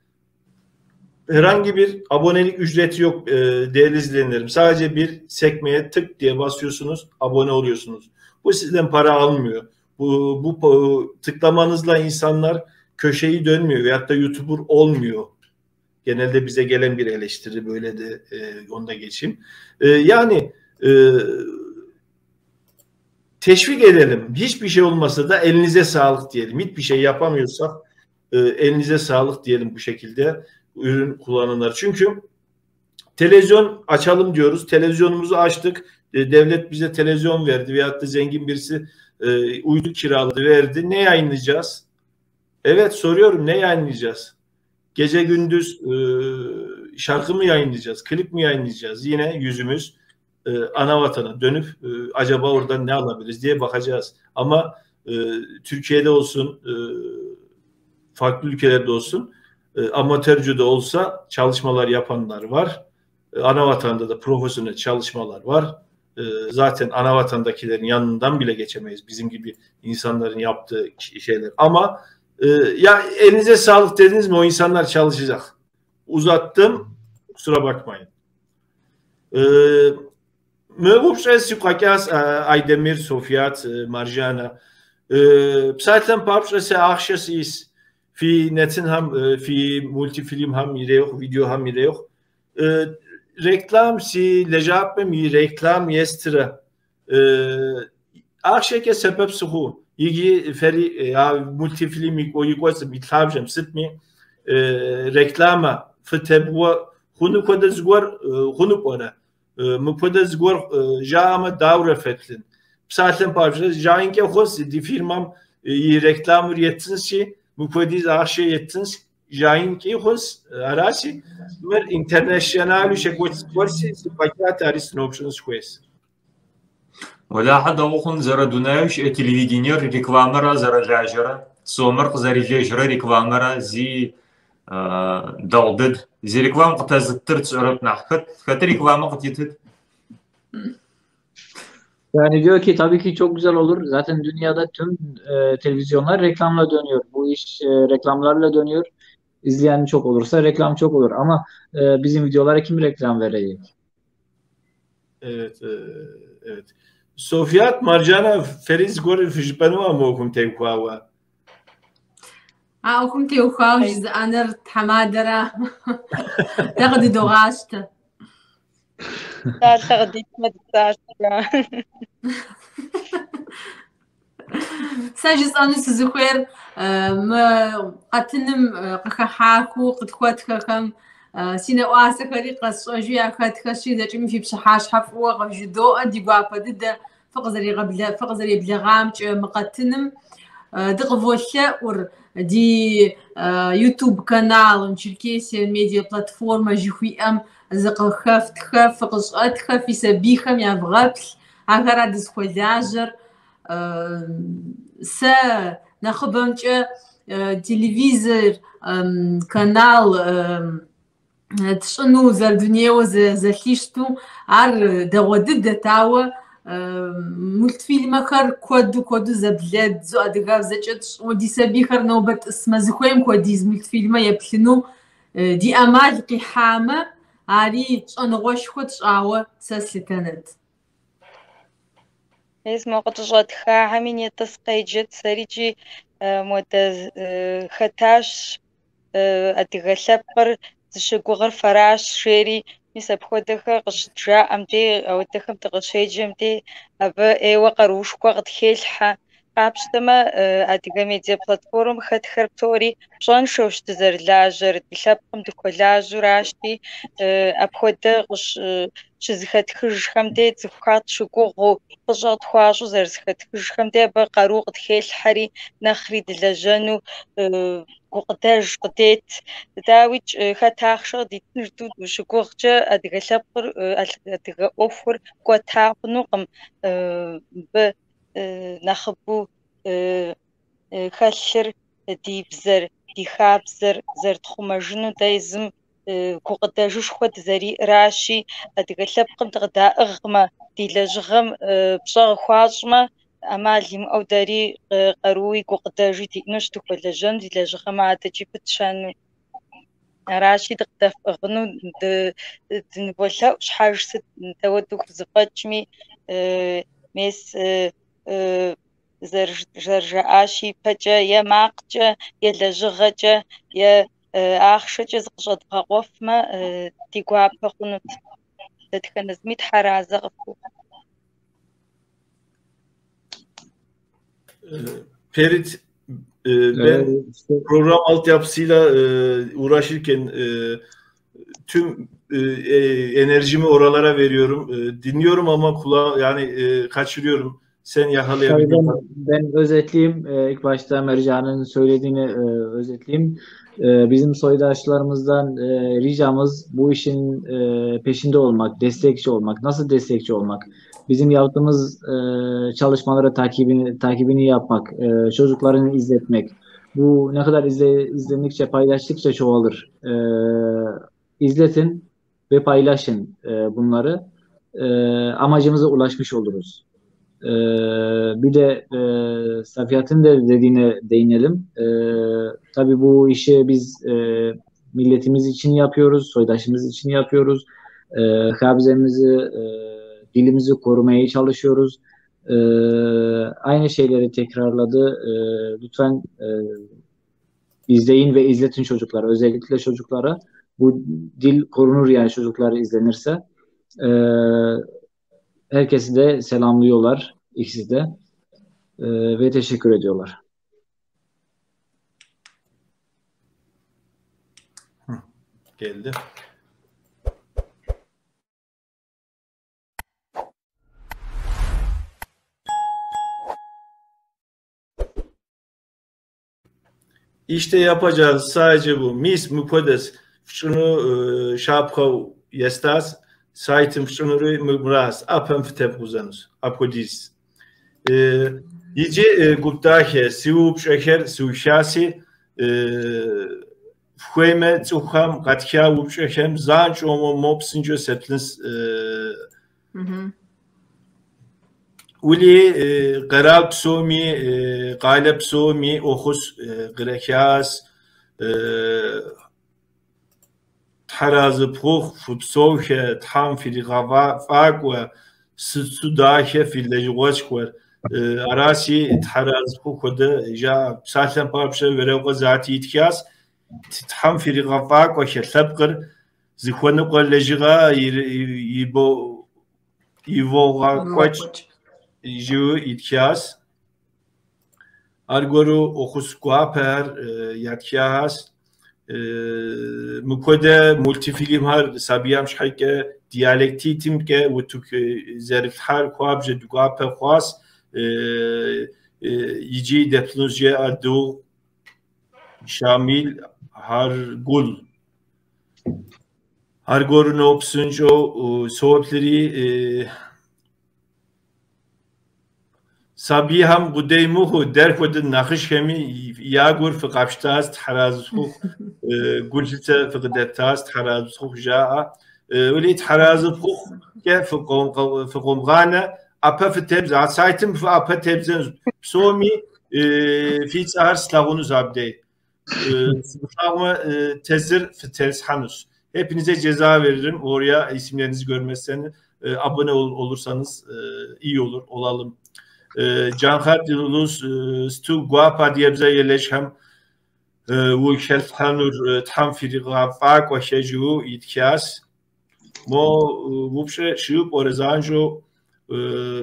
Herhangi bir abonelik ücreti yok değerli izleyenlerim. Sadece bir sekmeye tık diye basıyorsunuz, abone oluyorsunuz. Bu sizden para almıyor. Bu tıklamanızla insanlar köşeyi dönmüyor veyahut da YouTuber olmuyor. Genelde bize gelen bir eleştiri böyle de onu da geçeyim. Yani teşvik edelim. Hiçbir şey olmasa da elinize sağlık diyelim. Hiçbir şey yapamıyorsak elinize sağlık diyelim bu şekilde ürün kullananlar. Çünkü televizyon açalım diyoruz. Televizyonumuzu açtık. Devlet bize televizyon verdi veyahut da zengin birisi uydu kiraladı, verdi. Ne yayınlayacağız? Evet, soruyorum, ne yayınlayacağız? Gece gündüz şarkı mı yayınlayacağız? Klip mi yayınlayacağız? Yine yüzümüz ana vatana dönüp acaba oradan ne alabiliriz diye bakacağız. Ama Türkiye'de olsun, farklı ülkelerde olsun, amatörcü de olsa çalışmalar yapanlar var. Ana vatanda da profesyonel çalışmalar var. Zaten ana vatandakilerin yanından bile geçemeyiz bizim gibi insanların yaptığı şeyler. Ama ya elinize sağlık dediniz mi o insanlar çalışacak. Uzattım, kusura bakmayın. Mögubşes yuqakas Aydemir, Sofiat, Marjana. Psaltem papşese ahşes is fi netin ham fi multifilm ham ireyok, video ham ireyok. Reklam si lejap mi reklam yestre. Ahşeke sebep sıhu. Yigi feri ya multifilm o yigos mitlabjem sitmi reklama fitebwa hunu koda zgor hunu pora. Mıpıda zgor jama davre fetlin. Psaltem papşes jainke hos di firmam i reklamur yetsinsi mıpıdiz ahşe yettins jainke hos arasi mer international şekot pakat aris nopşns хуес. Вала хьэдэ ухъун зэрэдунэю щыӏэ телевидениер рекламэрэ зэрэлажьэрэ, сомэр къызэрилэжьырэ рекламэрэ зи дэгъу дэд. Зи реклам къытэзыттыр тшӏэрэп нахь. Хэт reklama къытитыт? Yani diyor ki tabii ki çok güzel olur. Zaten dünyada tüm televizyonlar reklamla dönüyor. Bu iş reklamlarla dönüyor. İzleyen çok olursa reklam çok olur. Ama bizim videolara kim reklam verecek? Evet, evet. Sofiat Marjana Feriz Gori Fijbanua mokum tevkuawa. А ӏуэхум теухуауэ жызыӏэныр тхьэмадэра. Дэ къыдыдогъащтэ. Псалъэ къыдитмэ дыпсалъэ. Сэ жысӏэну сызыхуейр мы къэтыным къыхыхьахэу къытхуэтхэхэм си нэӏуасэхэри къэсщӏэжу яхэтхэщи зэкӏэми фи пщыхьэщхьэ фӏыуэ къывжыдоӏэ, ди гуапэ дыдэ фыкъызэреблэгъамкӏэ мы къэтыным. Дыкъыволъэӏур ди YouTube каналым Черкесия медиа платформа жыхуиӏэм зыкъыхэфтхэ, фыкъыщӏэтхэ, фи сабийхэм явгъэплъ, ахэра дызыхуэлажьэр. Сэ нэхъыбэмкӏэ телевизор канал тщӏыну зэрыдунейуэ зэлъищту ар дэгъуэ дыдэт, ауэ мультфильмэхэр куэду зэблэдзу адыгэбзэкӏэ тщӏыуэ ди сабийхэр нобэ тӏысмэ зыхуейм хуэдиз мультфильмэ еплъыну ди ӏэмал къихьамэ, ари щӏэныгъуэшхуэ тщӏауэ сэ слъытэнэт. Мис мо къытщӏэтхахэми нетӏэ сыкъеджэт сэрикӏи модэ хэтащ адыгэ лъэпкъыр зыщыгугъыр фэращ жери. Мис апхуэдэхэр къыщыджаӏэм дей, ауэдэхэм дыкъыщеджэм дей, абы ӏейуэ къаруушхуэ къытхелъхьэ. Къапщтэмэ, Адыгэ медиа платформэм хэтхэр псори пщӏэншэущ дызэрылажьэр, ди лъэпкъым дыхуэлажьэуращи, апхуэдэ щызэхэтхыжхэм де цӏыхухэр къытщыгугъыу, фӏыщӏэ къытхуащӏу зэрызэхэтхыжхэм де абы къару къытхелъхьэри, нэхъри дылэжьэну гукъыдэж къыдет. Дауикӏ, хэт ахъшэ къыдитын жытӏэу дыщыгугъкӏэ адыгэ лъэпкъыр, адыгэ ӏуэхур кӏуэта хъунукъым. Мыбы нэхъыбэу хэлъыр ди бзэр, ди хабзэр зэрытхъумэжыну дэ езым гукъыдэжышхуэ дызэриӏэращи, адыгэ лъэпкъым дыкъыдаӏыгъмэ, ди лэжьыгъэм пщӏэ къыхуащӏмэ, ӏэмал имыӏэу дэри къаруи гукъыдэжи диӏэнущ дыхуэлэжьэну, ди лэжьыгъэм адэкӏи пытщэну. Аращи, дыкъыдэфӏыгъыну дыныволъэӏу, щхьэж сыт дауэдэу хузэфӏэкӏми, мес зэрыжаӏащи, ипэкӏэ е макъкӏэ, е лэжьыгъэкӏэ, е ахъшэкӏэ зыкъыщӏэдгъэкъуэфмэ, ди гуапэ хъунут. Дэтхэнэ зыми тхьэразэ къыфхухъу. Ferit, ben program altyapısıyla uğraşırken tüm enerjimi oralara veriyorum. Dinliyorum ama kulağa yani kaçırıyorum. Sen yakalayabildin. Ben özetleyeyim. İlk başta Mercan'ın söylediğini özetleyeyim. Bizim soydaşlarımızdan ricamız bu işin peşinde olmak, destekçi olmak. Nasıl destekçi olmak? Bizim yaptığımız çalışmaları takibini yapmak, çocuklarını izletmek. Bu ne kadar izlendikçe, paylaştıkça çoğalır. İzletin ve paylaşın bunları. Amacımıza ulaşmış oluruz. Bir de Safiyat'ın da dediğine değinelim. Tabii bu işi biz milletimiz için yapıyoruz, soydaşımız için yapıyoruz. Habzemizi, dilimizi korumaya çalışıyoruz. Aynı şeyleri tekrarladı. Lütfen izleyin ve izletin çocuklara. Özellikle çocuklara. Bu dil korunur yani çocuklar izlenirse. Herkesi de selamlıyorlar, ikisi de ve teşekkür ediyorlar. Geldi. İşte yapacağız sadece bu. Mis mukodes şunu şapka yestas saytım şunuru mıras apem fitep uzanus apodis. Иджы гуп дахэ си упщӏэхэр сыухаси, фхуеймэ цӏыхухэм къатха упщӏэхэм занщӏэу мо псынщӏэу сеплъынс. Ули къэрал псоми, къалэ псоми ӏуэхус кърахащ. Тхьэразэ пхухъу, фыпсэухэ, Тхьэм фиригъэфӏакӏуэ, сыту дахэ фи лэжьыгъэшхуэр. Араси тхьэразэ пхухъу хуэдэ жаӏэ. Псалъэм папщӏэ Верэкъуэ Зати итхащ. Тхьэм фиригъэфӏакӏуэхэ лъэпкъыр зыхуэныкъуэ лэжьыгъэ ивогъэкӏуэкӏ жиӏэу итхащ. Аргуэру ӏуэхус гуапэхэр ятхащ. Мыпхуэдэ мультифильмхэр сабийхэм щхьэкӏэ диалектитымкӏэ утыку зэрылъхьэр хуабжьу ди гуапэ хъуащ. Иджы деплъынущ жеӏэ Дыгъу Шамил Хьэргул. Аргуэру нобэ псынщӏэу соплъри сабийхэм къудей мыхъуу, дэр хуэдэ нэхъыжьхэми я гур фыкъэфщтащ, тхьэразэ фхухъу, гулъытэ фыкъыдэптащ, тхьэразэ фхухъу жаӏэ. Ули тхьэразэ фхухъукӏэ фыкъомыгъанэ, ӏэпэ фытебзэ, а сайтым ӏэпэ тебзэнущ. Псоми фи цӏэхэр слъагъунущ абдей. Сымылъагъумэ тезыр фытесхьэнущ. Hepinize ceza veririm. Oraya isimlerinizi görmezseniz abone olursanız iyi olur, olalım. Canxat Ulus stu guapa diye bize yerleşhem уи Тхьэм фиригъэфӏакӏуэхэ жиӏэу итхащ. Мо упщӏэ щыу пӏорэ занщӏэу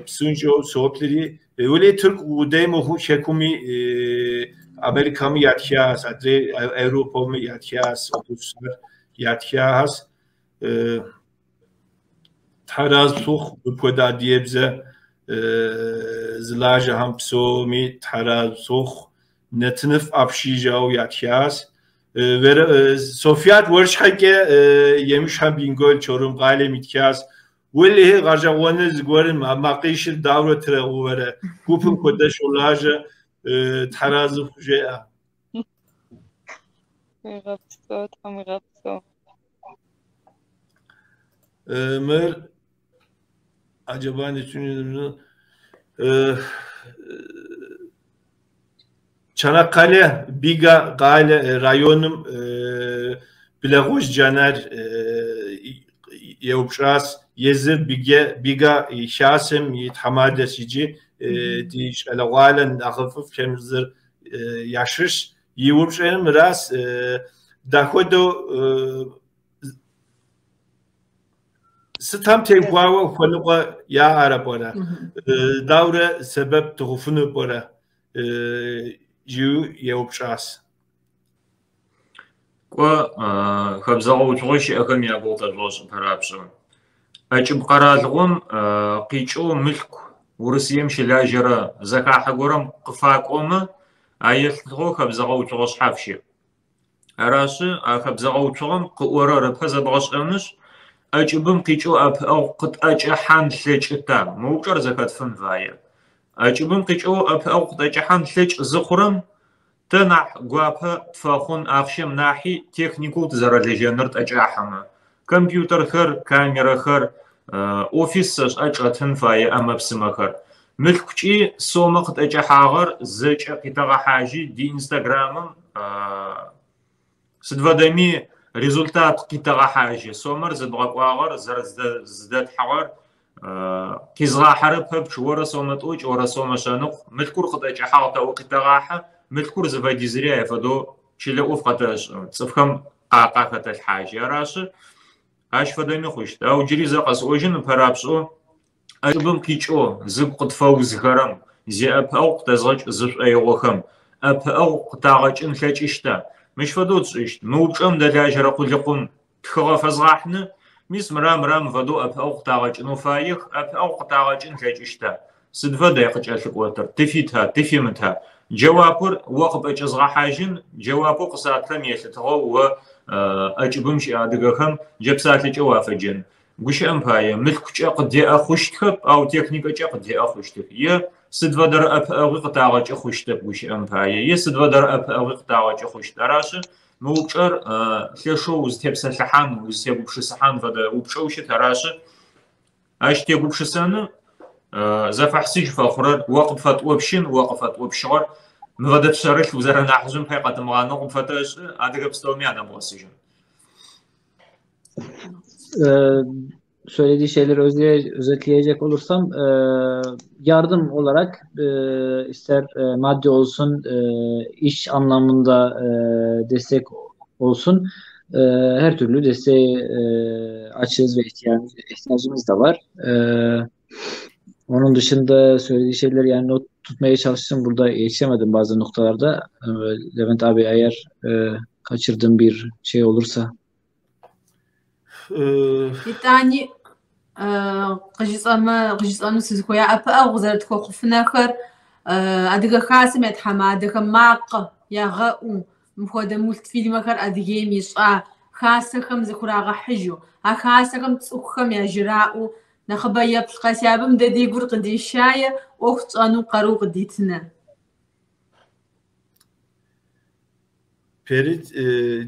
псынщӏэу соплъри Уэлей Тырку къудей мыхъуу Хэкуми Америкэми ятхащ, адрей Европэми ятхащ, ӏуэхуфӏхэр ятхащ. Тхьэразэ фыхъу, мыпхуэдэ адыгэбзэ зылажьэхэм псоми тхьэразэ фыхъу, нэтыныфӏ апщий жаӏэу ятхащ. Софият уэр щхьэкӏэ Емышхьэ Бингол Чорум къалэм итхащ. Уэлэхьи гъэщӏэгъуэну зыгуэрым а макъищыр дауэрэ трагъэувэрэ, гупым хуэдэ щолажьэ, тхьэразэ фыхъу жеӏэ. Уигъэпсэу, Тхьэм уигъэпсэу. Мыр acaba ne Çanakkale Biga къалэ районым Блэгъужь Джанэр еупщӏащ. Езыр Бига и хасэм и тхьэмадэщ иджы ди щӏалэгъуалэ нэхъыфӏыфӏхэм зыр ящыщщ. И упщӏэр мыращ, дахуэдэу сытхэм теухуауэ хуэныкъуэ яӏэрэ пӏэрэ? Дауэрэ сэбэп дыхъуфыну пӏэрэ? Жиӏэу еупщӏащ. Кӏо, хэбзэгъэуцугъэ щыӏэхэм я гугъу тэжъугъэшӏ ыпэрапшӏэу. ӏэкӏыб къэралыгъом къикӏэу мылъку Урысыем щылажьэрэ зэхахьэ горэм къыфакӏомэ, а елъытыгъэу хэбзэгъэуцугъэ шъхьаф щыӏ. Арашъы, а хэбзэгъэуцугъэм къыӏорэр ыпэ зэбгъэшӏэнышъ, ӏэкӏыбым къикӏэу ӏэпыӏэгъу къытӏэкӏэхьан лъэкӏыта? Мы упчӏэр зэхэтфын фае. ӏэкӏыбым къикӏэу ӏэпыӏэгъу къытӏэкӏэхьан лъэкӏ зыхъурэм, тэ нахь гуапэ тфэхъун ахъщэм нахьи техникэу тызэрэлэжьэныр тӏэкӏахьэмэ. Компьютерхэр, камерэхэр, офис сэшӏа чӏэтын фае ӏэмэ-псымэхэр. Мылъкукӏи сомэ къытӏэкӏэхьагъэр зэкӏэ къитэгъэхьажьи ди Инстаграмым сыд фэдэми результат къитэгъэхьажьы. Сомэр зыдгъэкӏуагъэр, зэрэзыдэтхьыгъэр къизгъахьэрэ пэпчъ орэ сомэ тӏокӏ, орэ сомэ шъэныкъу. Мылъкур къытӏэкӏэхьагъ тэӏо къитэгъахьэ, мылъкур зыфэдизыри ай фэдэу чылэ ӏоф къэтэшӏы, цӏыфхэм къахэтэлъхьажьы. Арашъы, ащ фэдэми хъущт. Ау джыри зэ къэсӏожьын ыпэрапшӏэу ӏэкӏыбым къикӏэу зыгу къытфэузхэрэм, зиӏэпыӏэгъу къытэзгъэкӏ зышӏоигъохэм ӏэпыӏэгъу къытагъэкӏын лъэкӏыщта? Мыщ фэдэу тшӏыщт. Мы упчӏэм дэлажьэрэ къулыкъум тхыгъэ фэзгъахьыны, мис мыра мыра мыфэдэу ӏэпыӏэгъу къытагъэкӏынэу фаех, ӏэпыӏэгъу къытагъэкӏын лъэкӏыщта? Сыд фэдэ къыкӏэлъыкӏотыр? Тыфита, тыфимыта? Джэуапыр о къыпӏэкӏэзгъэхьажьын, джэуапэу къысатырэм елъытыгъэу о ӏэкӏыбым щыӏэ адыгэхэм джэпсалъэкӏэ уафэджэн. Гущыӏэм пае, мылъкукӏэ къыдеӏэ хъущтхэп, ау техникэкӏэ къыдеӏэ хъущтых. Е сыд фэдэрэ ӏэпыӏэгъуи къытагъэкӏы хъущтэп, гущыӏэм пае, е сыд фэдэрэ ӏэпыӏэгъуи къытагъэкӏы хъущт. Арашъы, мы упчӏэр лъэшэу узытепсэлъыхьан, узытегупшысыхьан фэдэ упчӏэу щыт. Арашъы, ащ тегупшысэны зэфэхьысыжь фэхъурэр о къыпфэтӏопщын, о къыфэтӏопщыгъэр мы фэдэ пшъэрылъ узэрэнахьыжъым пай къэтымыгъанэу къыпфэтэшӏы, адыгэ пстэуми анэбгъэсыжьын. Söylediği şeyleri özetleyecek olursam yardım olarak ister maddi olsun, iş anlamında destek olsun, her türlü desteği açığız ve ihtiyacımız da var. Onun dışında söylediği şeyleri yani not tutmaya çalıştım. Burada yetişemedim bazı noktalarda. Levent abi eğer kaçırdığım bir şey olursa. Итӏани къыжысӏэмэ, къыжысӏэну сызыхуея ӏэпыӏэгъу зэрытхуэхъуфынэхэр Адыгэ Хасэм я тхьэмадэхэм макъ ягъэӏуу, мыпхуэдэ мультфильмэхэр Адыгейм ищӏа хасэхэм зыхурагъэхьыжу, а хасэхэм цӏыхухэм яжраӏэу нэхъыбэ еплъ къэси, абым дэ ди гур къыдешае, ӏуэху тщӏэну къару къыдитынэ. Ferit,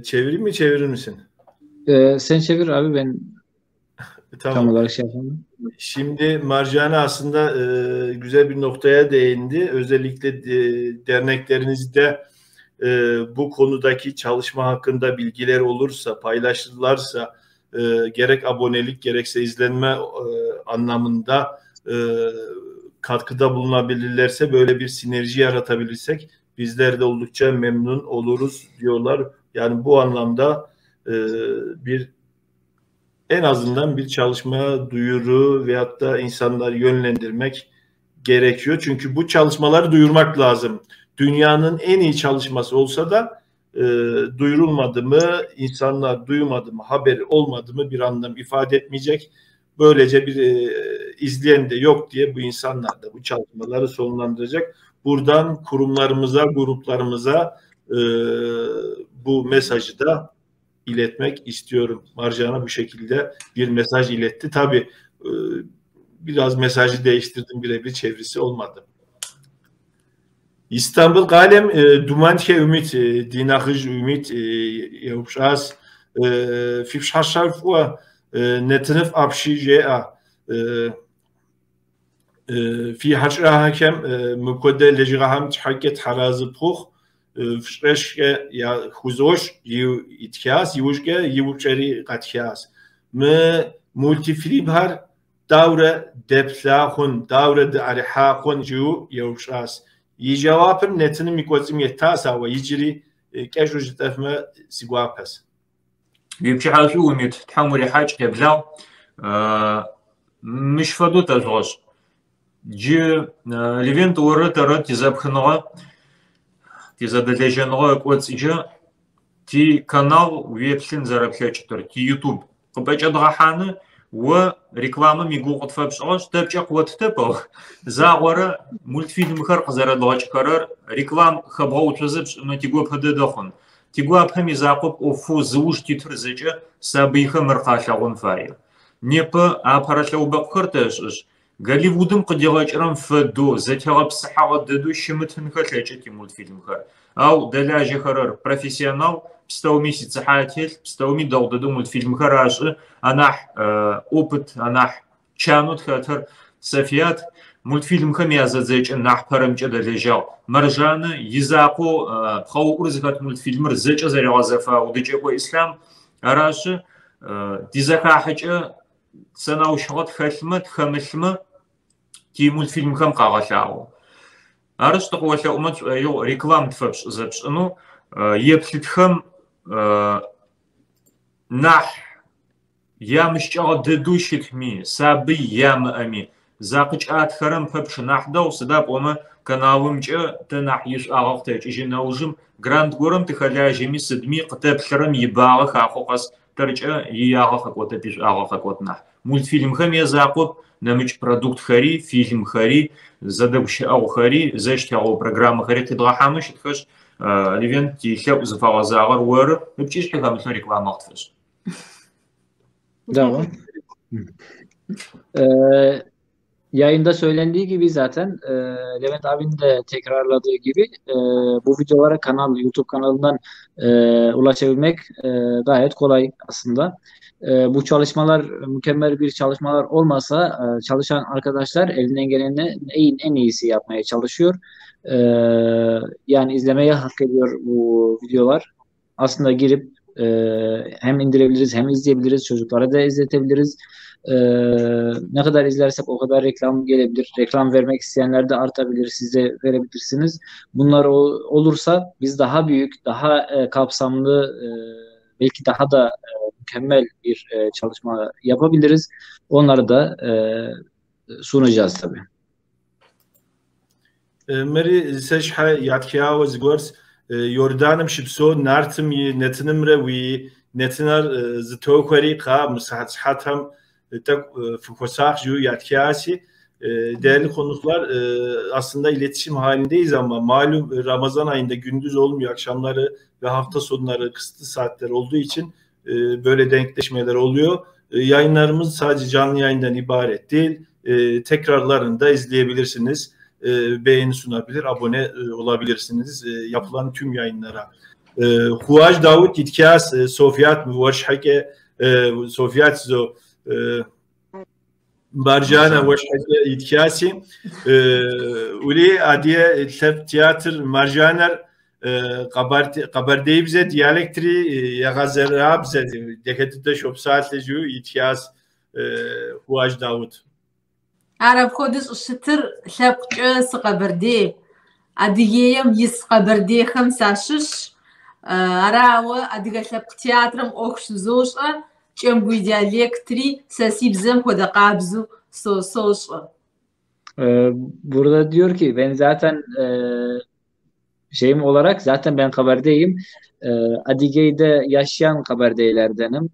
çevireyim mi çevirir misin? Sen çevir abi, ben Tamam. Tam olarak şey yapalım. Şimdi Marjane aslında güzel bir noktaya değindi. Özellikle derneklerinizde bu konudaki çalışma hakkında bilgiler olursa, paylaşırlarsa gerek abonelik gerekse izlenme anlamında katkıda bulunabilirlerse, böyle bir sinerji yaratabilirsek bizler de oldukça memnun oluruz diyorlar. Yani bu anlamda bir en azından bir çalışma duyuru veyahut da insanları yönlendirmek gerekiyor. Çünkü bu çalışmaları duyurmak lazım. Dünyanın en iyi çalışması olsa da duyurulmadı mı, insanlar duymadı mı, haberi olmadı mı bir anlam ifade etmeyecek. Böylece bir izleyen de yok diye bu insanlar da bu çalışmaları sonlandıracak. Buradan kurumlarımıza, gruplarımıza bu mesajı da iletmek istiyorum. Marjana bu şekilde bir mesaj iletti. Tabii biraz mesajı değiştirdim, birebir çevirisi olmadı. İstanbул къалэм Думэнхэ Умит, ди нэхъыжь Умит еупщӏащ. Фи пщыхьэщхьэр фӏыуэ, нэтыныфӏ апщий жеӏэ. Фи хьэщӏагъэхэм мыпхуэдэ лэжьыгъэхэм щхьэкӏэ тхьэразы пхухъу, фщӏэшкӏэ яхузощӏ итхащ, иужькӏэ и упщӏэри къэтхащ. Мы мультифильмхэр даурэ дэплъа хъун, даурэ дыӏэрыхьа хъун жиӏэу еупщӏащ. И жэуапыр нэтыным и кӏуэцӏым етащ, ауэ иджыри кӏэщӏу жытӏэфмэ си гуапэщ. Уи пчыхьэшӏу Умит, Тхьэм урихьакӏ къеблагъ. Мыщ фэдэу тэжъугъэшӏ. Джы Левент орэ тэрэ тизэпхыныгъэ, тизэдэлэжьэныгъэ ыкӏоцӏыкӏэ ти канал уеплъын зэрэплъэкӏытыр, ти YouTube къыпӏэкӏэдгъэхьаны, о рекламэм игугъу къытфэпшӏыгъэшъ, тэ пкӏэ къыоттэп, ау загъорэ мультфильмхэр къызэрэдгъэкӏхэрэр реклам хэбгъэуцозэ пшӏымэ тигопэ дэдэ хъун. Тигуапэм изакъоп ӏофэу зыуж титыр зэкӏэ сабыйхэм мыр къалъэгъун фае. Непэ апэрэ лъэубэкъухэр тэшӏышъ, Голливудым къыдигъэкӏырэм фэдэу зэтегъэпсыхьэгъэ дэдэу щымытынхэ лъэкӏы тимультфильмхэр. Ау дэлажьэхэрэр профессионал, пстэуми сицыхьэ ателъ, пстэуми дэгъу дэдэу мультфильмхэр ашӏы, анахь опыт, анахь чанэу тхэтыр Софият, мультфильмхэм язэдзэкӏын нахьпэрэмкӏэ дэлэжьагъ. Мэржанэ изакъоу пхъэуӏур зыхэт мультфильмыр зэкӏэ зэригъэзэфа Удыкӏэко Ислъам. Арашъы, тизэхахьэкӏэ сэнаущыгъэ тхэлъмэ, тхэмылъмэ тимультфильмхэм къагъэлъагъо. Арышъ, тыкъыолъэӏумэ тшӏоигъу реклам тфэпшӏызэ пшӏынэу, еплъытхэм нахь ямыщыкӏэгъэ дэдэу щытми, сабый ямыӏэми, закъыкӏатхэрэм пэпчъ нахь дэгъу, сыда пӏомэ каналымкӏэ тэ нахь ишӏуагъэ къытэкӏыжьы нэужым грант горэм тыхэлажьэми сыдми къытэплъырэм ибагъэ хахъо къэс тэркӏэ иягъэ къэкӏотэп, ишӏуагъэ къэкӏот нахь. Мультфильмхэм язакъоп, нэмыкӏ продуктхэри, фильмхэри, зэдэгущыӏэгъухэри, зэщтегъэу программэхэри къидгъэхьанэу щытхэшъ, Левент тилъэӏу зыфэгъэзагъэр оры, ыпкӏи шъхьи хэмылъэу рекламэ къытфэшӏ. Tamam. Yayında söylendiği gibi zaten Levent abinin de tekrarladığı gibi bu videolara kanal YouTube kanalından ulaşabilmek gayet kolay aslında. Bu çalışmalar mükemmel bir çalışmalar olmasa çalışan arkadaşlar elinden geleni en iyisi yapmaya çalışıyor. Yani izlemeye hak ediyor bu videolar. Aslında girip hem indirebiliriz hem izleyebiliriz. Çocuklara da izletebiliriz. Ne kadar izlersek o kadar reklam gelebilir. Reklam vermek isteyenler de artabilir. Siz de verebilirsiniz. Bunlar olursa biz daha büyük, daha kapsamlı, belki daha da mükemmel bir çalışma yapabiliriz. Onları da sunacağız tabii. Мыри сэ щхьэ ятхауэ зыгуэр Йорданым щыпсэу Нартым и нэтынымрэ уи нэтынэр зытохуэри кхъа мы сыхьэтхэм тӏэкӏу фыхуэсакъ жиӏэу ятхаси. Değerli konuklar, aslında iletişim halindeyiz ama malum Ramazan ayında gündüz olmuyor, akşamları ve hafta sonları kısıtlı saatler olduğu için böyle denkleşmeler oluyor. Yayınlarımız sadece canlı yayından ibaret değil, tekrarlarını da izleyebilirsiniz. Beğeni sunabilir, abone olabilirsiniz yapılan tüm yayınlara. Huaj Davut итхащ Софият уэр щхьэкӏэ Софият зо Маржанэ уэр щхьэкӏэ итхаси. Ури адыгэ лъэпкъ театр Маржанэр къэбэрдеибзэ диалектри егъэзэрабзэ дахэ дыдэ щопсалъэ жиӏэу итхащ Хуаж Даут. Ар апхуэдэу щӏыщытыр лъэпкъкӏэ сыкъэбэрдей, Адыгейм ис къэбэрдейхэм сащыщщ. Арауэ адыгэ лъэпкъ театрым ӏуэху щызощӏэ, кӏэмгуей диалектри сэ си бзэм хуэдэ къабзэу сощӏэ. Burada diyor ki ben zaten şeyim olarak zaten ben Kabardeyim. Adigey'de yaşayan Kabardeylerdenim.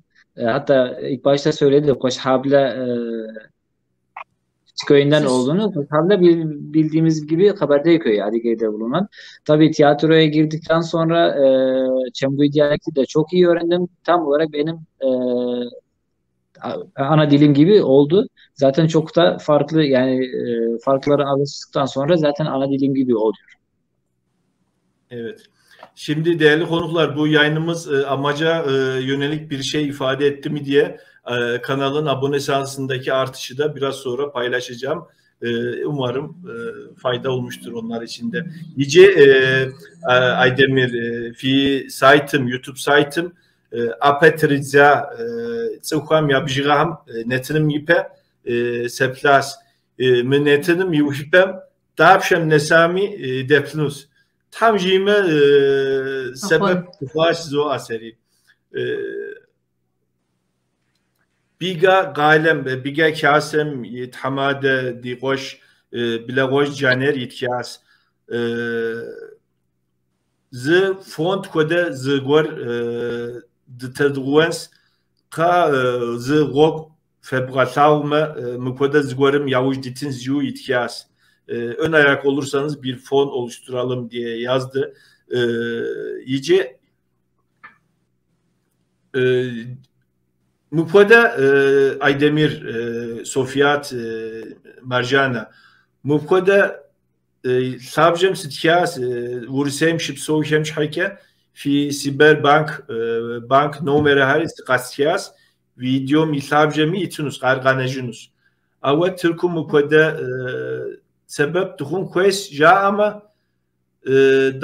Hatta ilk başta söyledi Koşhabla köyünden olduğunu. Koşhabla bildiğimiz gibi Kabardey köyü Adigey'de bulunan. Tabii tiyatroya girdikten sonra Çemguy diyalekti de çok iyi öğrendim. Tam olarak benim ana dilim gibi oldu. Zaten çok da farklı yani farklara alıştıktan sonra zaten ana dilim gibi oluyor. Evet. Şimdi değerli konuklar bu yayınımız amaca yönelik bir şey ifade etti mi diye kanalın abone sansındaki artışı da biraz sonra paylaşacağım. Umarım fayda olmuştur onlar için de. Nice Aydemir fi saytım YouTube saytım apetriza цӏыхухэм я бжыгъэхэм нэтыным ипэ сеплъащ. Мы нэтыным и ипэм дапщэм нэсами деплъынущ. Тхьэм жиӏэмэ сэбэп дыхъуащ жызоӏэ сэри. Бига къалэм, Бига хасэм и тхьэмадэ ди къуэш Блэгъуэжь Джанер итхащ. Зы фонд хуэдэ зыгуэр дытедгъуэнщ, кхъа зы гъуэгу фебгъэлъагъумэ, мыпхуэдэ зыгуэрым яужь дитынщ жиӏэу итхащ. Ön ayak olursanız bir fon oluşturalım diye yazdı. Иджы мыпхуэдэ Айдемир, Софият, Маржанэ, мыпхуэдэ лъабжьэм сытхащ Урысейм щыпсэухэм щхьэкӏэ фи Сбербанк банк номерхэри къэстхащ, видеом и лъабжьэми итынущ, ар къэнэжынущ. Ауэ Тыркум мыпхуэдэ сэбэп дыхъун хуейщ жаӏэмэ,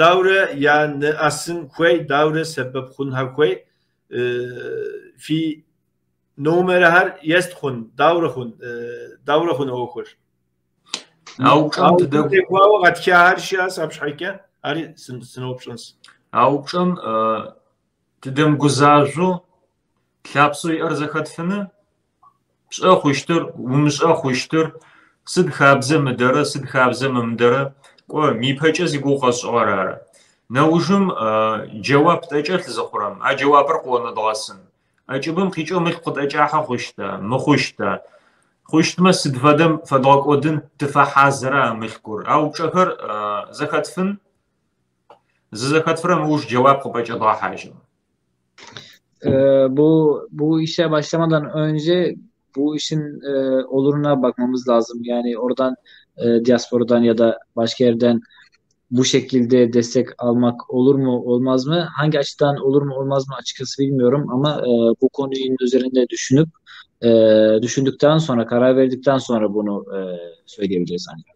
даурэ я нэӏэсын хуей, даурэ сэбэп хъунхэр хуей, фи номерхэр ест хъун, даурэ хъун, даурэ хъун ӏуэхур. А упчӏэм текӏуауэ къэтхахэр щыӏэщ абы щхьэкӏэ, ари сыноупщӏынщ. А упчӏэм тыдэмыгузажъоу лъапсэу иӏэр зэхэтфыны, пшӏэ хъущтыр, умышӏэ хъущтыр, сыд хабзэ мыдэрэ, сыд хабзэ мымыдэрэ, кӏо мипэкӏэ зи гугъу къэсшӏыгъэр ары. Нэужым джэуап тӏэкӏэлъ зыхъурэм, а джэуапыр къыонэдгъэсын. ӏэкӏыбым къикӏэу мылъку къытӏэкӏахьэ хъущта, мыхъущта? Хъущтмэ сыд фэдэм фэдгъэкӏодын тыфэхьазыра а мылъкур? А упчӏэхэр зэхэтфын, зызэхэтфырэм ыуж джэуап къыпӏэкӏэдгъэхьажьын. Bu işe başlamadan önce bu işin oluruna bakmamız lazım. Yani oradan diasporadan ya da başka yerden bu şekilde destek almak olur mu olmaz mı? Hangi açıdan olur mu olmaz mı açıkçası bilmiyorum ama bu konunun üzerinde düşünüp düşündükten sonra, karar verdikten sonra bunu söyleyebiliriz ancak.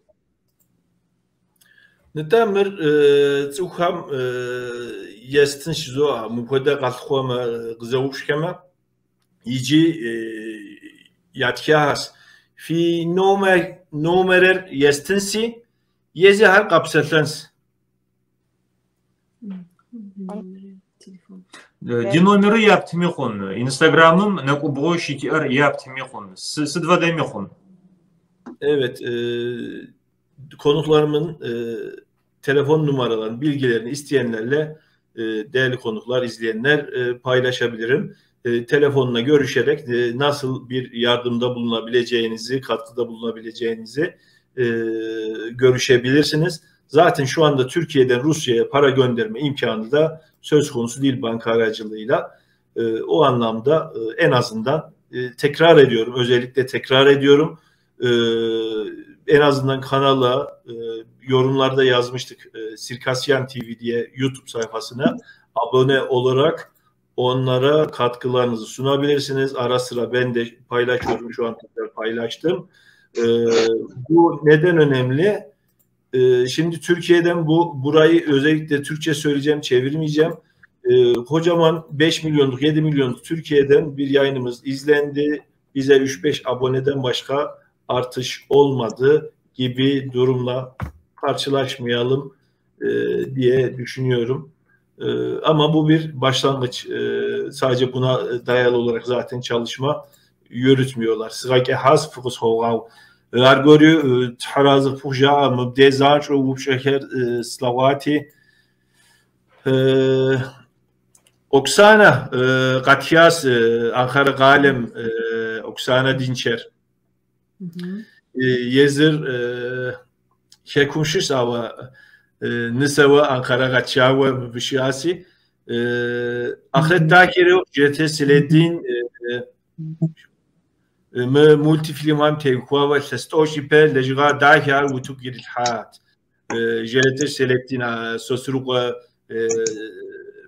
Нтӏэ мыр цӏыхухэм естын жызоӏэ, мыпхуэдэ къалъыхъуэмэ, къызэупщӏхэмэ, иджы ятхащ. Фи номерыр естынси, езыхэр къэпсэлъэнщ. Ди номеры яптми хъун, Инстаграмым нэкӏубгъоу щытиӏэр яптми хъун, сыд фэдэми хъун. Evet, konuklarımın telefon numaralarını, bilgilerini isteyenlerle değerli konuklar, izleyenler paylaşabilirim. Telefonla görüşerek nasıl bir yardımda bulunabileceğinizi, katkıda bulunabileceğinizi görüşebilirsiniz. Zaten şu anda Türkiye'den Rusya'ya para gönderme imkanı da söz konusu değil banka aracılığıyla. O anlamda en azından tekrar ediyorum, özellikle tekrar ediyorum. En azından kanala yorumlarda yazmıştık Sirkasyan TV diye YouTube sayfasına abone olarak onlara katkılarınızı sunabilirsiniz. Ara sıra ben de paylaşıyorum, şu an tekrar paylaştım. Bu neden önemli? Şimdi Türkiye'den burayı özellikle Türkçe söyleyeceğim, çevirmeyeceğim. Kocaman 5 milyonluk, 7 milyonluk Türkiye'den bir yayınımız izlendi. Bize 3-5 aboneden başka artış olmadı gibi durumla karşılaşmayalım diye düşünüyorum. Ama bu bir başlangıç. Sadece buna dayalı olarak zaten çalışma yürütmüyorlar. Аргуэру тхьэразы пхухъу жаӏэ, мыбдей занщӏэу упщӏэхэр слъэгъуати. Оксанэ къэтхащ Анкара къалэм, Оксанэ Динчер. Езыр хэкум щыщ, ауэ нысэуэ Анкара къэтшауэ мыбы щыӏэси. Ахърэт дахэ ирехъу Жылэтеж Селедин мы мультифильмхэм теухуауэ илъэс 30 ипэ лэжьыгъэ дахэ ар утыку ирилъхьат. Жылэтеж Селедин Сосрыкъуэ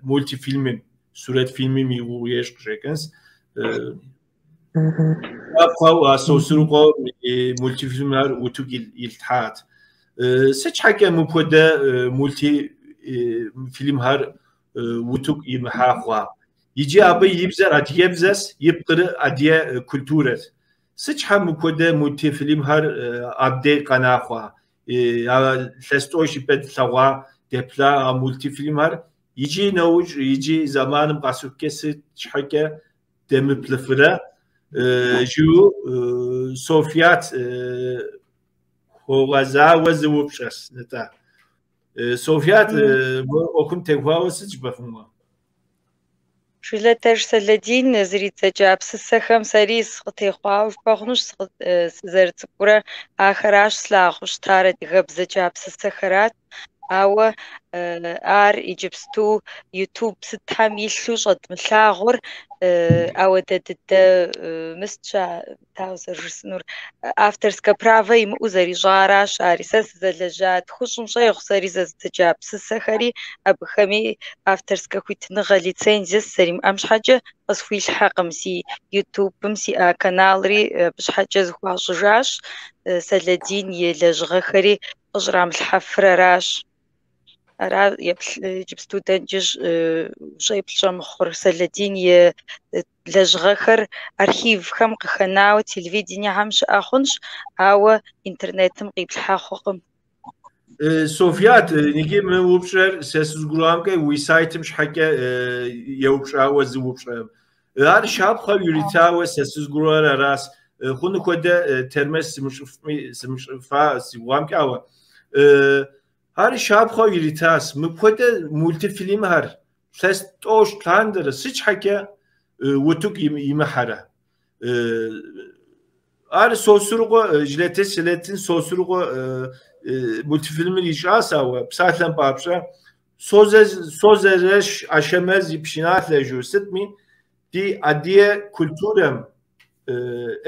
мультифильмым, сурэт фильмым и гугъу ещӏ къыщӏэкӏынщ. Апхуэу а Сосрыкъуэ и мультифильмхэр утыку илъхьат. Сыт щхьэкӏэ мыпхуэдэ мультифильмхэр утыку имыхьа хъуа? Иджы абы и бзэр адыгэбзэщ, и пкъыр адыгэ культурэщ. Сыт щхьэ мыпхуэдэ мультифильмхэр абдей къэна хъуа? А илъэс 30 ипэ тлъэгъуа, деплъа а мультифильмхэр иджы нэужь, иджы зэманым къэсыхукӏэ сыт щхьэкӏэ демыплъыфрэ? Жиӏэу Софият хуэгъэзауэ зы упщӏэщ, нтӏэ. Софият, мы ӏуэхум теухуауэ сыт жыпӏэфынур? Жылэтэж Сэлэдин зэридзэкӏа псысэхэм сэри сыкъытехъуауэ жыпӏэ хъунущ, сызэрыцӏыкӏурэ ахэращ слъагъуу щытар, адыгэбзэкӏэ а псысэхэрат. Ауэ ар иджыпсту YouTube сытхэм илъу щӏэдмылъагъур, ауэ дэ дыдэ мыстщ дауэ зэрыжысӏэнур, авторскэ правэ имыӏэу зэрищӏаращ ари. Сэ сызэлэжьа 200 щӏегъу сэри зэздзэкӏа псысэхэри, абыхэми авторскэ хуитыныгъэ лицензие сызэримыӏэм щхьэкӏэ къысхуилъхьэкъым. Си YouTube-м сиӏа каналри абы щхьэкӏэ зыхуащӏыжащ, Сэлэдин и лэжьыгъэхэри къыщӏрамылъхьэфыр аращ. Ара еплъ иджыпсту дэнкӏи щӏеплъ щӏэмыхъур. Сэлэдин и лэжьыгъэхэр архивхэм къыхэнауэ телевидениехэм щыӏэ хъунщ, ауэ интернетым къиплъхьэ хъукъым. Софият, иджы мы упщӏэр сэ сызыгурыӏуамкӏэ уи сайтым щхьэкӏэ еупщӏауэ зы упщӏэ. Ар щапхъэу иритауэ сэ сызыгурыӏуэр аращ. Хъуну хуэдэ термэс сымыщӏыфа си гугъамкӏэ, ауэ ар щапхъэу иритащ. Мыпхуэдэ мультифильмхэр илъэс 30 лъандэрэ сыт щхьэкӏэ утыку имыхьэрэ? Ар Сосрыкъуэ, Жылэтеж Селедин Сосрыкъуэ мультифильмыр ищӏащ, ауэ псалъэм папщӏэ Созэрэщ Ашэмэз и пшыналъэ жу сытми ди адыгэ культурэм,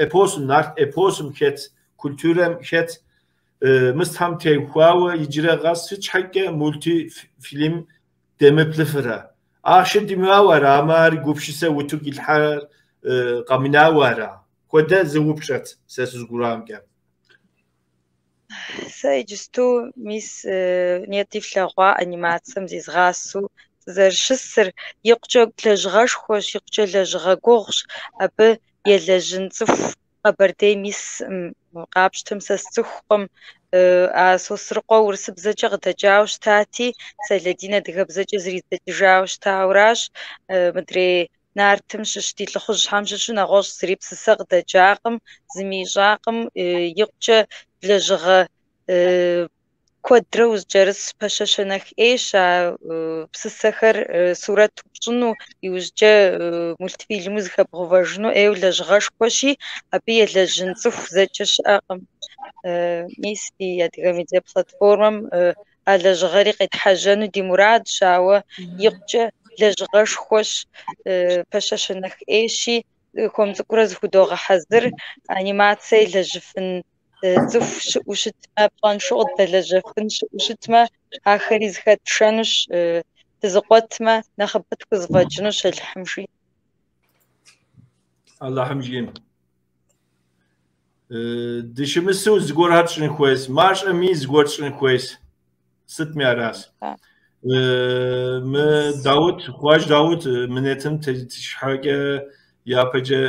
эпосым, нарт эпосым хэт, культурэм хэт мыстхэм теухуауэ иджырэ къэс сыт щхьэкӏэ мультифильм демыплъыфрэ? Ахъшэ димыӏэу ара, амэ ар гупсысэ утыку илъхьэр къэмынауэ ара? Хуэдэ зы упщӏэт сэ сызыгурыӏуамкӏэ. Сэ иджысту мис нетӏи флъэгъуа анимацэм зезгъасэу сызэрыщысыр икъукӏэ лэжьыгъэшхуэщ, икъукӏэ лэжьыгъэ гугъущ. Абы елэжьын цӏыху Къэбэрдейм исым, къапщтэм сэ сцӏыхукъым. А Сосрыкъуэ урысыбзэкӏэ къыдэкӏауэ щытати, Сэлэдин адыгэбзэкӏэ зэридзэкӏыжауэ щытауращ. Мыдрей нартым щыщ ди лӏыхъужьхэм щыщу нэгъуэщӏ зыри псысэ къыдэкӏакъым, зыми ищӏакъым. Икъукӏэ лэжьыгъэ куэдрэ узыкӏэрыс пэщэщэнэх ӏейщ а псысэхэр сурэт пщӏыну, иужькӏэ мультфильму зыхэбгъэувэжыну ӏейуэ лэжьыгъэшхуэщи, абы елэжьын цӏыху зэкӏэ щыӏэкъым. Мис ди Адыгэ медиа платформэм а лэжьыгъэри къетхьэжьэну ди мурадщ, ауэ икъукӏэ лэжьыгъэшхуэщ, пэщэщэнэх ӏейщи, хуэм цӏыкӏурэ зыхудогъэхьэзыр, анимацэ елэжьыфын цӏыху щыӏэу щытмэ, пщӏэншэу къыддэлэжьэфын щыӏэу щытмэ, ахэри зыхэтшэнущ, дызыкъуэтмэ, нэхъыбэ тхузэфӏэкӏынущ Алыхьым жиӏэм. Алыхьым жиӏэм. Дыщымысу зыгуэрхэр тщӏын хуейщ, мащӏэми зыгуэр тщӏын хуейщ. Сытми аращ. Мы Даут, Хъуаж Даут мы нетым щхьэкӏэ япэкӏэ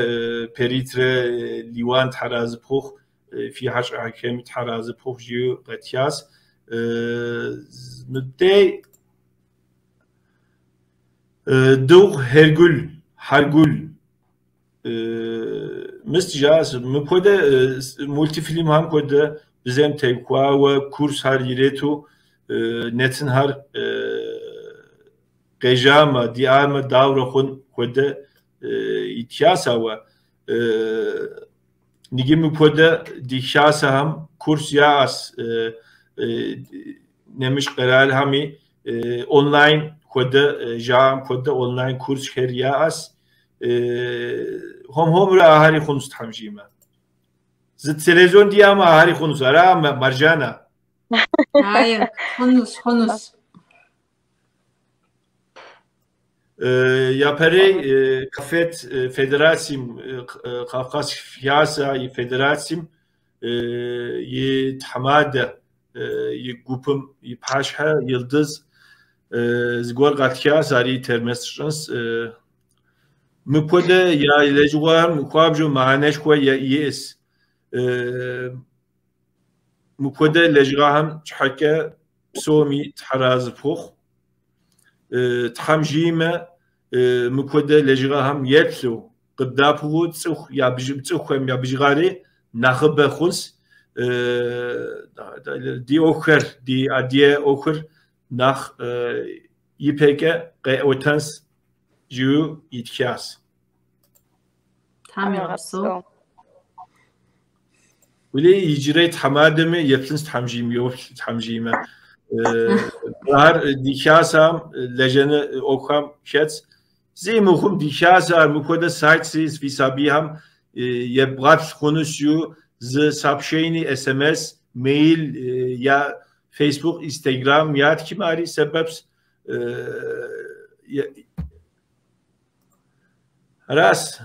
Перитрэ Лиуан тхьэразы пхухъу, фи хьэщӏэхэми тхьэразы пхухъу жиӏэу къэтхащ. Мыбдей Дыгъу Хьэргул, Хьэргул. Мыст жаӏэс, мыпхуэдэ мультифильмхэм хуэдэ бзэм теухуауэ курсхэр ирету нэтынхэр къежьамэ, диӏамэ дауэрэ хъун хуэдэ итхащ, ауэ иджы мыпхуэдэ ди хасэхэм курс яӏэс нэмыщӏ къэралхэми онлайн хуэдэ жаӏэм хуэдэ онлайн курсхэр яӏэс. Хуэм-хуэмурэ ахэри хъунущ Тхьэм жиӏэмэ. Зы телевизион диӏэмэ ахэри хъунущ. Ара, Маржанэ? Ае, хъунущ, хъунущ. Япэрей КАФФЕД Федерацием, Кавказ Хасэ и Федерацием и тхьэмадэ и гупым и пащхьэ Йылдыз зыгуэр къатхащ, ари термес сщӏынщ. Мыпхуэдэ я лэжьыгъэхэм хуабжьу мыхьэнэшхуэ иӏэс. Мыпхуэдэ лэжьыгъэхэм щхьэкӏэ псоми тхьэразы фхухъу. Тхьэм жиӏэмэ, мыпхуэдэ лэжьыгъэхэм еплъу, къыбдапхыу цӏыху я цӏыхухэм я бжыгъэри нэхъыбэ хъунщ. Ди ӏуэхухэр, ди адыгэ ӏуэхур нэхъ ипэкӏэ къеӏуэтэнщ жиӏэу итхащ. Тхьэм игъэпсэу. Ули иджырей тхьэмадэми еплъынщ Тхьэм жиӏэм, йоплъ Тхьэм жиӏэмэ. Ар ди хасэм лэжьэны ӏуэхухэм хэтщ. Зи мыхъум ди хасэр мыпхуэдэ сайт си фи сабийхэм ебгъэплъ хъунущ жиӏэу зы сообщение, СМС, мейл я Facebook, Instagram ятхмэ ари сэбэпщ. Аращ.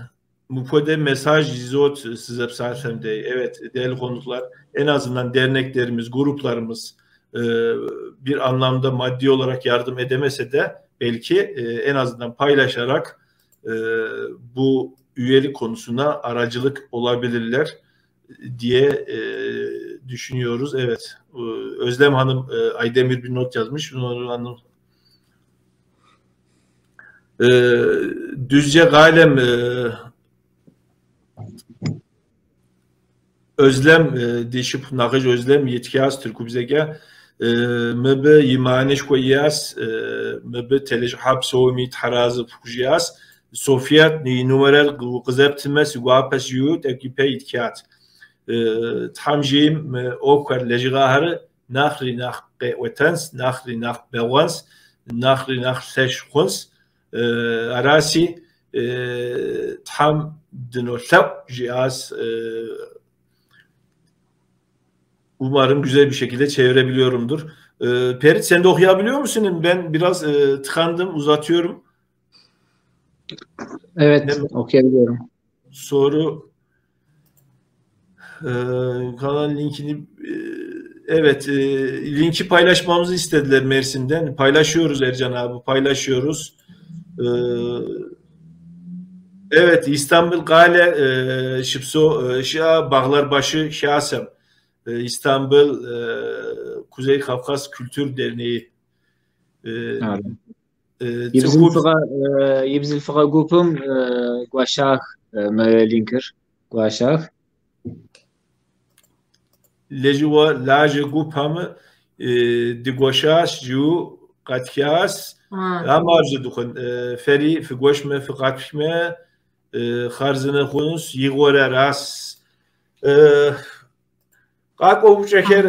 Мыпхуэдэ mesaj изот сызэпсалъэм дей. Evet, değerli konuklar, en azından derneklerimiz, gruplarımız bir anlamda maddi olarak yardım edemese de belki en azından paylaşarak bu üyelik konusuna aracılık olabilirler diye düşünüyoruz. Evet, Özlem Hanım Aydemir bir not yazmış. Bunu Düzce Galem Özlem дишып нахъыжь Özlem итхащ тыркубзэкӏэ мыбы и мыхьэнэшхуэ иӏэщ, мыбы телэжьыхьа псоми тхьэразы фхужиӏащ. София и номерэр къызэптмэ си гуапэщ жиӏэу тӏэкӏу ипэ итхат. Тхьэм жиӏэм мы ӏуэхухэр, лэжьыгъэхэр нэхъри нэхъ къеӏуэтэнщ, нэхъри нэхъ бэгъуэнщ, нэхъри нэхъ лъэщ хъунщ. Араси Тхьэм дынолъэӏу жиӏащ. Umarım güzel bir şekilde çevirebiliyorumdur. Perit sen de okuyabiliyor musun? Ben biraz tıkandım, uzatıyorum. Evet, okuyabiliyorum. Soru kanal linkini evet linki paylaşmamızı istediler Mersin'den. Paylaşıyoruz Ercan abi, paylaşıyoruz. Evet, İstanbul Gale Şipso Şia Bağlarbaşı Şahsem. İstanbul Kuzey Kafkas Kültür Derneği. Ибзылъфыгъэ гупым гуащах мы линкыр гуащах. Лэжьыгъэ лажьэ гупхэм дыгуэшащ жиӏэу къатхащ. Амэ ар жыдыхъун. Фэри фыгуэшмэ, фыкъатхмэ хъарзынэ хъунущ. Игъуэр аращ. Къакӏуэ упщӏэхэр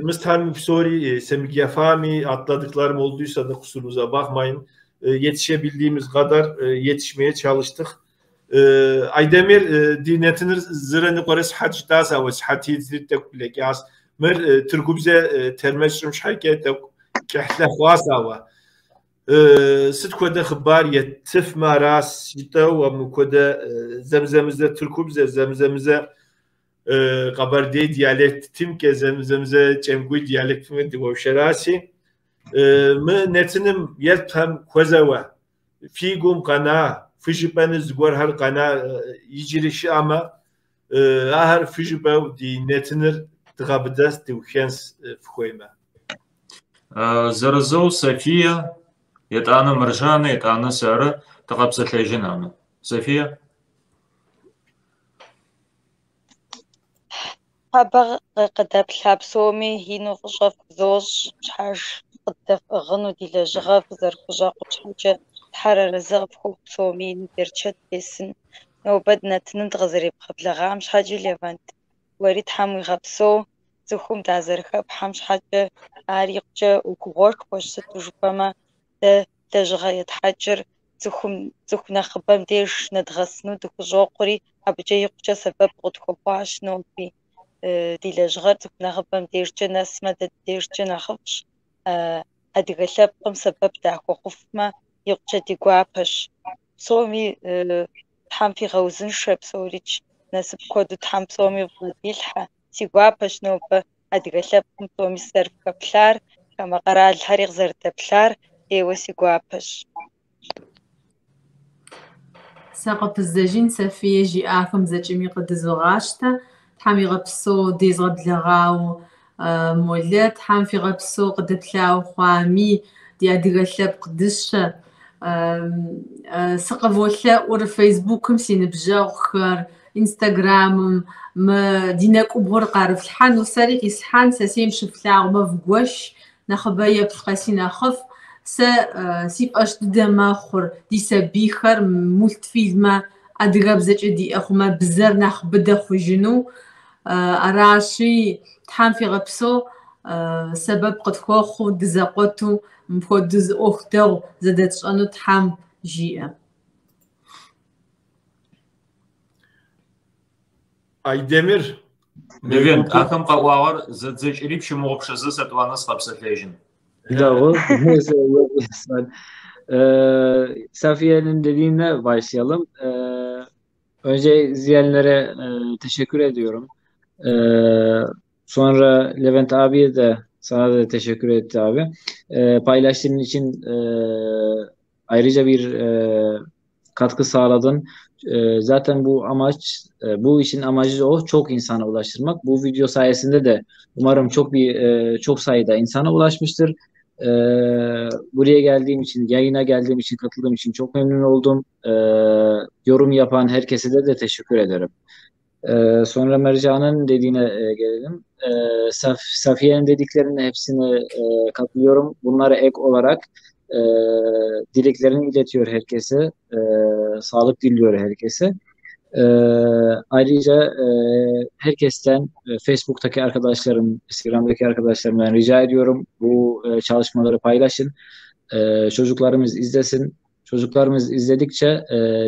мыстхьэм псори semigefami atladıklarım olduysa da kusurunuza bakmayın. Yetişebildiğimiz kadar yetişmeye çalıştık. Aydemir dinletinir zırını qores hac dasa ve sıhhati tek bilek Mir Türkubze termeşrim şhake tek kehle xwasa ve sıt kode xıbar yetif maras jita ve mukode zemzemize Türkubze zemzemize Kabardey diyalektim ke zemzemize çemguy diyalektimi divoşerasi мы нэтыным елпэм хуэзэуэ фи гум къэна фыжыпӏэну зыгуэрхэр къэна иджыри щыӏэмэ ахэр фыжыпӏэу ди нэтыныр дгъэбыдэс дыухенс фыхуеймэ. Зэрызэу София, етӏанэ Мэржанэ, етӏанэ сэры дыкъэпсэлъэжын амэ. София? Ныщхьэбэ къыдэплъа псоми ину фӏыщӏэ фхузощӏ, щхьэж къыддэфӏыгъыну ди лэжьыгъэ фызэрыхущӏэкъум щхьэкӏэ Тхьэр арэзы къыфхухъу псоми ину берычэт бесын. Нобэ нэтыным дыкъызэребгъэблэгъам щхьэкӏи, Левант, уэри Тхьэм уигъэпсэу, цӏыхум дазэрыхэпхьэм щхьэкӏэ ар икъукӏэ ӏуэхугъуэшхуэщ, сыту жыпӏэмэ дэ лэжьыгъэ етхьэкӏыр цӏыхум, цӏыху нэхъыбэм деж нэдгъэсыну дыхущӏокъури, абыкӏэ икъукӏэ сэбэп къытхуэхъуащ ноби. Ди лэжьыгъэр цӏыху нэхъыбэм дежкӏэ нэсмэ, дэ ди дежкӏэ нэхъыфӏщ. Адыгэ лъэпкъым сэбэп дахуэхъуфмэ, икъукӏэ ди гуапэщ. Псоми Тхьэм фигъэузыншэ, псорикӏ насып куэду Тхьэм псоми вбгъэдилъхьэ. Си гуапэщ нобэ адыгэ лъэпкъым псоми сызэрыфхэплъар, хамэ къэралхэри къызэрыдэплъар, ӏейуэ си гуапэщ. Сэ къыпыздэжын Софие жиӏахэм зэкӏэми къыдызогъащтэ. Тхьэм игъэпсэу дезгъэблэгъауэ Молэ, Тхьэм фигъэпсэу къыдэплъауэ хъуами, ди адыгэ лъэпкъ дыщэ. Сыкъыволъэӏур Фейсбукым си ныбжьэгъухэр, Инстаграмым мы ди нэкӏубгъур къарыфлъхьэну, сэри къислъхьэн, сэ сейм щыфлъагъумэ вгуэш, нэхъыбэ еплъ къэси нэхъыфӏ. Сэ си фӏэщ дыдэ мэхъур ди сабийхэр мультфильмэ адыгэбзэкӏэ диӏэ хъумэ, бзэр нэхъ быдэ хъужыну. Аращи, Тхьэм фигъэпсэу, сэбэп къытхуэхъуу, дызэкъуэту, мыпхуэдэу зы ӏуэху дэгъу зэдэтщӏэну Тхьэм жиӏэ. Айдемир. Левент, ахэм къаӏуагъэр зэдзэкӏыри пщымыгъупшэзэ сэ тӏуанэ сыкъэпсэлъэжьын. Дэгъу. Safiye'nin dediğine başlayalım. Önce izleyenlere teşekkür ediyorum. Sonra Levent abiye de sana da teşekkür etti abi. Paylaştığın için ayrıca bir katkı sağladın. Zaten bu amaç, bu işin amacı o, çok insana ulaştırmak. Bu video sayesinde de umarım çok sayıda insana ulaşmıştır. Buraya geldiğim için, yayına geldiğim için, katıldığım için çok memnun oldum. Yorum yapan herkese de teşekkür ederim. Sonra Mercan'ın dediğine gelelim. Safiye'nin dediklerinin hepsine katılıyorum. Bunlara ek olarak dileklerini iletiyor herkese. Sağlık diliyor herkese. Ayrıca herkesten, Facebook'taki arkadaşlarım, Instagram'daki arkadaşlarımdan rica ediyorum. Bu çalışmaları paylaşın. Çocuklarımız izlesin. Çocuklarımız izledikçe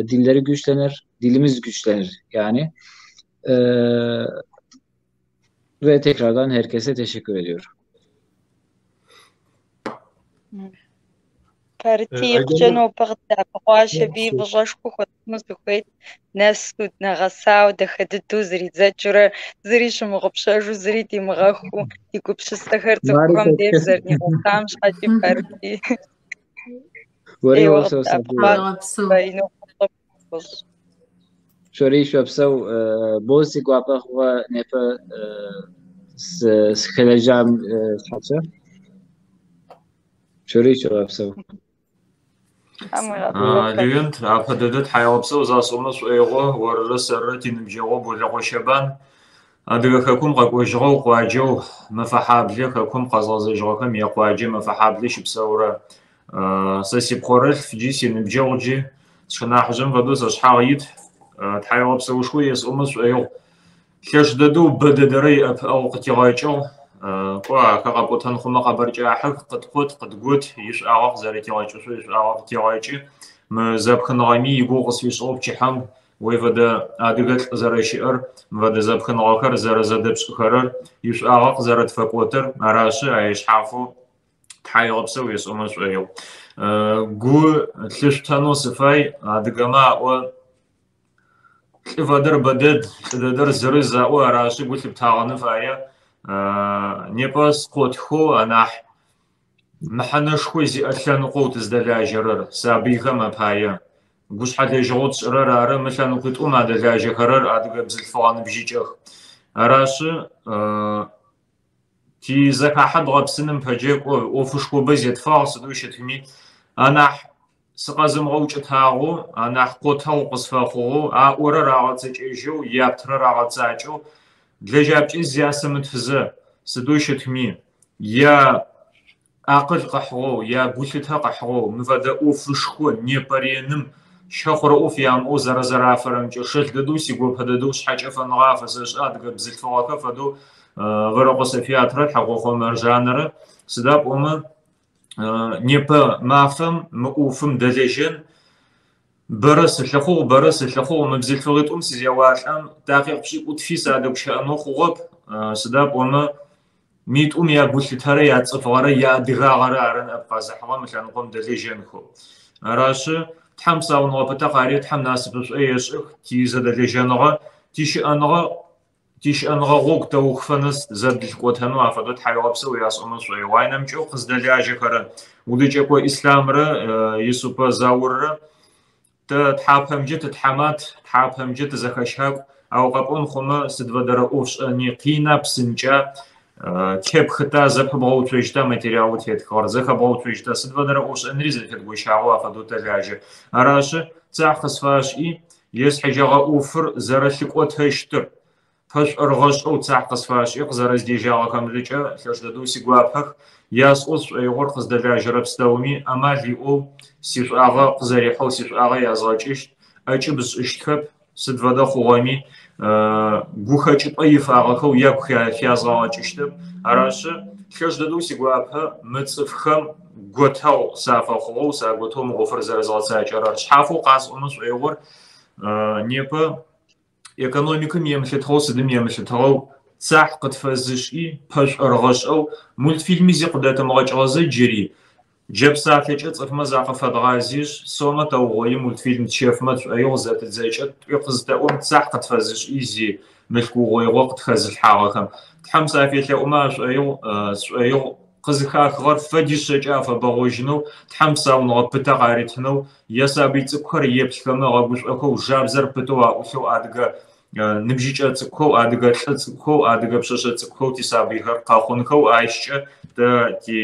dilleri güçlenir, dilimiz güçlenir yani. Ve tekrardan herkese teşekkür ediyorum. Пэрыти икъукӏэ нобэ къыддэӏэпыкъуащ, абыи фӏыщӏэшхуэ хуэсщӏыну сыхуейт. Нэсу, нэгъэсауэ, дахэ дыдэу зэридзэкӏыурэ, зыри щымыгъупщэжу, зыри димыгъэхуу, ди гупсысэхэр цӏыхухэм деж зэрынигъэсам щхьэкӏи Пэрыти. Уэри ӏейуэ опсэу, Сафие. къыддэӏэпыкъуащ, ину фӏыщӏэ пхузощӏ. Шъори шъопсэу, боу сигуапэ хъугъэ непэ сыхэлэжьам щхьэкӏэ. Шъори шъуопсэу. Тхьэм уигъэпсэу. Левент, апэ дэдэ тхьаегъэпсэу засӏомэ сшӏоигъо, орырэ сэрырэ тиныбджэгъоу Болэкъо Щэбан Адыгэ хэкум къэкӏожьыгъэу къуаджэу Мэфэхьаблэ хэкум къэзгъэзэжьыгъэхэм якъуаджэ Мэфэхьаблэ щыпсэурэ сэ сипхъорэлъф джи синыбджэгъу джи сшынахьыжъым фэдэу сашъхьагъ ит тхьаегъэпсэушхо есӏомэ сшӏоигъу. Лъэш дэдэу бэ дэдэрэ иӏэпыӏэгъу къытигъэкӏыгъ. Кӏо, ахэр къэпӏотэн хъумэ къэбар кӏахьых, къыткъот, къыдгот, ишӏуагъэ къызэрэтигъэкӏышъоу ишӏуагъэ къытегъэкӏы. Мы зэпхыныгъэми игугъу къысфишӏыгъ пчыхьэм ой фэдэ адыгэлӏ зэрэщыӏэр, мы фэдэ зэпхыныгъэхэр зэрэзэдэпшӏыхэрэр, ишӏуагъэ къызэрэтфэкӏотыр, арашъы ай шъхьафэу тхьаегъэпсэу есӏомэ сшӏоигъу. Гу лъышъутэнэу сыфай, адыгэмэ аӏо лӏы фэдэр бэдэд, лӏы дэдэр зырыз аӏо, арашъы гу лъыптагъэны фае. Непэ скъотхэу анахь мэхьанэшхо зиӏэ лъэныкъоу тыздэлажьэрэр сабыйхэм апае. Гушъхьэлэжьыгъэу тшӏырэр ары, мы лъэныкъуитӏум адэлажьэхэрэр адыгэ бзылъфыгъэ ныбжьыкӏэх. Арашъы, тизэхахьэ дгъэпсыным пэджэ кӏо ӏофышхобэ зетфагъ, сыдэу щытми, анахь сыкъэзымыгъэукӏытагъэу, анахь къотэгъу къысфэхъугъэу, аӏорэр агъэцэкӏэжьэу, яптырэр агъэцакӏэу, Лэжьапкӏэ зи ясэмытызэ, сыдэу щытми, я акъыл къыхьыгъэу, я гулъытэ къыхьыгъэу, мы фэдэ ӏофышхо непэ реным щэхъурэ ӏоф ямыӏэу зэрэзэрафэрэмкӏэ шэлъ дэдэу сигопэ дэдэу шъхьэкӏэфэныгъэ афэсэшӏы адыгэ бзылъфыгъэхэр фэдэу Вэрэкъо Софиятрэ Тхьаркъохъо Мэржанэрэ. Сыда пӏомэ непэ мафэм мы ӏофым дэлэжьэн бэрэ сылъыхъугъ, бэрэ сылъыхъугъ. Мы бзылъфыгъитӏум сызеуалӏэм такъикъ пшӏыкӏутфи садэгущыӏэнэу хъугъэп. Сыда пӏомэ митӏум ягулъытэрэ яцӏыфыгъэрэ яадыгагъэрэ ары ныӏэп къэзыхьыгъэ мы лъэныкъом дэлэжьэнхэу. Арашъы, Тхьэм псауныгъэ пытэ къарет, Тхьэм насыпышӏо ешӏых, тизэдэлэжьэныгъэ, тищыӏэныгъэ Тищыӏэныгъэ гъогу тэухыфэ нэс зэдылъыкӏотэнэу афэдэу тхьауегъэпсэу ясӏомэ сшӏоигъу. Ай нэмыкӏэу къыздэлажьэхэрэ Удыкӏэко Ислъамрэ Исупэ Зауррэ тэ тхьапэмкӏэ тытхьамат, тхьапэмкӏэ тызэхэщакӏу, ау къэпӏон хъумэ сыд фэдэрэ ӏофшӏэни къина, псынкӏа, тепхыта, зэпыбгъэуцожьыта материалэу тетхыгъэр, зэхэбгъэуцожьыта, сыд фэдэрэ ӏофшӏэнри зэфедгощагъэу афэдэу тэлажьэ. Арашъы, цахь къысфашӏи, Есхьыжьэгъэ ӏофыр зэрэлъыкӏотэщтыр пэшӏорыгъэшӏэу цахь къысфашӏи, къызэрэздежьагъэхэмрыкӏэ лъэш дэдэу сигуапэх. Ясӏо сшӏоигъор къыздэлажьэрэ пстэуми амал иӏэу сишӏуагъэ къызэрихьэу сишӏуагъэ язгъэкӏыщт, ӏэкӏыб сшӏыщтхэп, сыд фэдэ хъугъэми гухэкӏыпӏэ ифагъэхэу ягу хязгъэгъэкӏыщтэп. Арашъы, лъэш дэдэу сигуапэ мы цӏыфхэм готэгъу сафэхъугъэу, саготэу мы ӏофыр зэрэзгъэцакӏэрэр. Шъхьафэу къасӏомэ сшӏоигъор непэ экономикэм емылъытыгъэу, сыдым емылъытыгъэу цахь къытфэзышӏи, пэшӏорыгъэшӏэу мультфильми зи къыдэтымыгъэкӏыгъэзэ джыри джэпсалъэкӏэ цӏыфмэ закъыфэдгъазишъ, сомэ тэугъои мультфильм тщэфымэ тшӏоигъу зэтыдзэкӏэ тӏуи къызытэӏом цахь къытфэзышӏи зи мылъку угъоигъо къытхэзылъхьагъэхэм. Тхьэм сафелъэӏумэ ашӏоигъу, сшӏоигъу къызыхахыгъэр фэдишъэкӏэ афэбэгъожьынэу, Тхьэм псауныгъэ пытэ къаритынэу, ясабый цӏыкӏухэр еплъхэмэ ыгъэгушӏохэу, жабзэр пытэу аӏулъэу адыгэ ныбжьыкӏэ цӏыкӏухэу, адыгэ лӏы цӏыкӏухэу, адыгэ пшъэшъэ цӏыкӏухэу тисабыйхэр къэхъунхэу, ащкӏэ тэ ти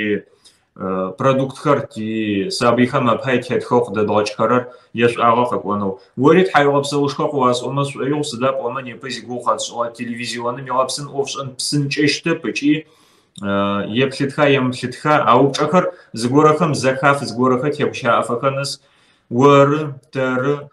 продуктхэр тисабыйхэм апай тетхэу къыдэдгъэкӏхэрэр ешӏуагъэ къэкӏонэу. Ори тхьауегъэпсэушхо къыуасӏомэ сшӏоигъу, сыда пӏомэ непэ зигугъу къэтшӏыгъэ телевизионым игъэпсын ӏофшӏэн псынкӏэщтэп ыкӏи еплъытха, емыплъытха, а упчӏэхэр зыгорэхэм зэхаф, зыгорэхэр тегущыӏэфэхэ нэс оры, тэры,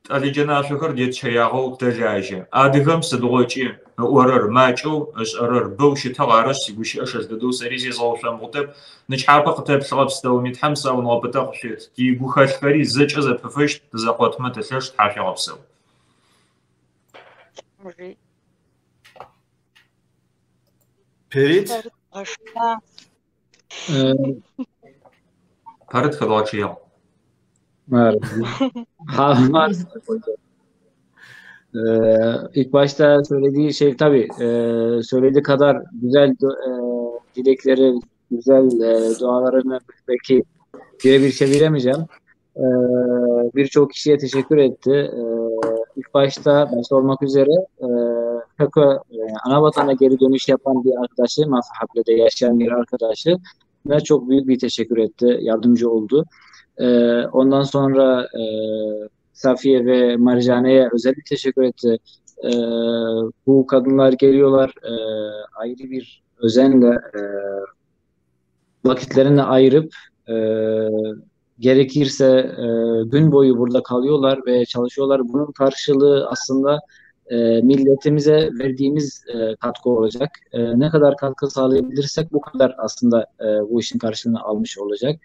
тӏэлыджэнашъохэр детщэягъэу тэлажьэ. Адыгэм сыдигъокӏи ыӏорэр макӏэу, ышӏэрэр бэу щытыгъ, арышъ, сигущыӏэ шэс дэдэу сэри зезгъэушъомбгъутэп. Нычхьапэ къытэплъыгъэ пстэуми Тхьэм псауныгъэ пытэ къышъует. Тигухэлъхэри зэкӏэ зэпыфэщт, тызэкъотмэ тылъэш, тхьашъуегъэпсэу. Перит? Пэрыт хэдгъэчъыягъ. İlk başta söylediği şey tabii söylediği kadar güzel dilekleri, güzel dualarını belki birebir çeviremeyeceğim. Birçok kişiye teşekkür etti. İlk başta olmak üzere PKK ana geri dönüş yapan bir arkadaşı, Mafahable'de yaşayan bir arkadaşı ve çok büyük bir teşekkür etti, yardımcı oldu. Ondan sonra Safiye ve Marjane'ye özel bir teşekkür etti. Bu kadınlar geliyorlar ayrı bir özenle vakitlerini ayırıp gerekirse gün boyu burada kalıyorlar ve çalışıyorlar. Bunun karşılığı aslında milletimize verdiğimiz katkı olacak. Ne kadar katkı sağlayabilirsek bu kadar aslında bu işin karşılığını almış olacak.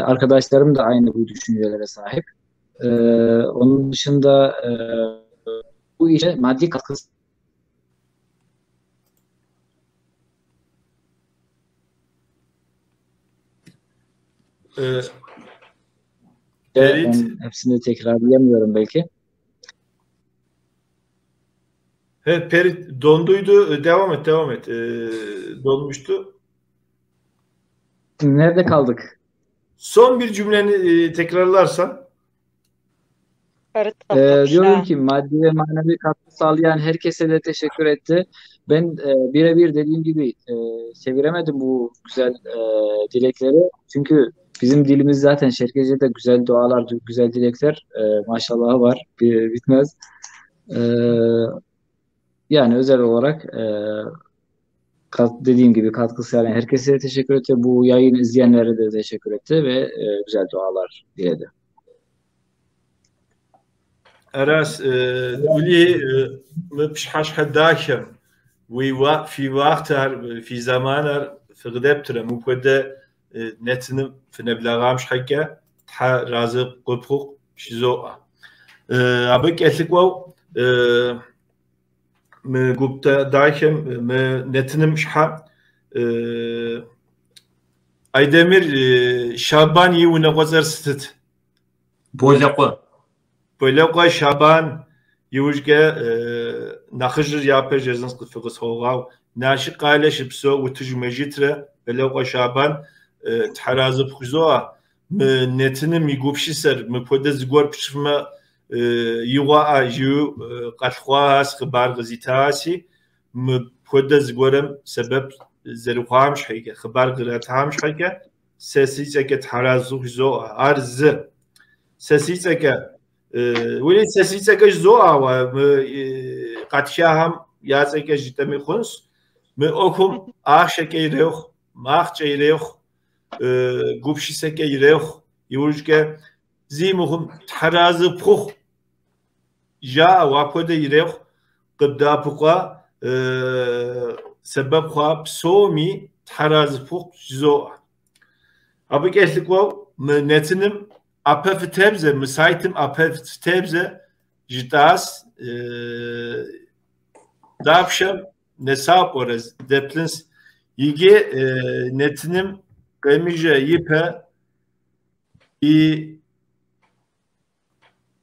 Arkadaşlarım da aynı bu düşüncelere sahip. Onun dışında bu işe maddi katkı Perit. Hepsini tekrarlayamıyorum belki. Evet, Perit donduydu. Devam et, devam et. Donmuştu. Nerede kaldık? Son bir cümleni tekrarlarsan. Diyorum ki maddi ve manevi katkı sağlayan herkese de teşekkür etti. Ben birebir dediğim gibi çeviremedim bu güzel dilekleri. Çünkü bizim dilimiz zaten Şerkece'de güzel dualar, güzel dilekler maşallah var, bitmez. Yani özel olarak dediğim gibi katkı sağlayan herkese teşekkür etti. Bu yayın izleyenlere de teşekkür etti ve güzel dualar diledi. Аращ, Ули, мы пщыхьэщхьэ дахэм, уи фи уахътэр, фи зэманыр фыкъыдэптырэ, мыпхуэдэ нэтыным фынэблэгъам щхьэкӏэ Тхьэ разы къыпхухъу жызоӏэ. Абы кӏэлъыкӏуэу мы гуп дахэм, мы нэтыным щхьэ Айдемир Шабан и унагъуэцӏэр сытыт? Болэкъуэ. Болэкъуэ Шабан иужькӏэ нэхъыжьыр япэ жезын фыкъысхуогъау. Налшык къалэ щыпсэу Утыж Мэжитрэ Болэкъуэ Шабан Тхьэразы пхужызоӏэ. Мы нэтыным и гупсысэр, мыпхуэдэ зыгуэр пщӏымэ игъуэӏэ жиӏэу къэлъхъуащ, хъыбар къызитаси, мыпхуэдэ зыгуэрым сэбэп зэрыхъуам щхьэкӏэ, хъыбар къратам щхьэкӏэ, сэ си цӏэкӏэ Тхьэразы хужызоӏэ. Ар зы. Сэ си цӏэкӏэ, уи сэ си цӏэкӏэ жызоӏэ, ауэ мы къэтхахэм я цӏэкӏэ жытӏэми хъунщ. Мы ӏуэхум ахъшэкӏэ ирехъу, махъкӏэ ирехъу, гупсысэкӏэ ирехъу, иужькӏэ зи мыхъум Тхьэразы пхухъу жаӏэу апхуэдэ ирехъу, къыбдэӏэпыкъуа сэбэп хъуа псоми Тхьэразы пхухъу жызоӏэ. Абы кӏэлъыкӏуэу мы нэтыным ӏэпэ фытебзэ, мы сайтым ӏэпэ фытебзэ жытӏащ, дапщэм нэса пӏэрэ деплъынщ. Иджы нэтыным къемыжьэ ипэ и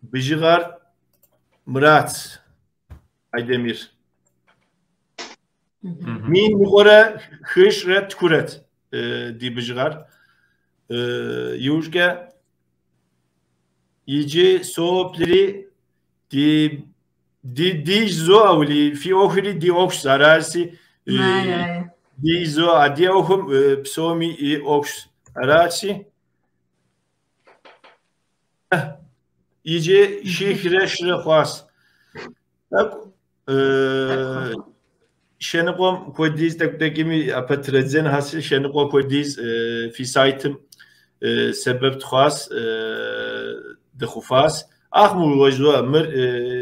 бжыгъэр мырац, Айдемир. 1202 ди бжыгъэр. Иужькӏэ иджы соплъри ди ди жызоӏэ, ули фи ӏуэхури ди ӏуэхущ, аращи ди жызоӏэ, ди ӏуэхум псоми и ӏуэхущ, аращи иджы 303 хъуащ. Тӏэкӏу 100 хуэдиз тӏэкӏу тӏэкӏуми ӏэпэ тредзэнхэси, 100 хуэдиз фи сайтым сэбэп тхъуащ, дыхъуфащ. Ахъму жызоӏэ, мыр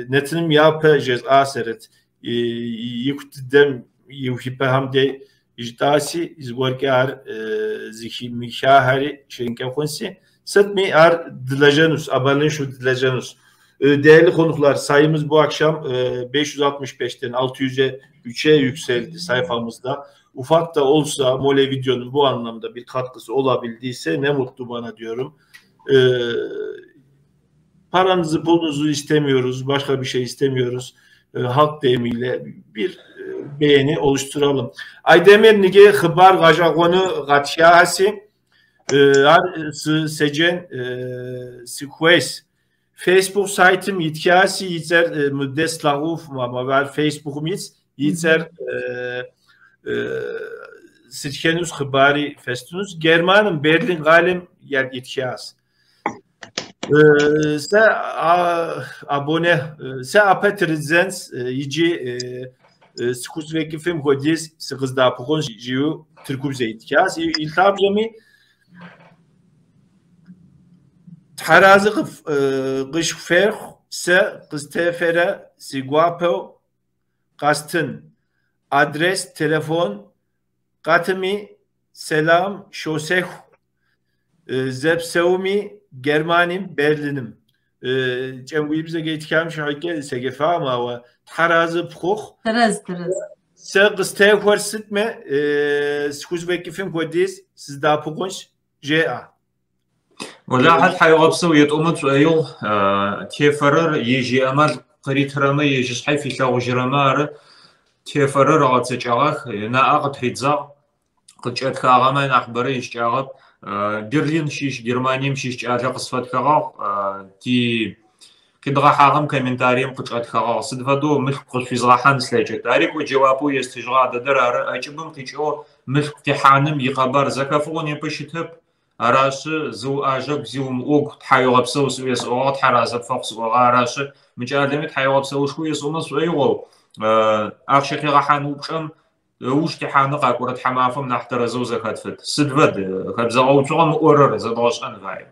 нэтыным япэ жесӏа сэрэт, ику дыдэм иухыпӏэхэм дей жытӏаси, зыгуэркӏэ ар зыхимыхахэри щыӏэнкӏэ хъунси, сытми ар дылэжьэнущ, ӏэмалыншэу дылэжьэнущ. Değerli konuklar, sayımız bu akşam 565'ten 603'e yükseldi sayfamızda. Ufak da olsa Mole Video'nun bu anlamda bir katkısı olabildiyse ne mutlu bana diyorum. Paranızı pulunuzu istemiyoruz, başka bir şey istemiyoruz. Halk deyimiyle bir beğeni oluşturalım. Aydemir nige xıbar gajagonu gatşahasi secen sikues Facebook saytım yitkasi yitzer müddes laguf ama var Facebook'um yitz yitzer sitkenus xıbari festunus Germanım Berlin galim yer yitkas. Se abone se apetrizens yici skuzvekifim hodis sıgızdapukon jiu Türkubze yitkas iltabzemi Тхьэразы къышхуферхъу сэ къызтефэрэ си гуапэу къэстын. Адрес, телефон къатыми сэлам щосеху. Зэпсэуми Германием, Берлиным. Кӏэмгуибзэкӏэ итхам щхьэкӏэ сегефам, ауэ Тхьэразы пхухъу. Тэрэз, тэрэз. Сэ къыстехуэр сытмэ, схузэфӏэкӏыфым хуэдиз сыздэӏэпыкъунщ, жеӏэ. Уэлахьэ тхьэигъэпсэу етӏомэ тшӏоигъу, тефэрэр ежь иӏэмал къыритырэмэ, ежь ышъхьэ филъэгъужьырэмэ ары тефэрэр ыгъэцэкӏагъэх, ынаӏэ къытридзагъ, къыкӏэтхагъэмэ нахьыбэрэ ищыкӏагъэп. Берлин щыщ, Германием щыщ кӏалэ къысфэтхэгъагъ, ти къидгъэхьагъэм комментарием къычӏэтхэгъагъ. Сыд фэдэу мылъку къышъуизгъэхьан слъэкӏыт. Ари кӏо джэуапэу естыжьыгъэ а дэдэр ары ӏэкӏыбым къикӏыгъэу мылъку къихьаным икъэбар зэхэфыгъо непэ щытэп. Аращы, зыуӏажэгу зи умыӏогу, тхьауегъэпсэу сӏуи есӏогъагъ, Тхьэразэ пфэхъу сӏогъэ. Аращы, мы кӏалэми тхьауегъэпсэушхо есӏомэ сшӏоигъоу, ахъщэ къигъэхьан упчӏэм ыуж тихьанэу къакӏорэ тхьамафэм нахь тэрэзэу зэхэтфыт. Сыд фэд хэбзэгъэуцугъэм ыӏорэр зэдгъэшӏэн фае.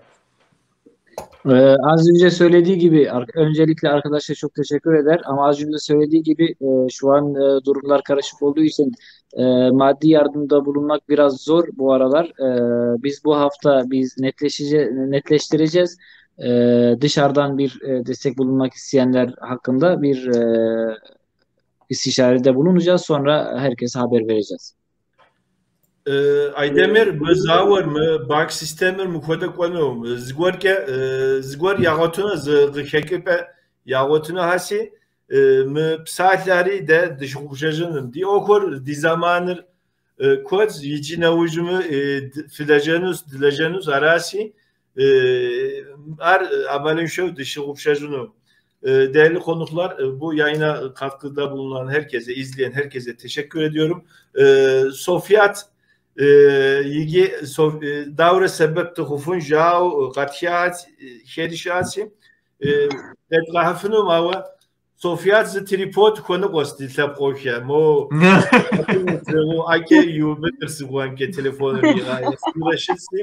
Az önce söylediği gibi öncelikle arkadaşlar çok teşekkür eder ama az önce söylediği gibi şu an durumlar karışık olduğu için maddi yardımda bulunmak biraz zor bu aralar. Biz bu hafta biz netleştireceğiz. Dışarıdan bir destek bulunmak isteyenler hakkında bir istişarede bulunacağız. Sonra herkese haber vereceğiz. Айдемир, мы зауэр, мы банк системэр мыпхуэдэ кӏуэну, зыгуэркӏэ зыгуэр ягъуэтыну, зы къыхэкӏыпӏэ ягъуэтыну хьэси, мы псалъэри дэ дыщыгъупщэжыным. Ди ӏуэхур, ди зэманыр куэд, иджы нэужьми фылэжьэнущ, дылэжьэнущ, араси, ар ӏэмалыншэу дыщыгъупщэжыну. Değerli konuklar, bu yayına katkıda bulunan herkese, izleyen herkese teşekkür ediyorum. Sofyat yigi davre sebep tıxufun jao qatiyat şerişati dedgahfınum awa Sofyat zı tripod xuenıkъуэщ ди лъэпкъыу мо ake иубыдыр сыгуанкӏэ телефоныр игъэщытси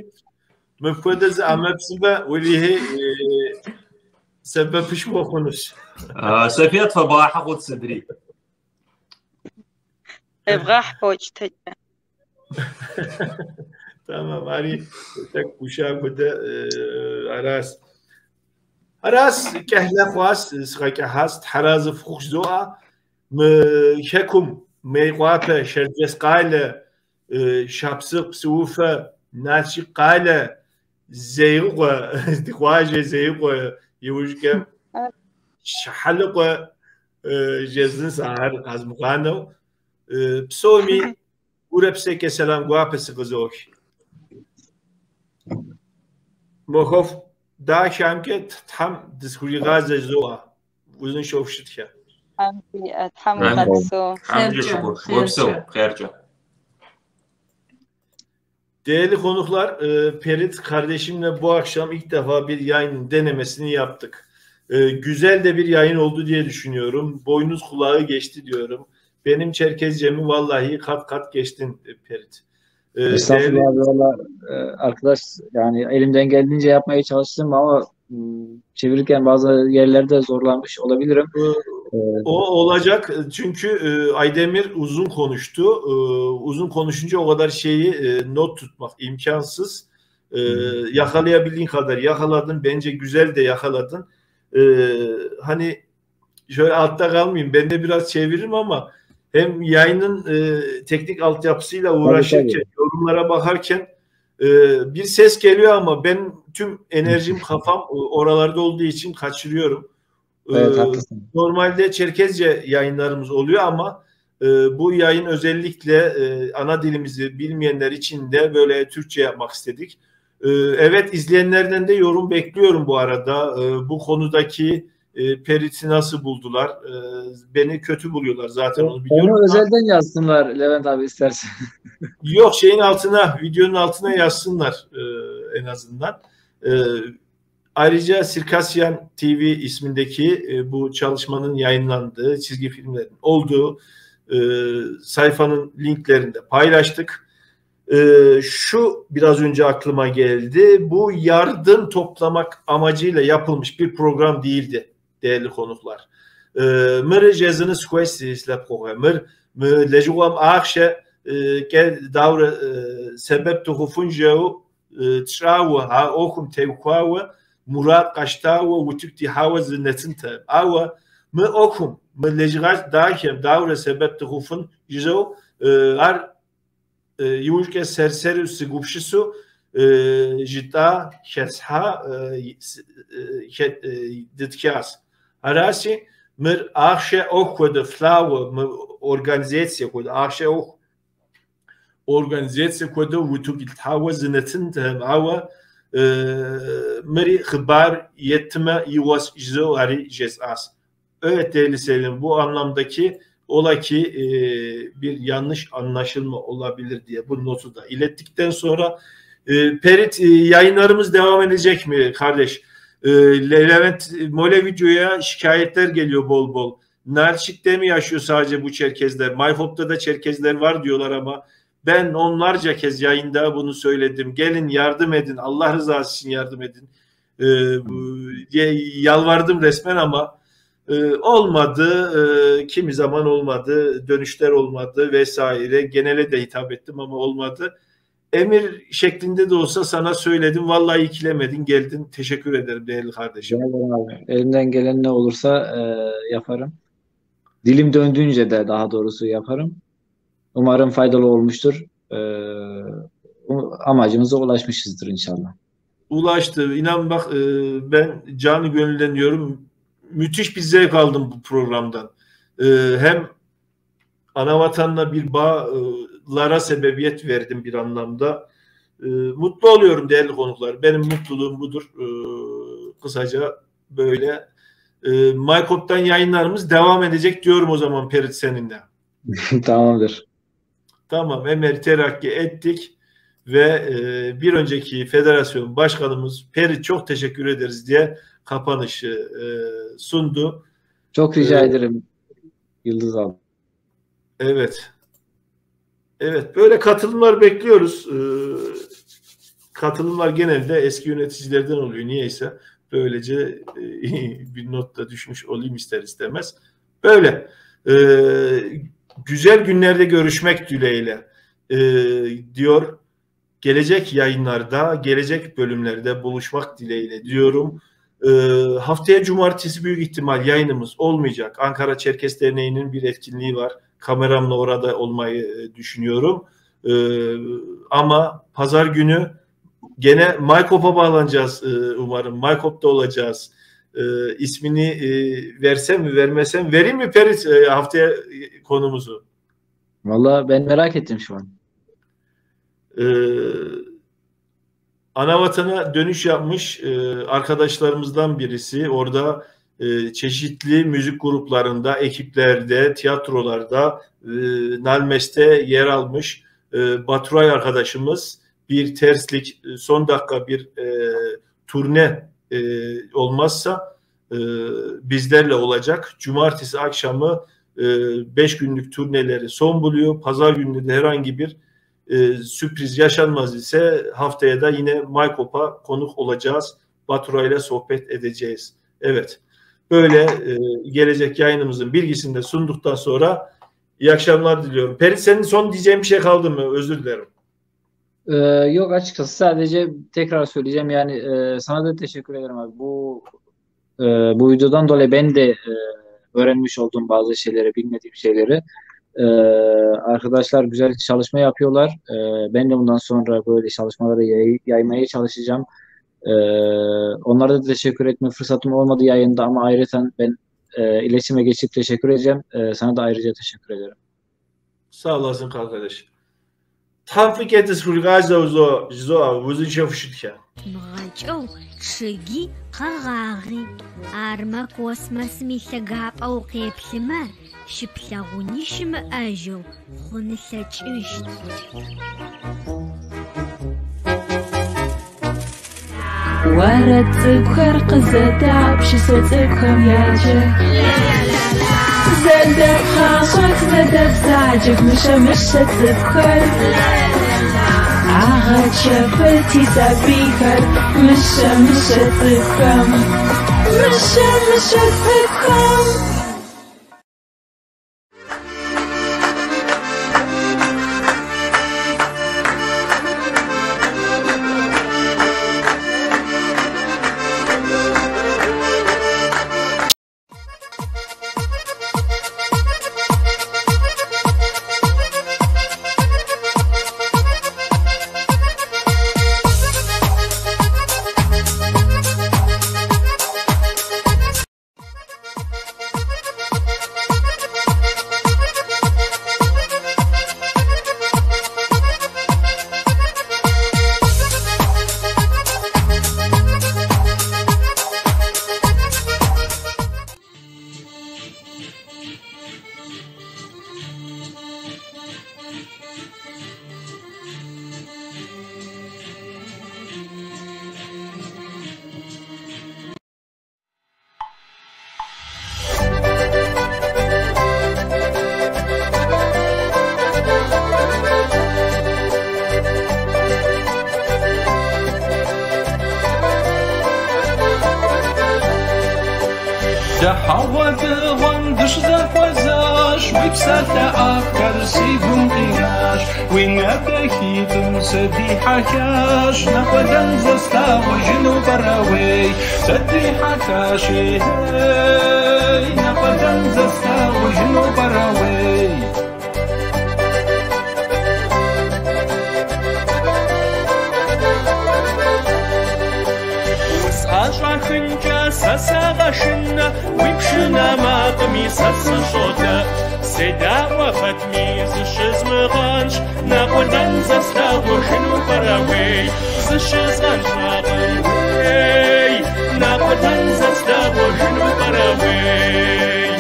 мыпхуэдэ зы ӏэмэпсымэ уэлихьи сэбэпышхуэ хъунущ. Софият фэбгъахьэ хъут сыдри. Къевгъэхь почтэкӏэ. Tamam, ари тӏэкӏу гуша хуэдэ аращ. Аращ, кӏыхьлэ хъуащ, сыкъэкӏыхьащ, тхьэразэ фыхъу жызоӏэ. Мы хэкум, Мейкъуапэ, Шэрджэс къалэ, Шапсыгъ, Псыуфэ, Налшык къалэ, Зеикъуэ, ди къуажэ Зеикъуэ иужькӏэ Щхьэлыкъуэ жезын сэ ар къэзмыгъанэу. Псоми гурэ псэкӏэ сэлам гуапэ сыкъызох. Махуэфӏ дахэмкӏэ Тхьэм дызыхуригъазэ жызоӏэ. Узыншэу фщытхэ. Тхьэм уигъэпсэу. Хьэмкӏэ шыкур. Уопсэу, хъеркӏэ. Değerli konuklar, Perit kardeşimle bu akşam ilk defa bir yayın denemesini yaptık. Güzel de bir yayın oldu diye düşünüyorum. Boynuz kulağı geçti diyorum. Benim Çerkezcemi vallahi kat kat geçtin Perit. Estağfurullah abi, valla arkadaş yani elimden geldiğince yapmaya çalıştım ama çevirirken bazı yerlerde zorlanmış olabilirim. O olacak çünkü Aydemir uzun konuştu. Uzun konuşunca o kadar şeyi not tutmak imkansız. Yakalayabildiğin kadar yakaladın. Bence güzel de yakaladın. Hani şöyle altta kalmayayım. Ben de biraz çeviririm ama hem yayının teknik altyapısıyla uğraşırken, tabii. Yorumlara bakarken bir ses geliyor ama ben tüm enerjim, kafam oralarda olduğu için kaçırıyorum. Evet, haklısın. Normalde Çerkezce yayınlarımız oluyor ama bu yayın özellikle ana dilimizi bilmeyenler için de böyle Türkçe yapmak istedik. Evet, izleyenlerden de yorum bekliyorum bu arada. Bu konudaki Perit'i nasıl buldular? Beni kötü buluyorlar zaten, onu biliyorum. Onu özelden yazsınlar Levent abi istersen. Yok, şeyin altına, videonun altına yazsınlar en azından. Ayrıca Sirkasyan TV ismindeki bu çalışmanın yayınlandığı, çizgi filmlerin olduğu sayfanın linklerini de paylaştık. Şu biraz önce aklıma geldi. Bu yardım toplamak amacıyla yapılmış bir program değildi değerli konuklar. Mır jezini squestisle programır. Mı lejuam ahşe gel davre sebep tuhufun jeu travu ha okum tevkuavu Murat qaştavu utuk hava zinnetin te. Ava mı okum mı lejgaç dahem davre sebep tuhufun jeu ar иужькӏэ сэр-сэру сыгупсысу жытӏа хэсхьа дытхащ. Араси мыр ахъшэ ӏуэху хуэдэ флауэ, мы организацие хуэдэ, ахъшэ ӏуэху организацие хуэдэу утыку итлъхьауэ зынэтынтэкъым, ауэ мыри хъыбар еттымэ игъуэс жызэу ари жесӏащ. Evet değerli seyircilerim, bu anlamdaki ola ki bir yanlış anlaşılma olabilir diye bu notu da ilettikten sonra Perit, yayınlarımız devam edecek mi kardeş? Levent Mole videoya şikayetler geliyor bol bol. Nalçik'te mi yaşıyor sadece bu Çerkezler? Maykop'ta da Çerkezler var diyorlar ama ben onlarca kez yayında bunu söyledim. Gelin yardım edin. Allah rızası için yardım edin diye yalvardım resmen ama olmadı. Kimi zaman olmadı. Dönüşler olmadı vesaire. Genele de hitap ettim ama olmadı. Emir şeklinde de olsa sana söyledim. Vallahi ikilemedin, geldin. Teşekkür ederim değerli kardeşim. Abi. Elimden gelen ne olursa yaparım. Dilim döndüğünce de daha doğrusu yaparım. Umarım faydalı olmuştur. Amacımıza ulaşmışızdır inşallah. Ulaştı. İnan bak ben canı gönülden diyorum. Müthiş bir zevk aldım bu programdan. Hem anavatanla bir bağlara sebebiyet verdim bir anlamda. Mutlu oluyorum değerli konuklar. Benim mutluluğum budur. Kısaca böyle. Maykop'tan yayınlarımız devam edecek diyorum o zaman Perit seninle. Tamamdır. Tamam, emel terakki ettik ve bir önceki federasyon başkanımız Perit çok teşekkür ederiz diye kapanışı sundu. Çok rica ederim Yıldız abi. Evet. Evet, böyle katılımlar bekliyoruz. Katılımlar genelde eski yöneticilerden oluyor. Niyeyse böylece bir not da düşmüş olayım ister istemez. Böyle. Güzel günlerde görüşmek dileğiyle diyor. Gelecek yayınlarda, gelecek bölümlerde buluşmak dileğiyle diyorum. Haftaya cumartesi büyük ihtimal yayınımız olmayacak. Ankara Çerkes Derneği'nin bir etkinliği var. Kameramla orada olmayı düşünüyorum. Ama pazar günü gene Maykop'a bağlanacağız umarım. Maykop'ta olacağız. İsmini versem mi vermesem? Vereyim mi Perit haftaya konumuzu? Vallahi ben merak ettim şu an. Anavatana dönüş yapmış arkadaşlarımızdan birisi. Orada çeşitli müzik gruplarında, ekiplerde, tiyatrolarda, Nalmes'te yer almış Baturay arkadaşımız bir terslik, son dakika bir turne olmazsa bizlerle olacak. Cumartesi akşamı 5 günlük turneleri son buluyor. Pazar günü de herhangi bir sürpriz yaşanmaz ise haftaya da yine Maykop'a konuk olacağız. Baturay'la sohbet edeceğiz. Evet. Böyle gelecek yayınımızın bilgisini de sunduktan sonra iyi akşamlar diliyorum. Perit, senin son diyeceğin bir şey kaldı mı? Özür dilerim. Yok, açıkçası sadece tekrar söyleyeceğim. Yani sana da teşekkür ederim abi. Bu videodan dolayı ben de öğrenmiş olduğum bazı şeyleri, bilmediğim şeyleri. Arkadaşlar güzel çalışma yapıyorlar. Ben de bundan sonra böyle çalışmaları yaymaya çalışacağım. Onlara da teşekkür etme fırsatım olmadı yayında ama ayrıca ben iletişime geçip teşekkür edeceğim. Sana da ayrıca teşekkür ederim. Sağ olasın arkadaş. Мыгъэкӏэу чъыги къэгъагъи. Армэ космосым илъэгапӏэ укъеплъымэ, щыплъэгъуни щымыӏэжьэу хъун ылъэкӏыщт. Уэрэд цӏыкӏухэр къызэдаӏу, пшысэ цӏыкӏухэм яджэх. Зэдэпхъащӏэх, зэдэбзаджэх, мыщэ-мыщэ цӏыкӏухэр. Агъэчэфыти сабийхэр, мыщэ-мыщэ цӏыкӏухэм. Мыщэ-мыщэ цӏыкӏухэм. Дыхьэгъуэ дыгъуэм дыщызэхуэзащ, уи псалъэ ӏэфӏхэр си гум къинащ, уи нэ дахитӏым сыдихьэхащ, нэкъуэлэн зэслъагъужыну пӏэрэ уей? Сыдихьэхащи, ей, нэкъуэлэн зэслъагъужыну пӏэрэ уей? Усӏэщӏахынкӏэ сэ сагъэшынэ, уи пшынэ макъми сэ сыщӏодэӏу. Седаӏуэ пэтми зыщызмыгъэнщӏ, нэкъуэлэн зэслъагъужыну пӏэрэ уей? Зыщызгъэнщӏакъым уей, нэкъуэлэн зэслъагъужыну пӏэрэ уей?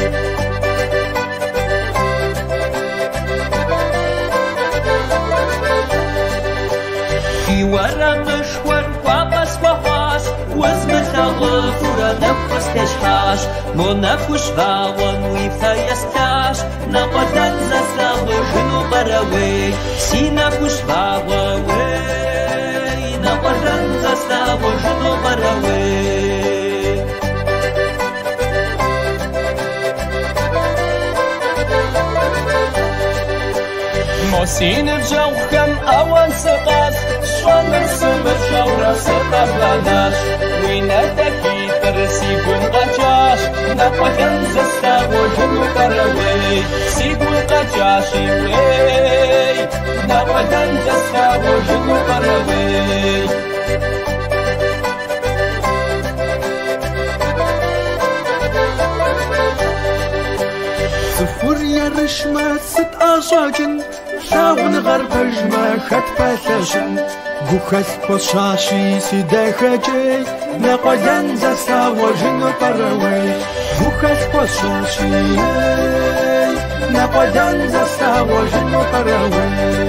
Ди уэрамышхуэр кӏуапӏэ схуэхъуащ, узмылъагъуфурэ нэху къыстещхьащ, мо нэхущ вагъуэм уи фэ есплъащ, нэкъуэлэн зэслъагъужыну пӏэрэ уей? Си нэхущ вагъуэ уей, нэкъуэлэн зэслъагъужыну пӏэрэ уей? Мо си ныбжьэгъухэм ауан сыкъащӏ, сщӏэнур сымыщӏэурэ сыкъэбгъэнащ, уи нэ дахитӏыр си гум къэкӏащ, нэкъуэлэн зэслъагъужыну пӏэрэ уей? Си гум къэкӏащи уей, нэкъуэлэн зэслъагъужыну пӏэрэ уей? Цӏыхур ерыщмэ, сыт ӏэщӏэкӏын, лъагъуныгъэр пэжмэ, хэт пэлъэщын? Гухэлъ пхуэсщӏащи, си дахэкӏей, нэкъуэлэн зэслъагъужыну пӏэрэ уей? Гухэлъ пхуэсщӏащи, ей, нэкъуэлэн зэслъагъужыну пӏэрэ уей?